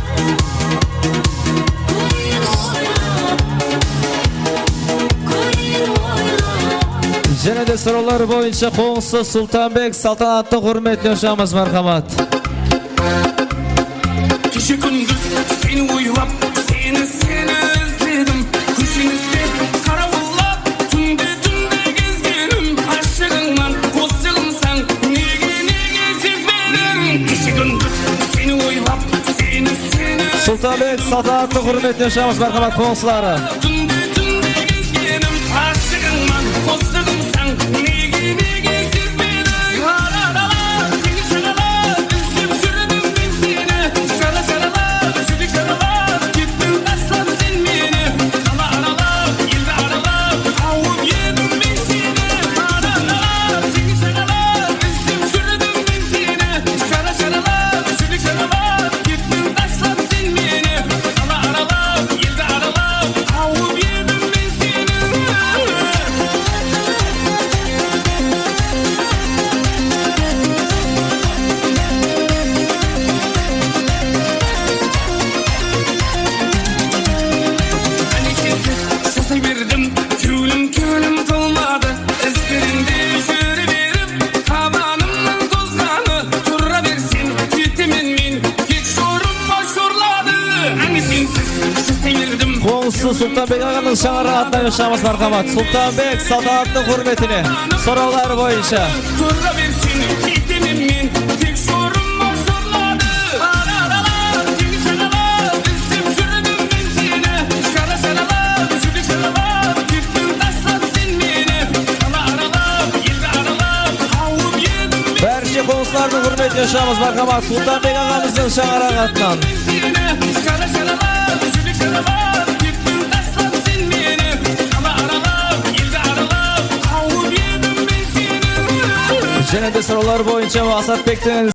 Kóreyin oylap, kóreyin oylap. Jáne de sorawlar boyınsha qońsı Sultanbek Saltanattıń húrmetine ushıramız, marhamat. Keshe kúndiz seni oylap, seni, seni izledim. Kósheni izlep, qarawıllap, túnde, túnde gezgenim. Ashıǵıńman qosıǵımsań, nege, nege sezbedim? Keshe kúndiz seni oylap, seni, seni Sultanbek Saltanattıń húrmetine ushıramız, marhamat, qońsıları. Túnde, túnde gezgenim, ashıǵıńman qosıǵımsań, nege, nege sezbediń? Qara dala, teńiz jaǵalap, izlep júrdim men seni. Jara jaralap, júrek jaralap, kettiń taslap sen meni. Qala aralap, eldi aralap, qawıp edim men seni. Qara dala, teńiz jaǵalap, izlep júrdim men seni. Jara jaralap, júrek jaralap, kettiń taslap sen meni. Qala aralap, eldi aralap, qawıp edim men seni. Áne sensiz jasay berdim, kewlim, kewlim tolmadı. Izlerinde júre berip, tabanımnıń tozǵanı. Tura berseń, ketemen men, tek jorıma jorladı. Áne sensiz jasay berdim. Qońsısı Sultanbek aǵanıń shańaraǵı atına ushıramız, marhamat. Sultanbek Saltanattıń húrmetine sorawlar boyınsha. Tura berseń, ketemen men, tek jorıma jorladı. Qara dala, teńiz jaǵalap, izlep júrdim men seni. Jara jaralap, júrek jaralap, kettiń taslap sen meni. Qala aralap, eldi aralap, qawıp edim men. Bárshe qońsılardıń húrmetine ushıramız, marhamat, Sultanbek aǵamızdıń shańaraǵı atınan. Jáne de sorawlar boyınsha Maqsatbektiń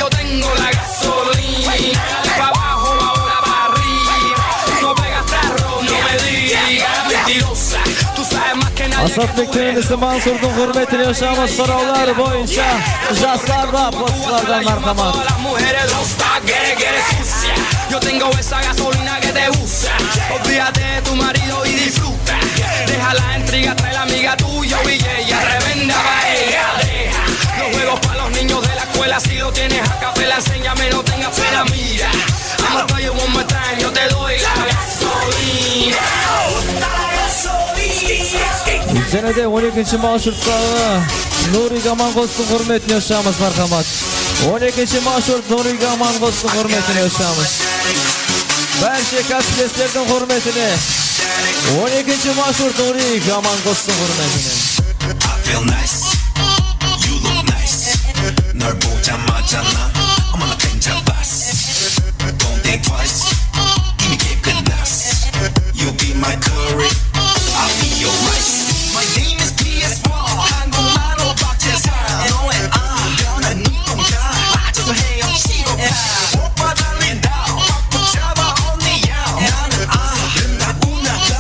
Yo tengo la gasolina, pa abajo, ahora pa arriba. No pegas tarro, no me digas mentirosa. Tú sabes más que nadie. Asatbek Tendisi Mansurdıń húrmetine ushıramız. Sorawlar boyınsha jaslar da postlardan marhamat. Todas las mujeres los taqueres quiere sucia. Yo tengo esa gasolina que te gusta. Olvídate de tu marido y disfruta. Deja la intriga, trae la amiga tuya y ella revenda pa' ella. Deja los juegos pa' los niños de la escuela. Si lo tienes a capela, enséñame, no tengas pena, mira. I'ma tell you one more time, yo te doy la gasolina. Jáne de on ekinshi marshruttaǵı Nuriy Gamanqostıń húrmetine ushıramız, marhamat. On ekinshi marshruttı Nuriy Gamanqostıń húrmetine ushıramız. Bárshe kásipleslerdiń húrmetine. On ekinshi marshruttı Nuriy Gamanqostıń húrmetine. I feel nice. You look nice. 널 보자마자 난 어머나 땡 잡았어. Don't think twice. 이미 게임 끝났어. You be my curry. I'll be your rice. My name is P S one. 한국말로 박재상. 너의 아 변한 눈동자. 맞춰서 헤엄치고 가. 오빠 달린다. 꽉 붙잡아 언니야. 나는 아 른다 우나가.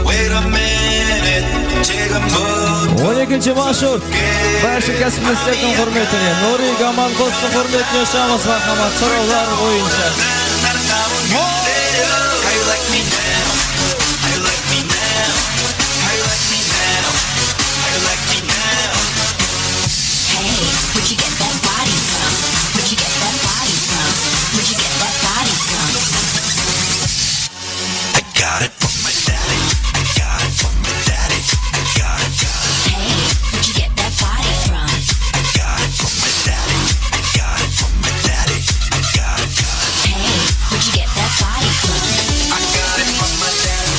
Wait a minute. 지금부터 on ekinshi marshruttı bárshe kásipleslerdiń húrmetine, Nuriy Gamanqostıń húrmetine ushıramız, marhamat, sorawlar boyınsha. Hey, where'd you get that body from? Where'd you get that body from? Where'd you get that body from? I got it from my daddy. I got it from my daddy. I got it, got it. Hey, where'd you get that body from? I got it from my daddy. I got it from my daddy. I got it, got it. Hey, where'd you get that body from? I got it from my daddy.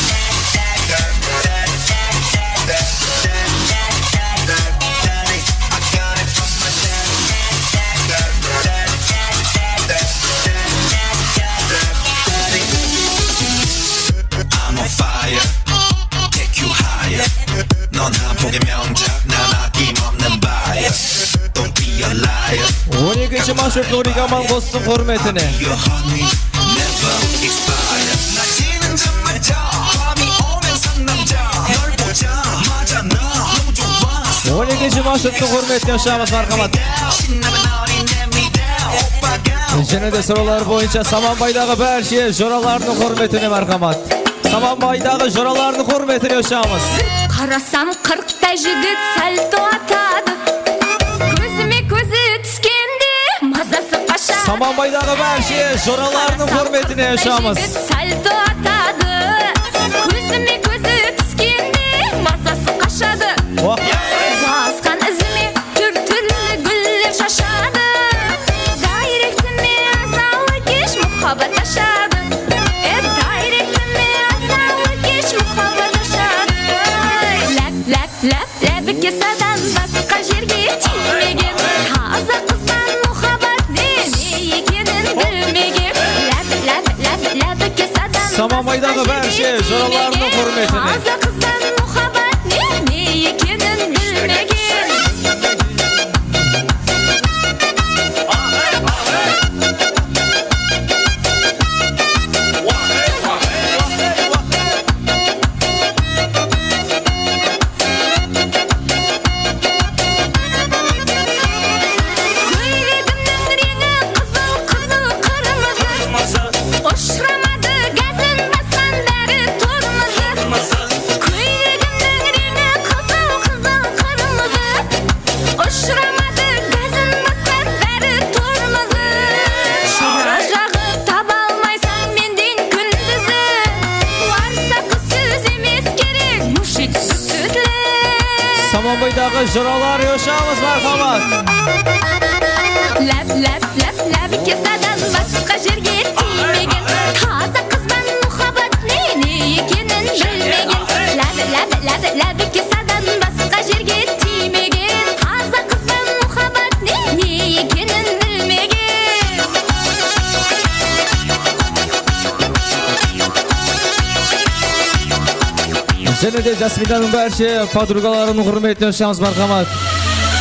I'm on fire. Take you higher. 넌 한폭의 명작, 난 아낌없는 buyer. Don't be a liar. On ekinshi marshruttı Nuriy Gamanqostıń húrmetine. Your honey never expire. 낮에는 잠을 자. 밤이 오면 상남자. 널 보자마자 나 너무 좋아. On ekinshi marshruttı húrmetine ushıramız, marhamat. Jáne de sorawlar boyınsha Samanbaydaǵı bárshe joralardıń húrmetine, marhamat. Samanbaydaǵı joralardıń húrmetine ushıramız. Qarasam, qırqta jigit salto atadı. Kózime kózi túskende mazası qashadı. Samanbaydaǵı bárshe joralardıń húrmetine ushıramız. Salto atadı. Kózime kózi túskende mazası qashadı. Oh. Basqan izime túr-túrli gúller shashadı. Dayrektime azalı kesh muhabbat ashadı. E, dayrektime azalı kesh muhabbat ashadı. Láp, láp, láp, lábi kesadan basqa jerge tiymegen. Taza qızban muhabbat ne, ne ekenin bilmegen. Láp, láp, láp, lábi kesadan Samanbaydaǵı bárshe joralardıń húrmetine. Taza qızban muhabbat ne, ne ekenin bilmegen. Kóylegimniń reńi qızıl, qızıl, qırmızı. Ushıramadı gázin basqan bári tormozı. Kóylegimniń reńi qızıl, qızıl, qırmızı. Ushıramadı gázin basqan bári tormozı. Shıra jaǵıp taba almaysań menden kúndizi. Warsa qız sóz emes kerek, mushik sózli. Samanbaydaǵı joralar joshıramız, marhamat. Láp, láp, láp, lábi kesadan basqa jerge tiymegen. Taza qızban muhabbat ne, ne ekenin bilmegen. Láp, láp, láp, lábi kesadan basqa jerge tiymegen. Taza qızban muhabbat ne, ne ekenin bilmegen. Jáne de Jasminanıń bárshe podrugalarınıń húrmetine ushıramız, marhamat.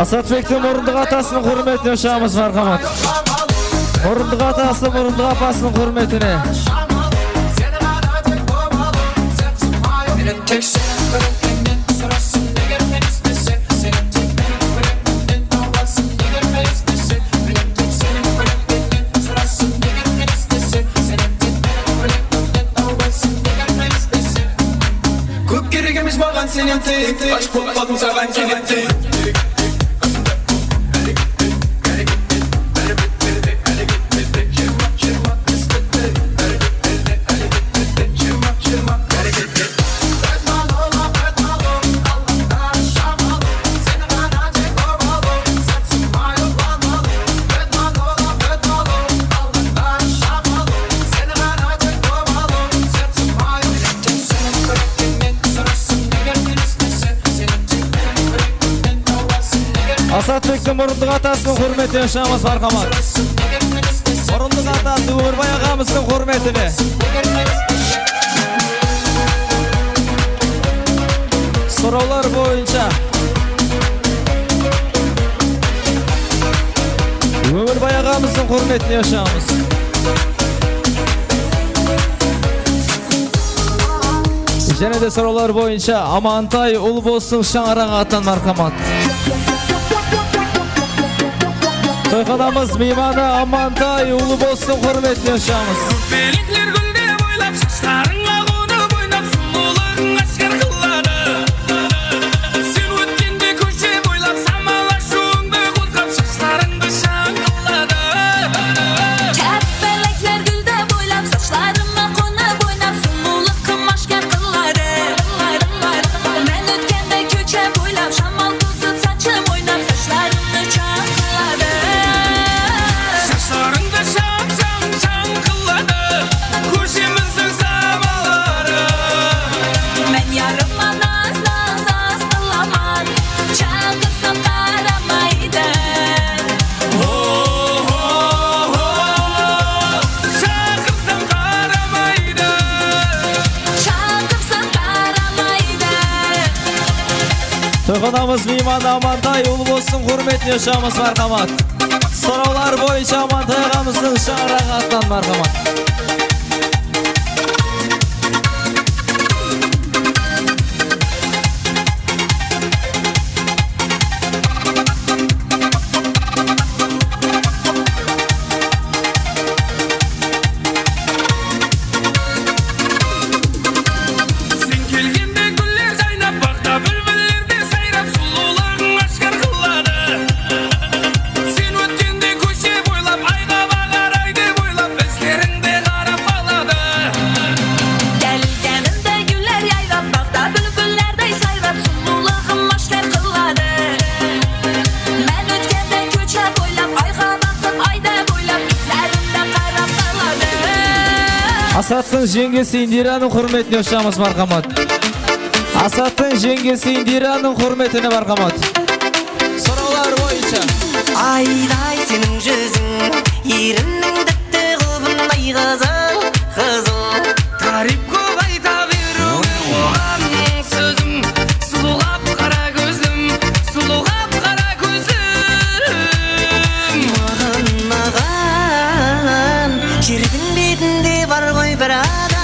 Asatbektiń murındıǵı atasınıń húrmetine ushıramız, marhamat. Murındıǵı atası, murındıǵı apasınıń húrmetine. Kóp kerek emes maǵan senen teń, ashıq bolmadım saǵan keledi. Asatbektiń murındıǵı atasınıń húrmetine ushıramız, marhamat. Murındıǵı atası Ómirbay aǵamızdıń húrmetine. Sorawlar boyınsha Ómirbay aǵamızdıń húrmetine ushıramız. Jáne de sorawlar boyınsha Amantay Ulbostıń shańaraǵı attan, marhamat. Toyxanamız miymanı Amantay Ulbostıń húrmetine ushıramız. Kóppelikler gúldep oylap, shashlarıńa qonıp oynap, sulıwlıǵıń áshkar qıladı. Sen ótkende kóshe boylap, samal ashıwıńdı qozǵap, shashlarıńdı shań qıladı. Kóppelikler gúldep oylap, shashlarıma qonıp oynap, sulıwlıǵıń áshkar qıladı. Men ótkende kóshe boylap, samal tozıp, sachım oynap, shashlarıńdı shań qıladı. Shashlarıńdı shań, shań, shań qıladı. Kóshemizdiń samalları. Men yarıma naz, naz, naz qılaman. Shaqirsam qaramaydı. Ho, ho, ho. Shaqirsam qaramaydı. Shaqirsam qaramaydı. Toyxanamız miymanı Amantay Ulbostıń húrmetine ushıramız, marhamat. Sorawlar boyınsha Amantay aǵamızdıń shańaraǵı attan, marhamat. Sen kelgende gúller jaynap, baǵda búlbiller de sayrap, sulıwlıǵıń áshkar qıladı. Sen ótkende kóshe boylap, ayǵa baǵar ay dep oylap, izlerińde qarap qaladı. Kelgenimde gúller yayrap, baǵda búlbillerdey sayrap, sulıwlıǵım áshkar qıladı. Men ótkende kóshe boylap, ayǵa baqıp, ay dep oylap, izlerimde qarap qaladı. Asattıń jeńgesi Indiranıń húrmetine ushıramız, marhamat. Asattıń jeńgesi Indiranıń húrmetine, marhamat. Sorawlar boyınsha. Ayday seniń júziń, erinniń dipti qubınday qızıl, qızıl. Táriyp kóp ayta beriwge oǵan sózim, sulıw qap-qara kózlim, sulıw qap-qara kózlim. Maǵan, maǵan, jerdiń betinde bar ǵoy bir adam.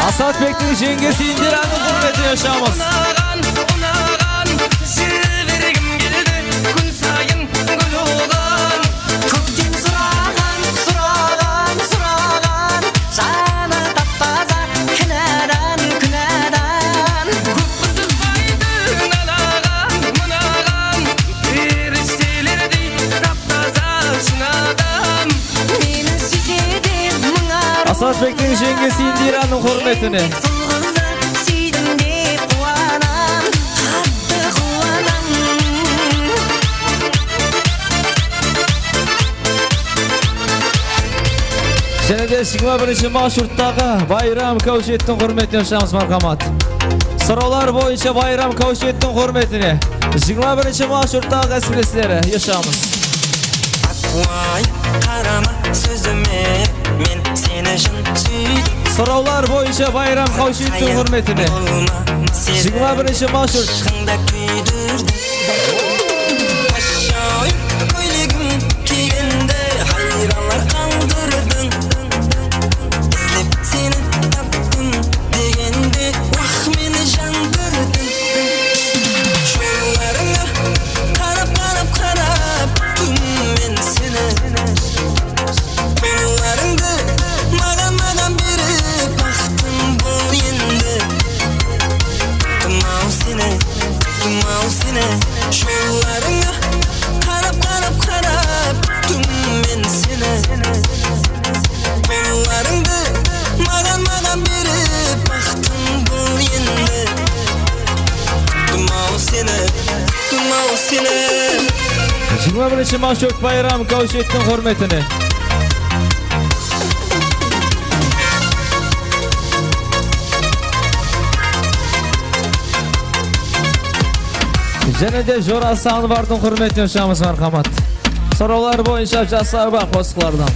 Asatbektiń jeńgesi Indiranıń húrmetine ushıramız. Unaǵan, unaǵan, jibergim keldi kún sayın gúl oǵan. Kókten suraǵan, suraǵan, suraǵan, janı tap-taza, kúnadan, kúnadan. Kóp qızıqpaydı anaǵan, mınaǵan, perishtelerdiy tap-taza shın adam. Meni súyse de mıń arman. Asatbektiń jeńgesi Indiranıń húrmetine. Sul qızdı súydim dep, Jigirma birinshi marshruttaǵı Bayram Káwshettiń húrmetine ushıramız, marhamat. Sorawlar boyınsha Bayram Káwshettiń húrmetine jigirma birinshi marshruttaǵı gásipleslari ushıramız. Ápiwayı, qarama sózime, men seni shın súydim. Sorawlar boyınsha Bayram Káwshettiń húrmetine jigirma birinshi marshruttı. Ashayın kóylegim kiygende hayranlar qaldırdıń. Izlep seni taptım degende, wah, meni jandırdıń. Jollarıńa qarap, qarap, qarap, tún men seni. Qollarıńdı maǵan, maǵan berip, baxtım bol endi. Dım-aw seni, dım-aw seni. Jollarıńa qarap, qarap, qarap, tún men seni. Qollarıńdı maǵan, maǵan berip, baxtım bol endi. Dım-aw seni, dım-aw seni. Jigirma birinshi marshruttı Bayram Káwshettiń húrmetine. Jáne de Jorası Anvardıń húrmetine ushıramız, marhamat. Sorawlar boyınsha Jaslar bar qosıqlardan.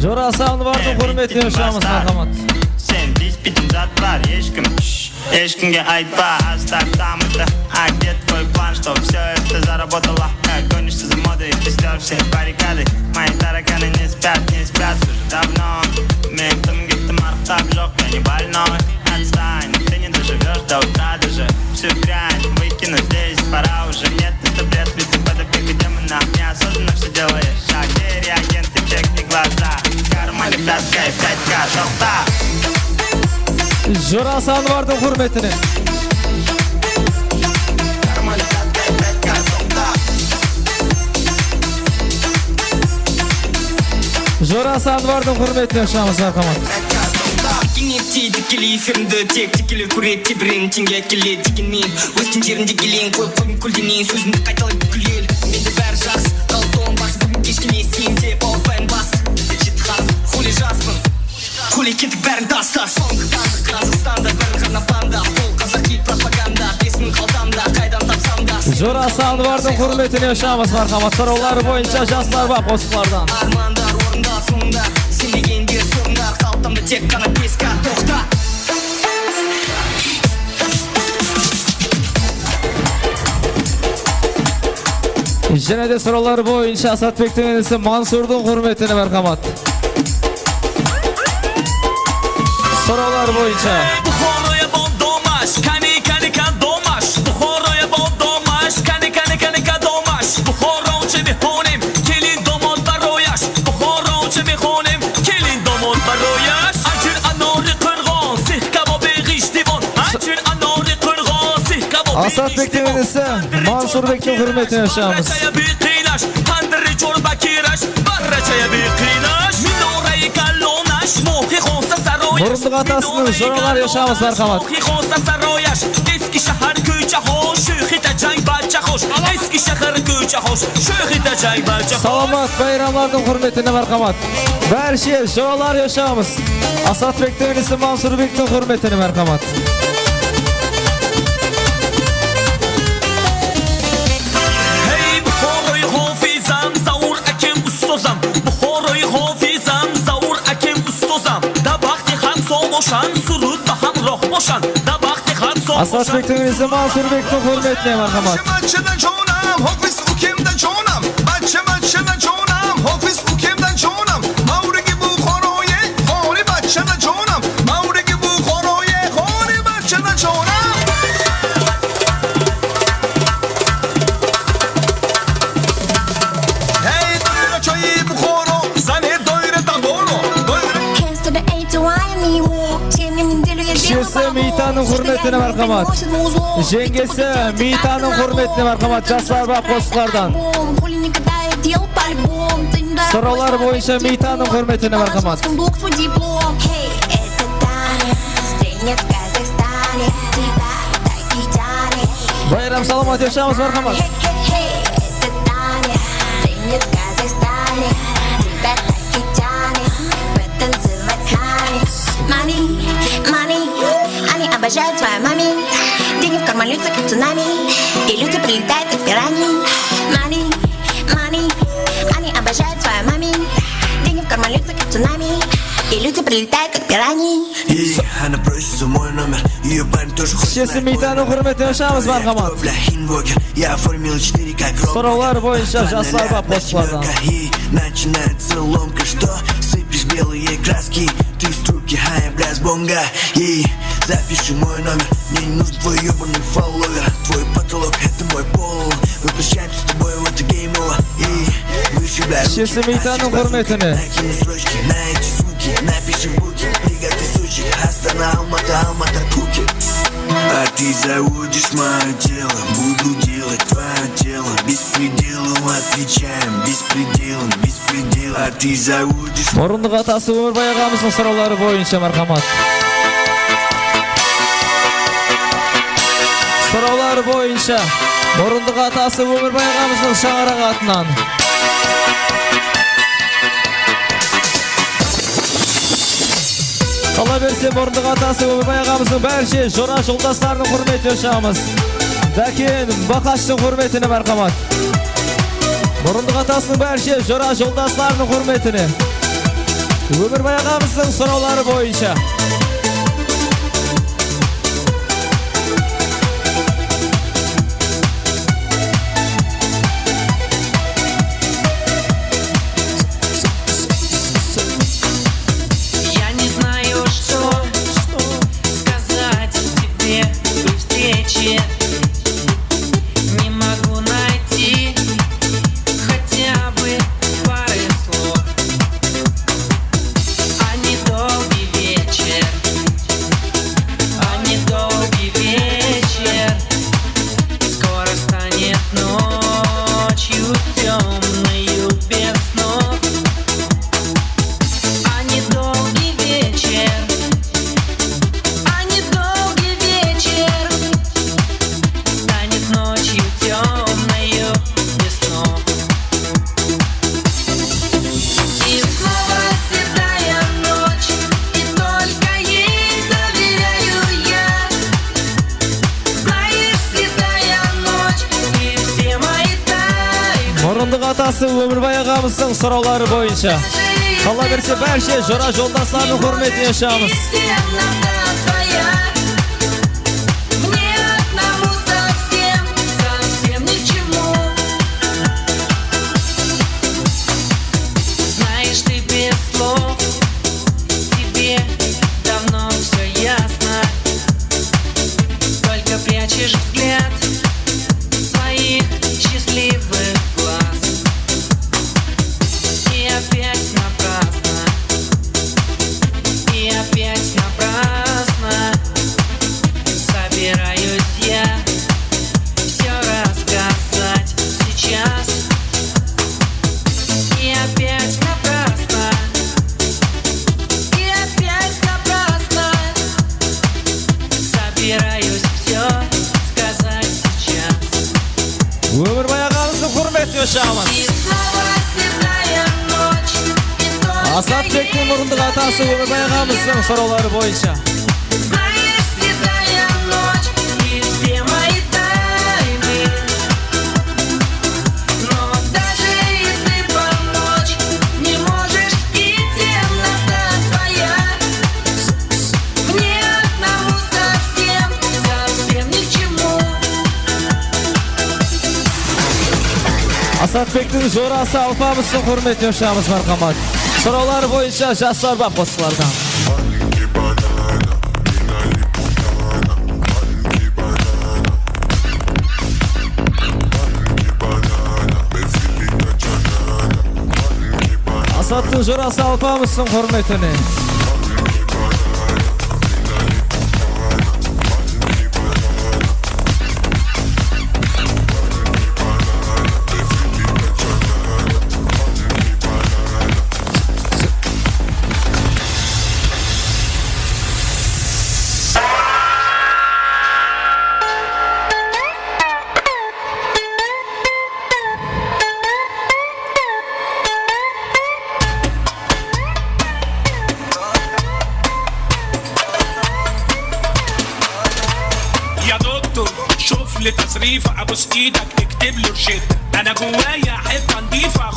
Jorası Anvardıń húrmetine ushıramız, marhamat. Sen deyspeytin zat bar, eshkim. Eshkimge aytpa, astar tamıdı. А где твой план, чтоб всё это заработало? Как гонишься за модой, ты стёр все баррикады. Мои тараканы не спят, не спят уже давно. Men dım kettim, arıqtap joq, я не больной. Отстань, ты не доживёшь до утра даже. Всю дрянь выкину здесь, пора уже. Нет, это бред, ведь ты под опекой демона. Неосознанно всё делаешь. Шаг, реагент, ты чекни глаза. Карманы пяткой, пятька, тоқта. Jorası Anvardıń húrmetine. Jorası Anvardıń húrmetine ushıramız, marhamat. Kengeyip tikkeley efirimdi, tek tikkeler kóredi, tebirenip teńge keledi. Degenmen, ósken jerimde keleyin, qoyıp qoygım kóldeneyin, sózimdi qaytalay púkil el. Mende bári jaqsı, qaldı tońın baqsı, búgin keshke ne isteyim dep awırtpayın bas. Jeti xanım, xule jaspın. Xule ketip bárin tasta. Sońǵı tandı Qazaqstanda, bir ǵana panda. Bul qazaqıy propaganda, bes mıń qaltamda, qaydan tapsam da. Jorası Anvardıń húrmetine ushıramız, marhamat. Sorawlar boyınsha Jaslar bar qosıqlardan. Armanlar orında sońında, sen degende sorınlar, qaltamda tek ǵana bes K. Toqta. Jáne de sorawlar boyınsha Asatbektiń inisi Mansurdıń húrmetine, marhamat. Sorawlar boyınsha. Buxoroya bol, domash, kani, kani, kan, domash. Buxoroya bol, domash, kani, kani, kani, kan, domash. Buxoro uche mehonem, kelin domod baroyash. Buxoro uche mehonem, kelin domod baroyash. Anjir anori qirg'on, six kabobi g'ish devon. Anjir anori qirg'on, six kabobi g'ish devon. Asatbektiń inisi Mansurbektiń húrmetine ushıramız. Murınlıq atasınıń joraları ushıramız, marhamat. Salamat bayramlardıń húrmetine, marhamat. Bárshe joraları ushıramız. Asatbektiń inisi Mansurbektiń húrmetine, marhamat. Hey, Buxoroy hofizam, Zaur akem ustozam. Buxoroy hofizam, Zaur akem ustozam. Dabaxte ham soǵıshan, surut baham roh boshan. Dabaxte ham soǵıshan. Asatbektiń inisi Mansurbektiń húrmetine, marhamat. Bachchada jonam, hofiz ukemda jonam. Bachcha, bachchada jonam, hofiz ukemda jonam. Mavrigi Buxoroye, xori bachchada jonam. Mavrigi Buxoroye, xori bachchada jonam. Hey, doyra choyi Buxoro, zane doyra taboro, doyra. Kishisi Miytanıń húrmetine, marhamat. Jeńgesi Miytanıń húrmetine, marhamat. Jaslar bar qosıqlardan. Sorawlar boyınsha Miytanıń húrmetine, marhamat. Bayram salamat yashańız, marhamat. Hey, hey, hey, это Таня, тренер в Казахстане. Money, они обожают свою мами. Деньги в карман льются, как цунами. И люди прилетают, как пираньи. Money, money, они обожают свою мами. Деньги в карман льются, как цунами. И люди прилетают, как пираньи. Ey, ana proshisi мой номер. Её парень тоже хочет знать мой номер. Shesi Miytanıń húrmetine ushıramız, marhamat. Bla, invoker. Я оформил четыре как робот. Sorawlar boyınsha jaslar bar postlardan. Начинается ломка, что сыпешь белые краски. Ты с трубки, хая, бля, с бонга. Ей, запиши мой номер. Мне не нужен твой ёбаный фолловер. Твой потолок, это мой пол. Мы прощаемся с тобой, это game over. Ей, выше, бля, руки. Shesi Miytanıń húrmetine. Накину срочки на эти суки. Напиши в буке. Приготовь сучек. Астана, Алмата, Алмата, Пхукет. А ты заводишь моё тело. Буду делать твоё дело. Беспределом отвечаем. Беспределом, беспределом. А ты заводишь. Murındıq atası Ómirbay aǵamızdıń sorawları boyınsha, marhamat. Sorawları boyınsha Murındıq atası Ómirbay aǵamızdıń shańaraǵı atınan. Qala berse, Murındıq atası Ómirbay aǵamızdıń bárshe jora joldaslarınıń húrmetine ushıramız. Dáken Baqashtıń húrmetine, marhamat. Murındıq atasınıń bárshe jora joldaslarınıń húrmetine. Ómirbay aǵamızdıń sorawları boyınsha. Я не знаю, что сказать тебе при встрече. Не могу найти хотя бы пары слов. А недолгий вечер, а недолгий вечер скоро станет ночью тёмною без снов. А недолгий вечер, а недолгий вечер станет ночью тёмною без снов. И снова седая ночь, и только ей доверяю я. Знаешь, седая ночь, ты все мои тайны. Murındıq atası Ómirbay aǵamızdıń sorawları boyınsha. Qala berse, bárshe jora joldaslarınıń húrmetine ushıramız. Мне одному совсем, совсем ни к чему. Знаешь, ты без слов, тебе давно всё ясно. Только прячешь взгляд своих счастливых глаз. И опять напрасно, и опять напрасно собираюсь я всё рассказать сейчас. И опять напрасно, и опять напрасно собираюсь всё сказать сейчас. Ómirbay aǵamızdıń húrmetine ushıramız. И снова седая ночь, и только Asatbektiń murındıq atası Ómirbay aǵamızdıń sorawları boyınsha. Знаешь, седая ночь, ты все мои тайны. Но даже и ты помочь не можешь, и темнота твоя мне одному совсем, совсем ни к чему. Asatbektiń jorası Alpamıstıń húrmetine ushıramız, marhamat. Sorawları boyınsha jaslar bar qosıqlardan. Asattıń jorası Alpamıstıń húrmetine.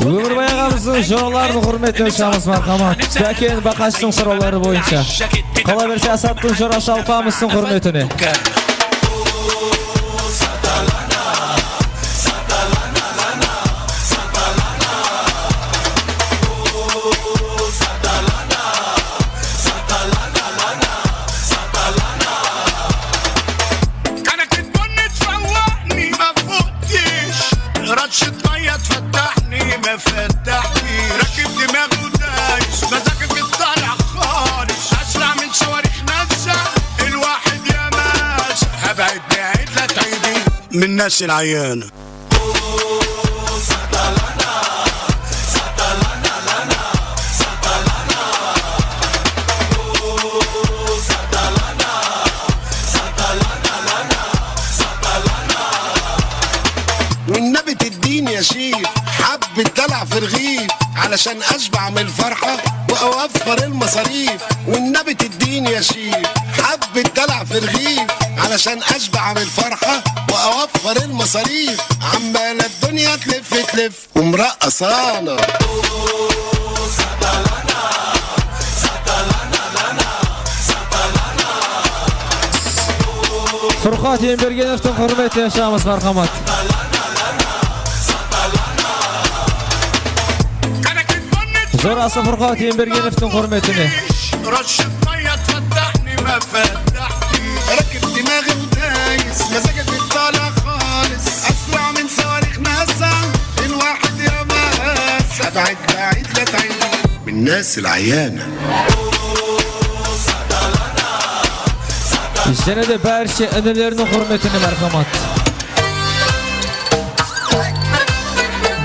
Ómirbay aǵamızdıń joralarınıń húrmetine ushıramız, marhamat. Báken Baqashtıń sorawları boyınsha. Qala berse, Asattıń jorası Alpamıstıń húrmetine. رشة مية تفتحني ما فتحتيش. راكب دماغي ودايس، مزاجك بيطلع خالص. أسرع من صواريخ ناسا، الواحد يا ماسة. هبعد بعيد لا تعيدي من الناس العيانة. والنبي تديني يا شيف حبة دلع في رغيف، علشان أشبع من الفرحة وأوفر المصاريف. والنبي تديني يا شيف حبة دلع في رغيف، علشان أشبع من الفرحة وأوفر المصاريف. عمالة الدنيا تلف تلف ومرقصانا. Furqat Embergenovtıń húrmetine ushıramız, marhamat. Jorası Furqat Embergenovtıń húrmetine. رشة مية تفتحني ما فتحتيش. راكب دماغي ودايس، مزاجك بيطلع خالص. أسرع من صواريخ ناسا، الواحد يا ماسة. أبعد بعيد لا تعيد من الناس العيانة. Jáne de bárshe inileriniń húrmetine, marhamat.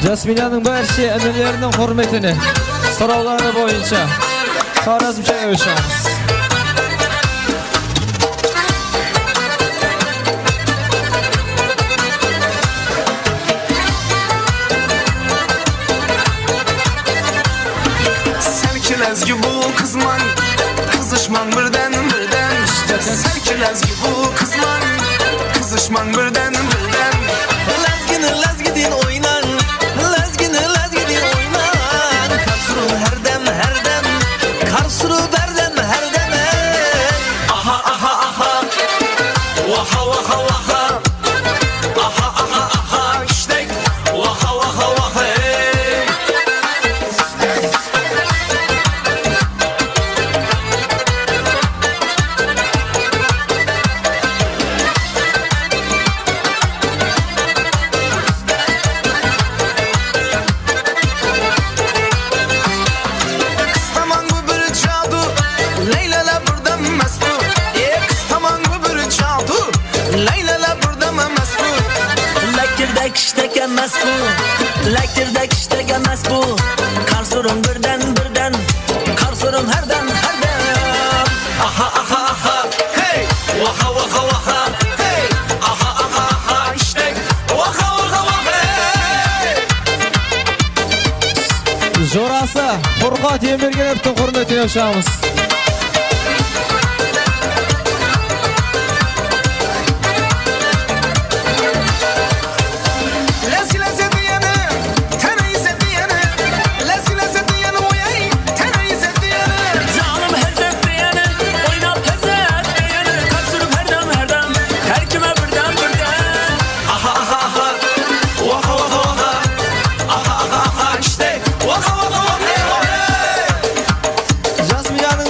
Jasminanıń bárshe inileriniń húrmetine sorawları boyınsha Xorazmsha ushıramız. Sál kelezgi bul qızmań, qızıshmań birden-birden. Sál kelezgi bul qızmań, qızıshmań birden-birden. Lázgini lázgi deyin oynań, lázgini lázgi deyin oynań. Karsuru hárdem, hárdem, karsuru bárdem, hárdem, ey. Aha, aha, aha, waha, waha, waha. Aha, aha, aha, kishtek, waha, waha, waha, ey. Qıstaman bu bir jadu, laylala birden mast bu. E, qıstaman bu bir jadu, laylala birden mast bu. Lákirde kishtek emes bu, lákirde kishtek emes bu. Qarsırım birden, birden, qarsırım hárden, hárden. Aha, aha, aha, hey, waha, waha, waha, hey. Aha, aha, aha, kishtek, waha, waha, waha, hey. Jorası Furqat Embergenovtıń húrmetine ushıramız. Lázgi lázzetli yanı, tana izzeti yanı. Lázgi lázzetli yanı, oyay, tana izzeti yanı. Janım házzetli yanı, oynap házzetli yanı. Qap sürip hárdem, hárdem, hár kime birden, birden. Aha, aha, aha, waha, waha, waha. Aha, aha, aha, kishtek, waha, waha, waha, hey, hey. Jasminanıń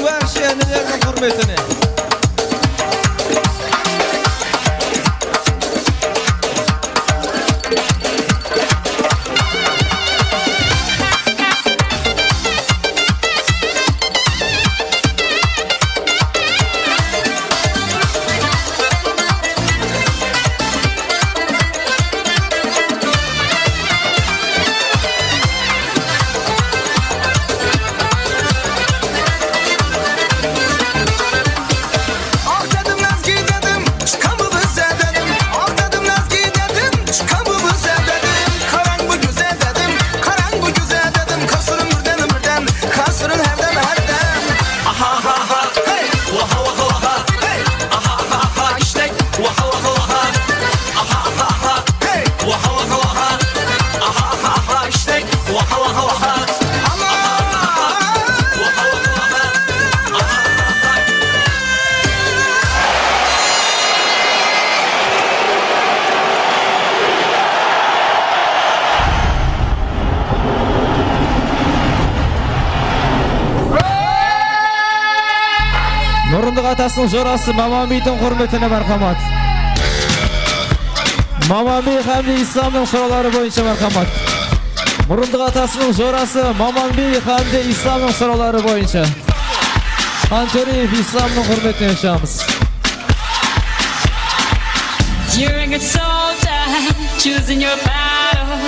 Atasınıń jorası Mamanbiydiń húrmetine, márhamat. Mamanbiy hám de Islamnıń sorawları boyınsha, márhamat. Murındıq atasınıń jorası Mamanbiy hám de Islamnıń sorawları boyınsha. Xantóreev Islamnıń húrmetine ushıramız. You're a good soldier, choosing your battle.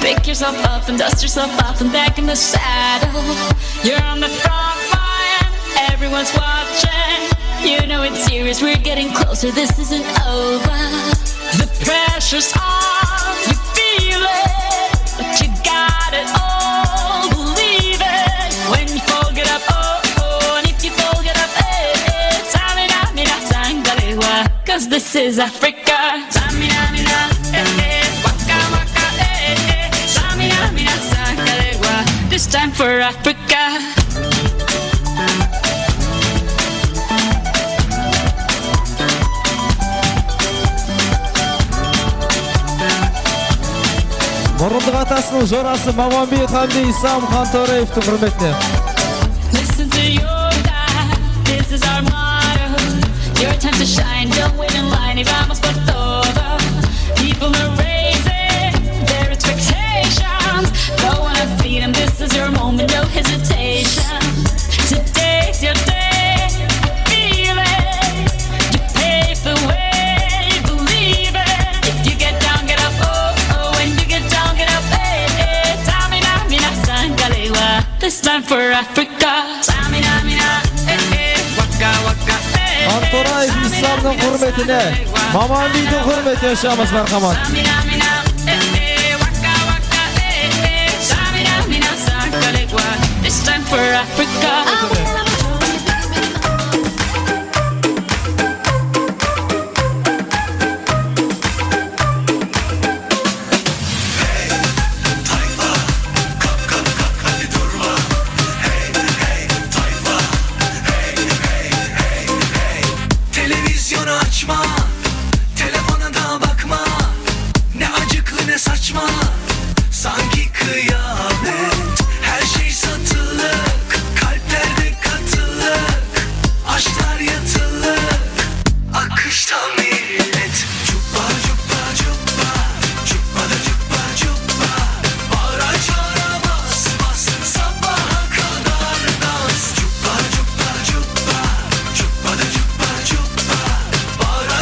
Pick yourself up and dust yourself off and back in the saddle. You're on the front line, everyone's watching. You know it's serious, we're getting closer, this isn't over. The pressure's on, you feel it, but you got it all, believe it. When you fall, get up, oh, oh, and if you fall, get up, eh, eh. Samina, mina, sangalewa, 'cause this is Africa. Samina, mina, eh, eh, waka, waka, eh, eh. Samina, mina, sangalewa, this time for Africa. Murındıq atasınıń jorası Mamanbiy hám de Islam Xantóreevtiń húrmetine. Listen to your God, this is our motto. Your time to shine, don't wait in line, y vamos por todo. People are raising their expectations. Go on and feed 'em, this is your moment, no hesitation. Today's your day, feel it. You pave the way, believe it. If you get down, get up, oh, oh. When you get down, get up, eh, eh. Samina, mina, sangalewa, this time for Africa. Samina, mina, eh, eh, waka, waka, eh, eh. Xantóreev Islamnıń húrmetine, Mamanbiydiń húrmetine ushıramız, márhamat. Samina, mina, eh, eh, waka, waka, eh, eh. Samina, mina, sangalewa, this time for Africa. Televizyonu açma, telefona da bakma, ne acıklı ne saçma, sanki kıyamet. Her şey satılık, kalplerde katılık, aşklar yatılık, akışta millet. Cuppa, cuppa, cuppa, cuppa da cuppa, cuppa. Bağıra çağıra bas, bas, sabaha kadar dans. Cuppa, cuppa, cuppa, cuppa da cuppa, cuppa. Bağıra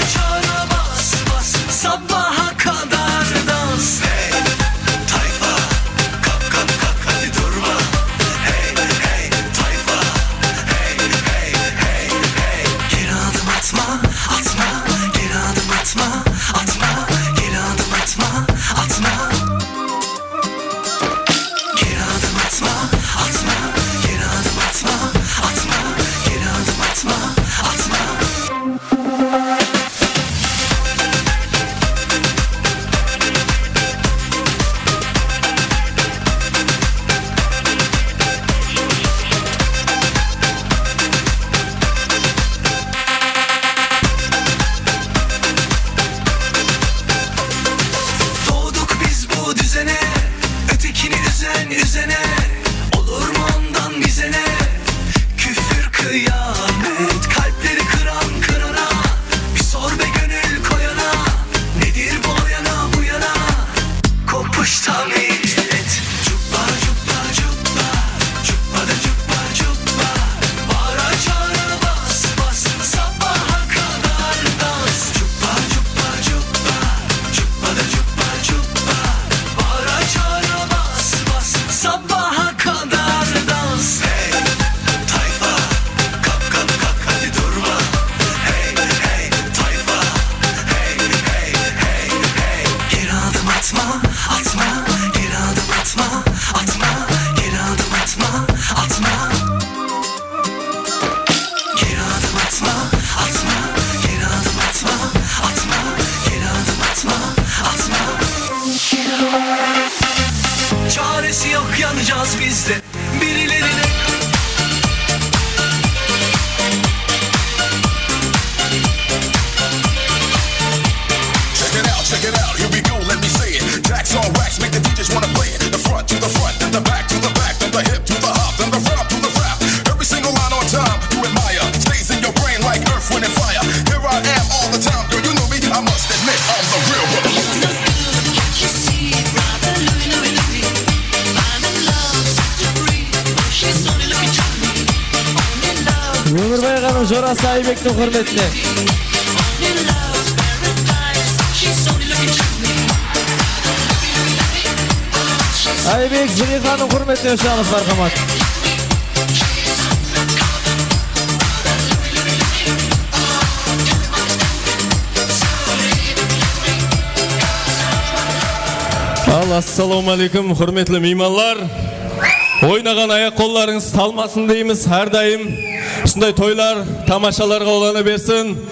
Jorası Aybektiń húrmetine. Aybek Züleyxanıń húrmetine ushıramız, marhamat. Al, assalawma áleykum, húrmetli miymanlar. Oynaǵan ayaq-qollarıńız talmasın deymiz, hár dayım usınday toylar, tamashalarǵa ulana bersin.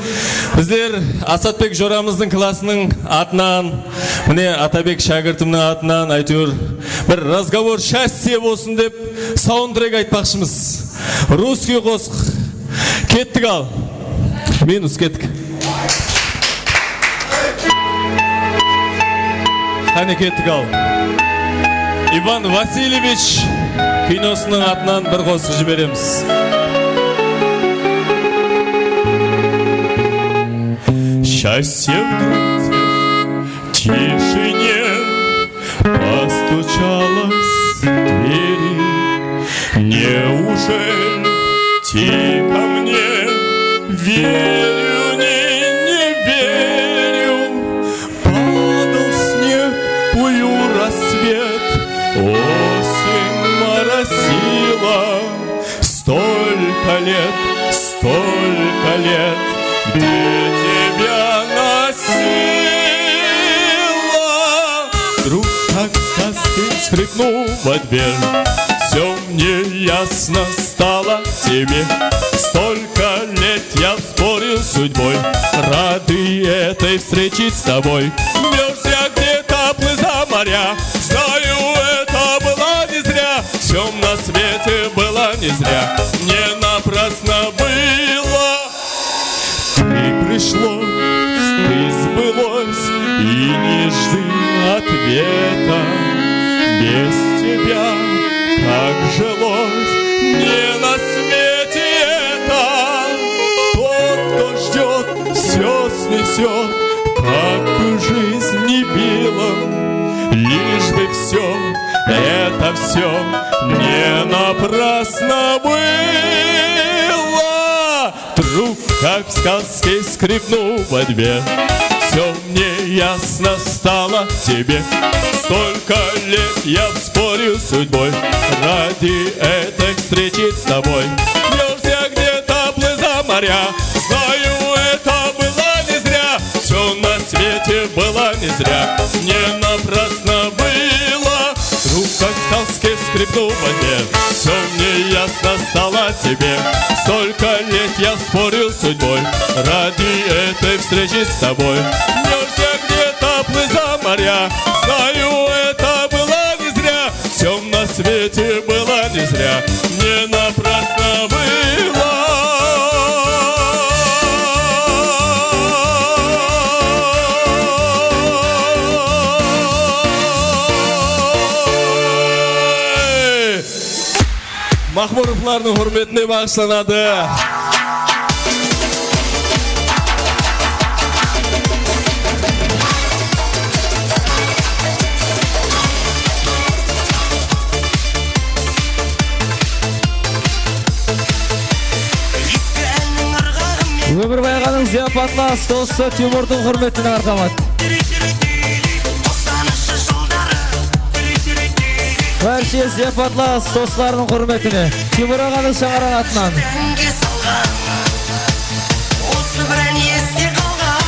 Bizler Asatbek joramızdıń klasınıń atınan, mine, Atabek shákirtimniń atınan, áytewir, bir razgovor счастья bolsın dep saundtrek aytpaqshımız. Russkiy qosıq. Kettik al. Minus, kettik. Qáne, kettik al. Ivan Vasilyevich kinosınıń atınan bir qosıq jiberemiz. Счастье в груди, тишине постучалось в двери. Неужели ты ко мне? Верю, не, не верю. Падал снег, пою рассвет, осень моросила. Столько лет, столько лет, где тебя носила? Вдруг, как в сказке, скрипнула дверь. Всё мне ясно стало тебе. Столько лет я спорил с судьбой, рады этой встрече с тобой. Мёрз я где-то, плыл за моря. Знаю, это было не зря. Всё на свете было не зря, не напрасно было. Ты пришлось, ты сбылось, и не жди ответа. Без тебя как жилось мне на свете это? Тот, кто ждёт, всё снесёт, как бы жизнь ни била, лишь бы всё, это всё не напрасно было. Вдруг, как в сказке, скрипнула дверь. Всё мне ясно стало тебе. Столько лет я спорил с судьбой ради этой встречи с тобой. Мёрз я где-то, плыл за моря. Знаю, это было не зря. Всё на свете было не зря, не напрасно было. Вдруг, как в сказке, скрипнула дверь. Всё мне ясно стало тебе. Столько лет я спорил с судьбой ради этой встречи с тобой. Мёрз я где-то, плыл за моря. Знаю, это было не зря. Всё на свете было не зря, не напрасно было. Maxmurovlardıń húrmetine baǵıshlanadı. Ómirbay aǵanıń zıyapatlası dosı Timurdıń húrmetine, marhamat. Bárshe zıyapatlası doslarınıń húrmetine Timur aǵanıń shańaraǵı atınan. Usı bir án este qalǵan.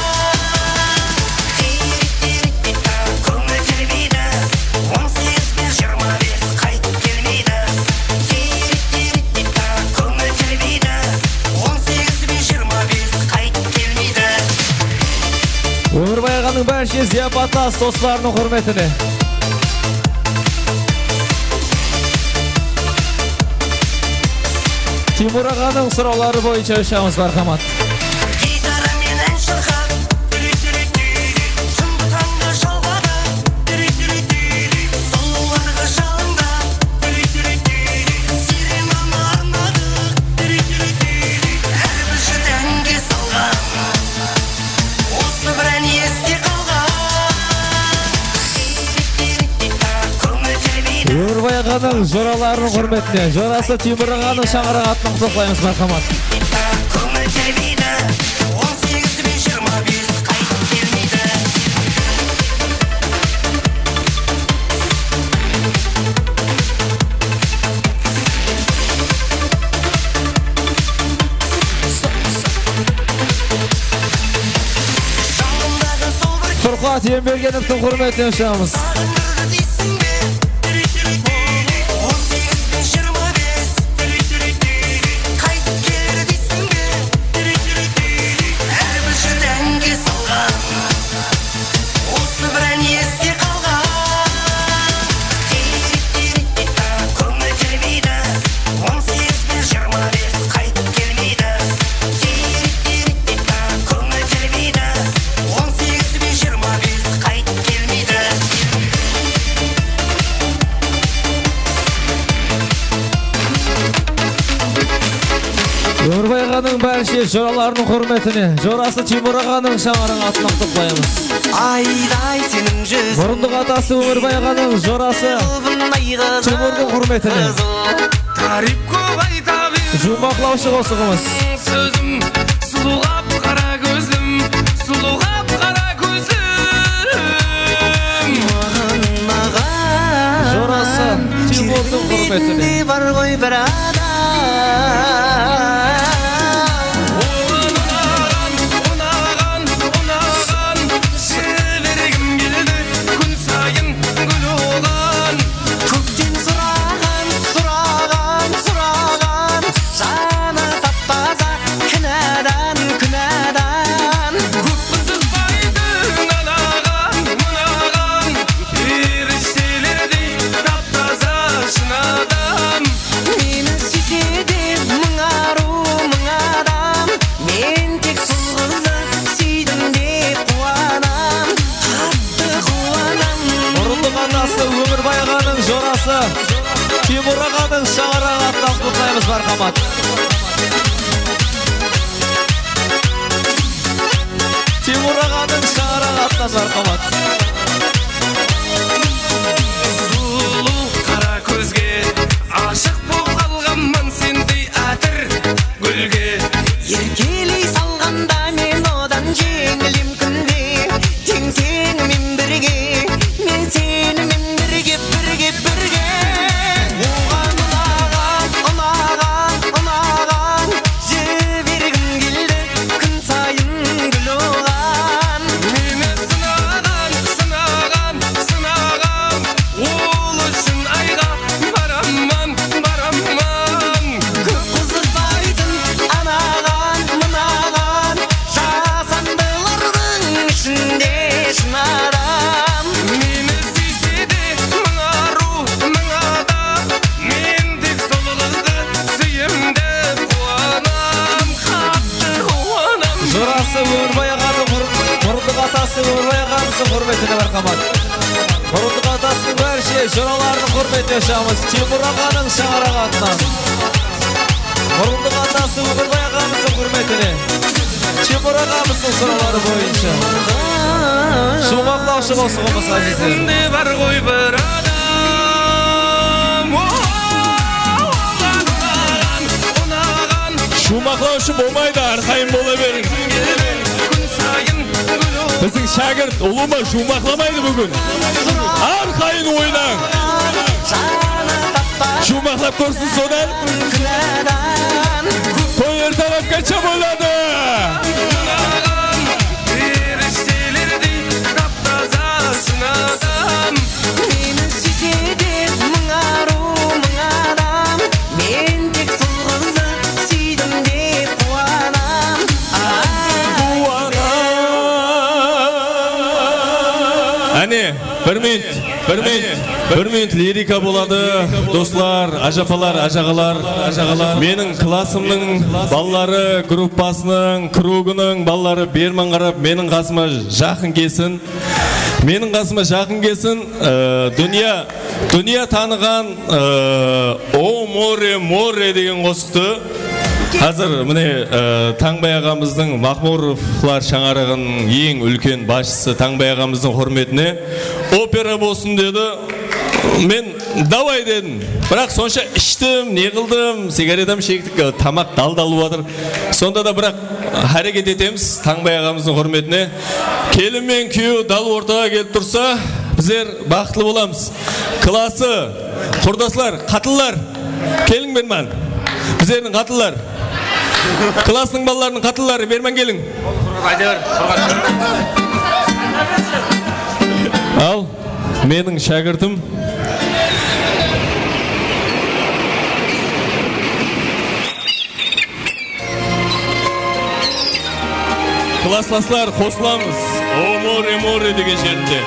Tiyrik-tiyrik deydi, kóńil telbeydi. On segiz benen jigirma bes qaytıp kelmeydi. Tiyrik-tiyrik deydi, kóńil telbeydi. On segiz benen jigirma bes qaytıp kelmeydi. Ómirbay aǵanıń bárshe zıyapatlası doslarınıń húrmetine. Timur aǵanıń sorawları boyınsha ushıramız, marhamat. Gitara menen shırqap, túri-túri-túri, túngi tańda jalǵadı, túri-túri-túri, sulıwlarǵa jalıńda, túri-túri-túri, sirenanı arnadıq, túri-túri-túri, hár bir júdánge salǵan. Usı bir án este qalǵan. Ómirbay aǵanıń joralarınıń húrmetine, jorası Timur aǵanıń shańaraǵı atınan qutlıqlaymız, marhamat. Kelmeydi, on segiz benen jigirma bes qaytıp kelmeydi. Furqat Embergenovtıń húrmetine ushıramız. Qaytıp keler deysiń be? Hár bir júrek dánge salǵan. Usı bir áni este qalǵan. Kóńil kelmeydi. On segiz benen jigirma bes qaytıp kelmeydi. Kóńil kelmeydi. On segiz benen jigirma bes qaytıp kelmeydi. Ómirbay aǵanıń bárshe joralarınıń húrmetine, jorası Timur aǵanıń shańaraǵı atına qutlıqlaymız. Ayday seniń júziń. Murındıq atası Ómirbay aǵanıń jorası Timurdıń húrmetine. Tariyp kóp ayta ber. Juwmaqlawshı qosıǵımız. Sózim sulıw qap-qara kózlim, sulıw qap-qara kózlim. Jorası Timurdıń húrmetine. Bar ǵoy bir adam. Oǵan unaǵan, unaǵan, unaǵan, sebergim keldi kún sayın gúl oǵan. Kókten suraǵan, suraǵan, suraǵan, janı tap-taza kinadan, kinadan. Kóp qızıqpaydı anaǵan, mınaǵan, perishtelerdiy tap-taza shın adam. Meni súyse de mıń arıw, mıń adam, men tek sol qızdı súydim dep quwanam, qattı quwanam. Murındıq atası Ómirbay aǵanıń jorası Timur aǵanıń shańaraǵı atınan qutlıqlaymız, marhamat. Timur aǵanıń shańaraǵı atınan marhamat. Sulıw qara kózge ashıq bolıp qalǵanman sendey átir gúlge. Erkeley salǵanda men odan jeńilem kúnde. Teń-teńimen birge, men senimen birge, birge, birge. Oǵan unaǵan, unaǵan, unaǵan, jibergim keldi kún sayın gúl oǵan. Meni sınaǵan, sınaǵan, sınaǵan, ol ushın ayǵa baramman, baramman. Kóp qızıqpaytın anaǵan, mınaǵan, jasandılardıń ishinde shın adam. Meni súyse de mıń arıw, mıń adam, men tek sol qızdı súyem dep quwanam, qattı quwanam. Jorası Ómirbay aǵanıń, mur-, murındıq atası Ómirbay aǵamızdıń húrmetine, marhamat. Murındıq atasınıń bárshe joralarınıń húrmetine ushıramız. Timur aǵanıń shańaraǵı atınan. Murındıq atası Ómirbay aǵamızdıń húrmetine. Timur aǵamızdıń sorawları boyınsha. Juwmaqlawshı qosıǵımız, ázizler. Bar ǵoy bir adam. Juwmaqlawshı bolmaydı, arqayın bola beriń. Biziń shákirt ulıwma juwmaqlamaydı búgin. Arqayın oynań. Juwmaqlap kórsin sodan. Toy ertalabqa sham oynadı. Perishtelerdiy tap-taza shın adam. Meni súyse de mıń arıw, mıń adam, men tek sol qızdı súydim dep quwanam. Ay, quwanam. Áne, bir minut, bir minut, bir minut lirika boladı. Doslar, ájapalar, ájaǵalar, ájaǵalar. Meniń klassımnıń balaları, gruppasınıń, krugınıń balaları berman qarap meniń qasıma jaqın kelsin. Meniń qasıma jaqın kelsin. Ee, dúnya, dúnya tanıǵan, ee, "O more, more" degen qosıqtı házir, mine, ee, Tańbay aǵamızdıń, Maqmurovlar shańaraǵınıń eń úlken basshısı Tańbay aǵamızdıń húrmetine opera bolsın dedi. Men davay dedim. Biraq sonsha ishtim, ne qıldım, sigaretam shektik, tamaq dal-dal bolıp atır. Sonda da biraq háreket etemiz Tańbay aǵamızdıń húrmetine. Kelin menen kúyew dal ortaǵa kelip tursa, bizler baxıtlı bolamız. Klası, qurdaslar, qatınlar, keliń berman. Bizlerdiń qatınlar. Klastıń balalarınıń qatınları, berman keliń. Al, meniń shákirtim. Klaslaslar, qosılamız. O more, more degen jerinde.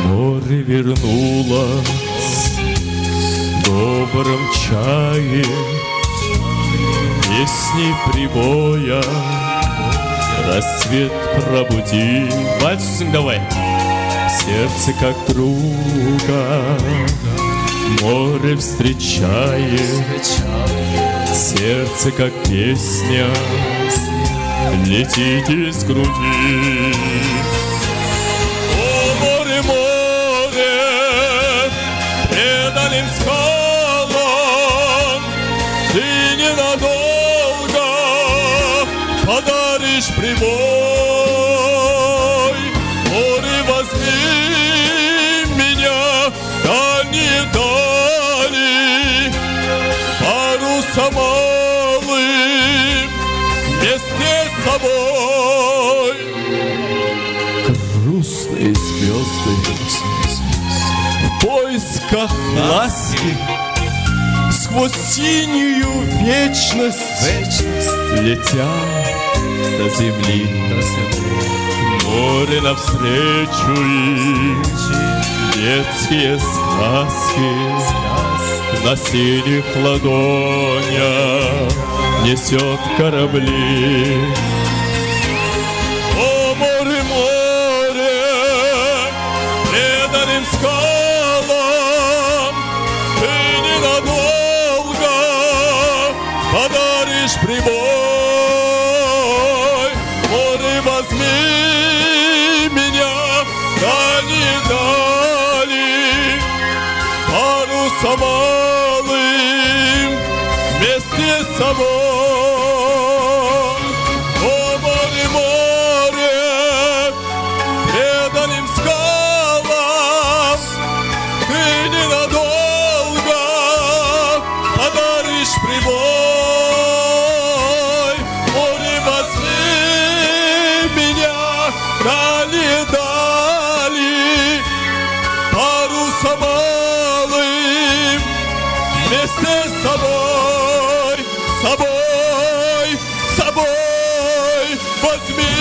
Море вернуло с добрым чаем, песни прибоя рассвет пробудил. Вальс, давай. Сердце как друга море встречает, сердце как песня летит из груди. О, море, море, преданным скалам ты ненадолго подаришь прибой. Море, возьми меня дальние дали, парусом алым вместе с собой. Грустные звёзды в поисках ласки сквозь синюю вечность летят до земли. Море навстречу им, детские сказки на синих ладонях несёт корабли. О, море, море, преданным скалам ты ненадолго подаришь прибой. Море, возьми меня дальние дали, парусом алым вместе с собой. О, море, море, преданным скалам ты ненадолго подаришь прибой. Море, возьми меня дальние дали, парусом алым вместе с собой, собой, собой возьми.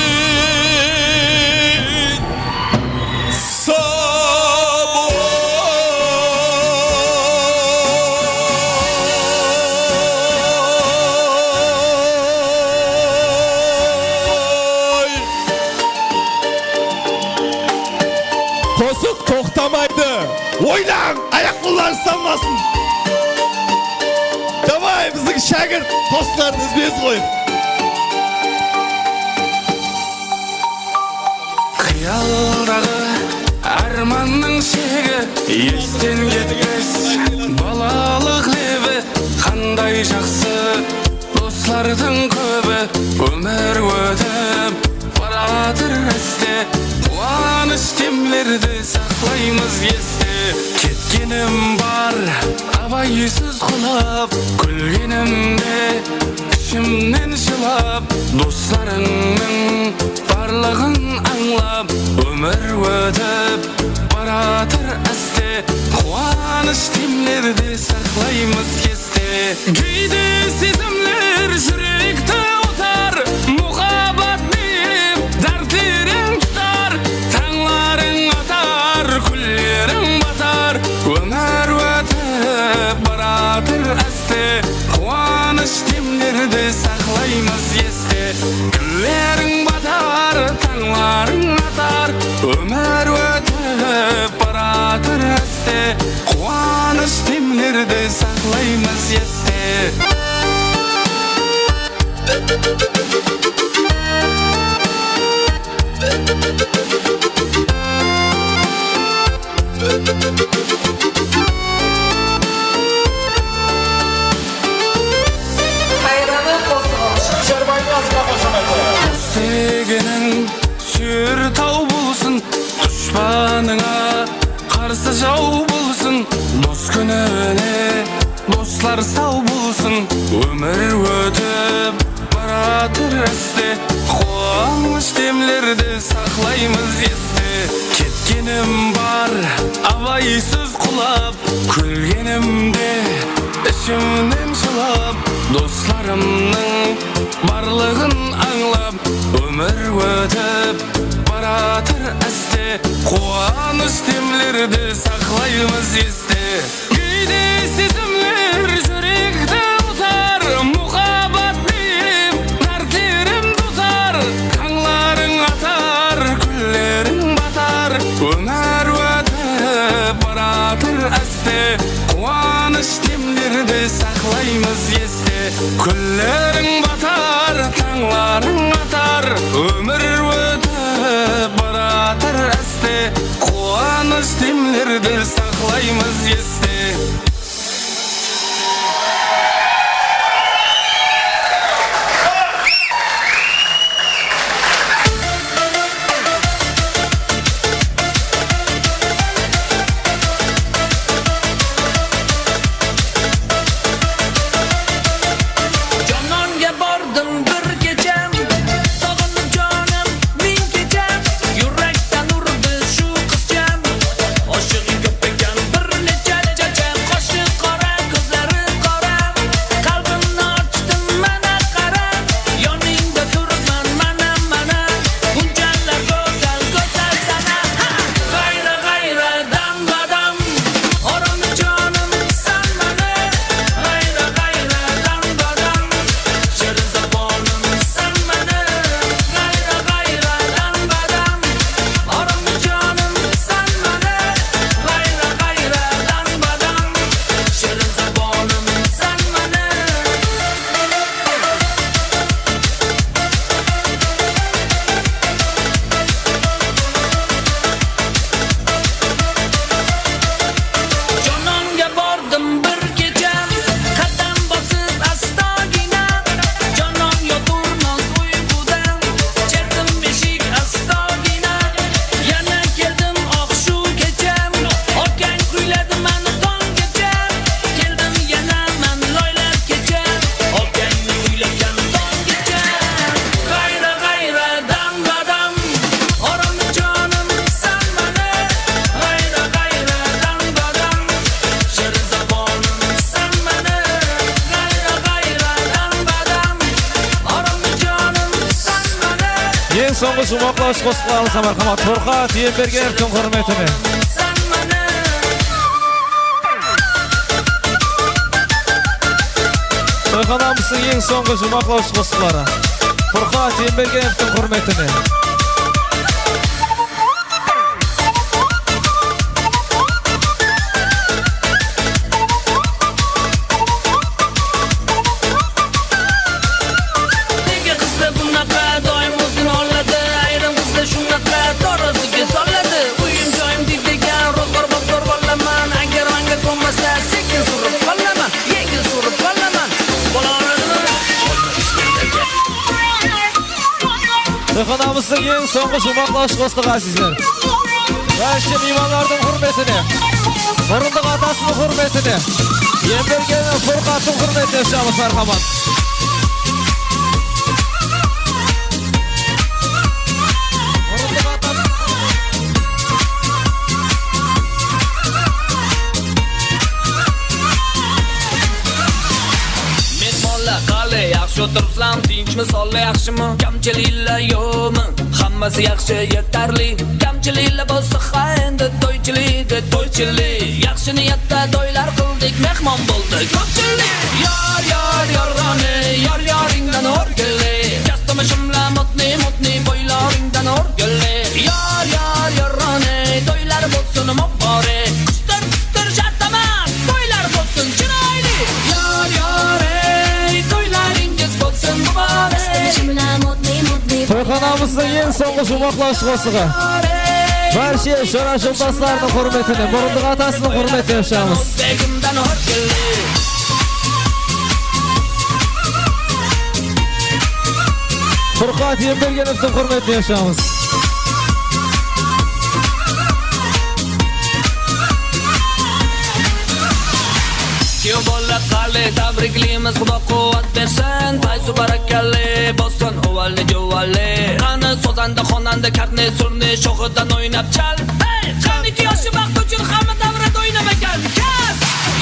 Qosıq toqtamaydı. Oynań, ayaq-qollarıńız talmasın. Davay, biziń shákirt qosıqlardı úzbez ǵoy. Qıyaldaǵı ármannıń shegi esten ketpes. Balalıq lebi qanday jaqsı, doslardıń kóbi. Ómir ótip baratır áste, quwanısh demlerdi saqlaymız este. Ketkenim bar abaysız qulap, kúlgenimde ishimnen jılap, doslarıńnıń barlıǵın ańlap, ómir ótip baratır áste, quwanısh demlerdi saqlaymız este. Geyde sezimler júrekti utar, muhabbat deyip dártlereń tutar, tańlarıń atar, kúnleriń batar, ómir ótip baratır áste. Quwanısh demlerdi saqlaymız este. Kúnleriń batar, tańlarıń atar, ómir ótip baratır áste. Quwanısh demlerdi saqlaymız este. Úyir taw bolsın, dushpanıńa qarsı jaw bolsın, dos kúnine doslar saw bolsın, ómir ótip baratır áste, quwanısh demlerdi saqlaymız este. Ketkenim bar, abaysız qulap, kúlgenimde ishimnen jılap, doslarımnıń barlıǵın ańlap, ómir ótip baratır áste, quwanısh demlerdi saqlaymız este. Keyde sezimler júrekti utar, muhabbat deyip dártlerim tutar. Tańlarıń atar, kúnleriń batar, ómir ótip baratır áste, quwanısh demlerdi saqlaymız este. Kúnleriń batar, tańlarıń atar, ómir ótip baratır áste, quwanısh demlerdi saqlaymız este. Janonga bordim bir kechem, sog'inib jonim ming kechem, yurakdan urdi shu qizcham. Oshig'i ko'p ekan bir necha checham, qoshi qora, ko'zlari qora, qalbimni ochdim mana qara, yoningda turibman mana, mana, bunchalar go'zal, go'zal sana. Ha! G'ayra, g'ayra, dam badam, oromli jonim san mani, g'ayra, g'ayra, dam badam, shirin zabonim san mani, g'ayra, g'ayra, dam badam, oromli jonim san mani, g'ayra, g'ayra, dam badam, shirin zabonim san mani. Jononga bordim bir kecham, qadam bosib astagina. Jonon yoturmas uyquda, chertdim eshik astagina. Yana keldim oq shu kecham, okang kuyladi mani tonggacha. Keldim yana man loylar kecha, okangni kuylatgan tonggacha. G'ayra, g'ayra, dam badam, oromli jonim san mani, g'ayra, g'ayra, dam badam, shirin zabonim san mani, g'ayra, g'ayra, dam badam, oromli jonim san mani. Eń sońǵı juwmaqlawısh qosıqlarımız, marhamat, Furqat Embergenovtıń húrmetine. Toyxanamızdıń eń sońǵı juwmaqlawısh qosıqları Furqat Embergenovtıń húrmetine. Nega qızdı bunaqa doim ózin oladı? Ayrim qızdı shunaqa taroziga soladı. Úyim joyim deydigan, ro'zg'or bop zo'r bolaman. Agar manga ko'nmasa, sekin surib qolaman, yengil surib qolaman. Bola oladimi? Toyxanamızdıń eń sońǵı juwmaqlawısh qosıǵı, azizler. Bárshe miymanlardıń húrmetine, murındıq atasınıń húrmetine, Embergenov Furqattıń húrmetine ushıramız, marhamat. Murındıq atasınıń Mehmonlar qale, yaxshi o'tiribsizlarmi, tinchmi, sonlar yaxshimi? Kamchiliklar yo'qmi? Hammasi yaxshi, yetarli. Kamchiliklar bo'lsa, ha, endi to'ychilik-da, to'ychilik. Yaxshi niyatda to'ylar qildik, mehmon bo'ldi ko'pchilik. Yor, yor, yorg'oni, yor, yoringdan o'rgili. Kastomishimlar mutni, mutni, bo'ylaringdan o'rgili. Yor, yor, yorg'oni, to'ylar bo'lsin muborak. Qistir, qistir, shartamas, to'ylar bo'lsin chiroyli. Yor, yor, ey, to'ylaringiz bo'lsin muborak. Toyxanamızdıń eń sońǵı juwmaqlawısh qosıǵı. Bárshe jora joldaslarınıń húrmetine, murındıq atasınıń húrmetine ushıramız. Furqat Embergenovtıń húrmetine ushıramız. Yuborib qale, tabrikleymiz, Xudo quvvat bersin. Fayzu barakkalli bo'lsin, uvalli juvalli. Qani, sozanda, xonanda, kartni surni sho'xidan o'ynab chal. Hey, qaniki yoshi baxti uchun hamma davrada o'ynab ekan. Kar!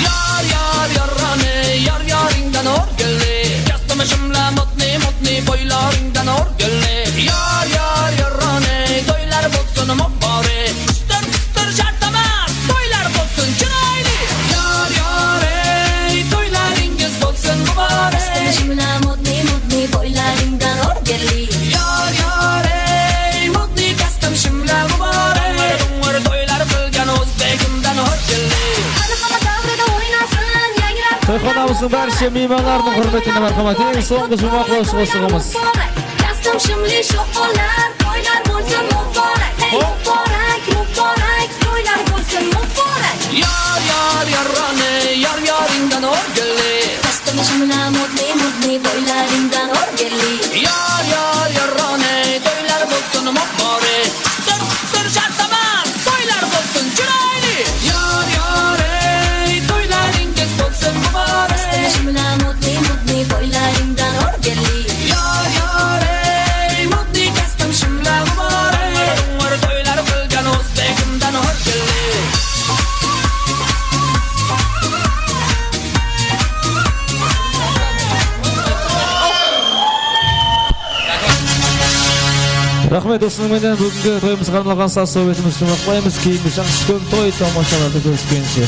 Yor, yor, yorrani, yor, yoringdan o'rgilli. Kastim shimla, mutni, mutni, bo'ylaringdan o'rgilli. Yor, yor, yorrani, to'ylar bo'lsin muborak. Pistir, pistir, shartamas, to'ylar bo'lsin chiroyli. Yor, yor, ey, to'ylaringiz bo'lsin muborak. Kastim shimla, mutni, mutni, bo'ylaringdan o'rgilli. Yor, yor, ey, mutni, kastim shimla muborak. Dung'ir, dung'ir to'ylar qilgan o'zbegimdan o'rgilli. Qani hamma davrada o'ynasin, yangrab. To'yxonamizning barcha miymonlarining hurmatine, marhamat, eng so'nggi jumaqlash qo'shig'imiz. Kastim shimli sho'xonlar, to'ylar bo'lsin muborak. Hey, muborak, muborak, to'ylar bo'lsin muborak. Yor, yor, yorrani, yor, yoringdan o'rgilli. Kastim shimla, mutni, mutni, bo'ylaringdan o'rgilli. Yor, yor, yorrani, to'ylar bo'lsin muborak. Qistir, qistir, shartamas, to'ylar bo'lsin chiroyli. Yor, yor, ey, to'ylaringiz bo'lsin muborak. Shimla, mutni, mutni, bo'ylaringdan o'rgilli. Yor, yor, ey, mutni, kastim shimla muborak. Dung'ir to'ylar qilgan o'zbegimdan o'rgilli. Raxmet, usınıń menen búgingi toyımızǵa arnalǵan saz suhbetimiz juwmaqlaymız. Keyingi Jańaskon toy tamashalarda kórispegenshe.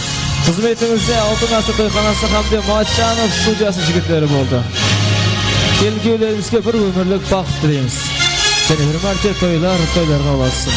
Xızmetińizde Altın Asır toyxanası hám de Matchanov studiyası jigitleri boldı. Kelin-kúyewlerimizge bir ómirlik baxıt tileymiz. Jáne bir márte toylar toylarǵa ulasın.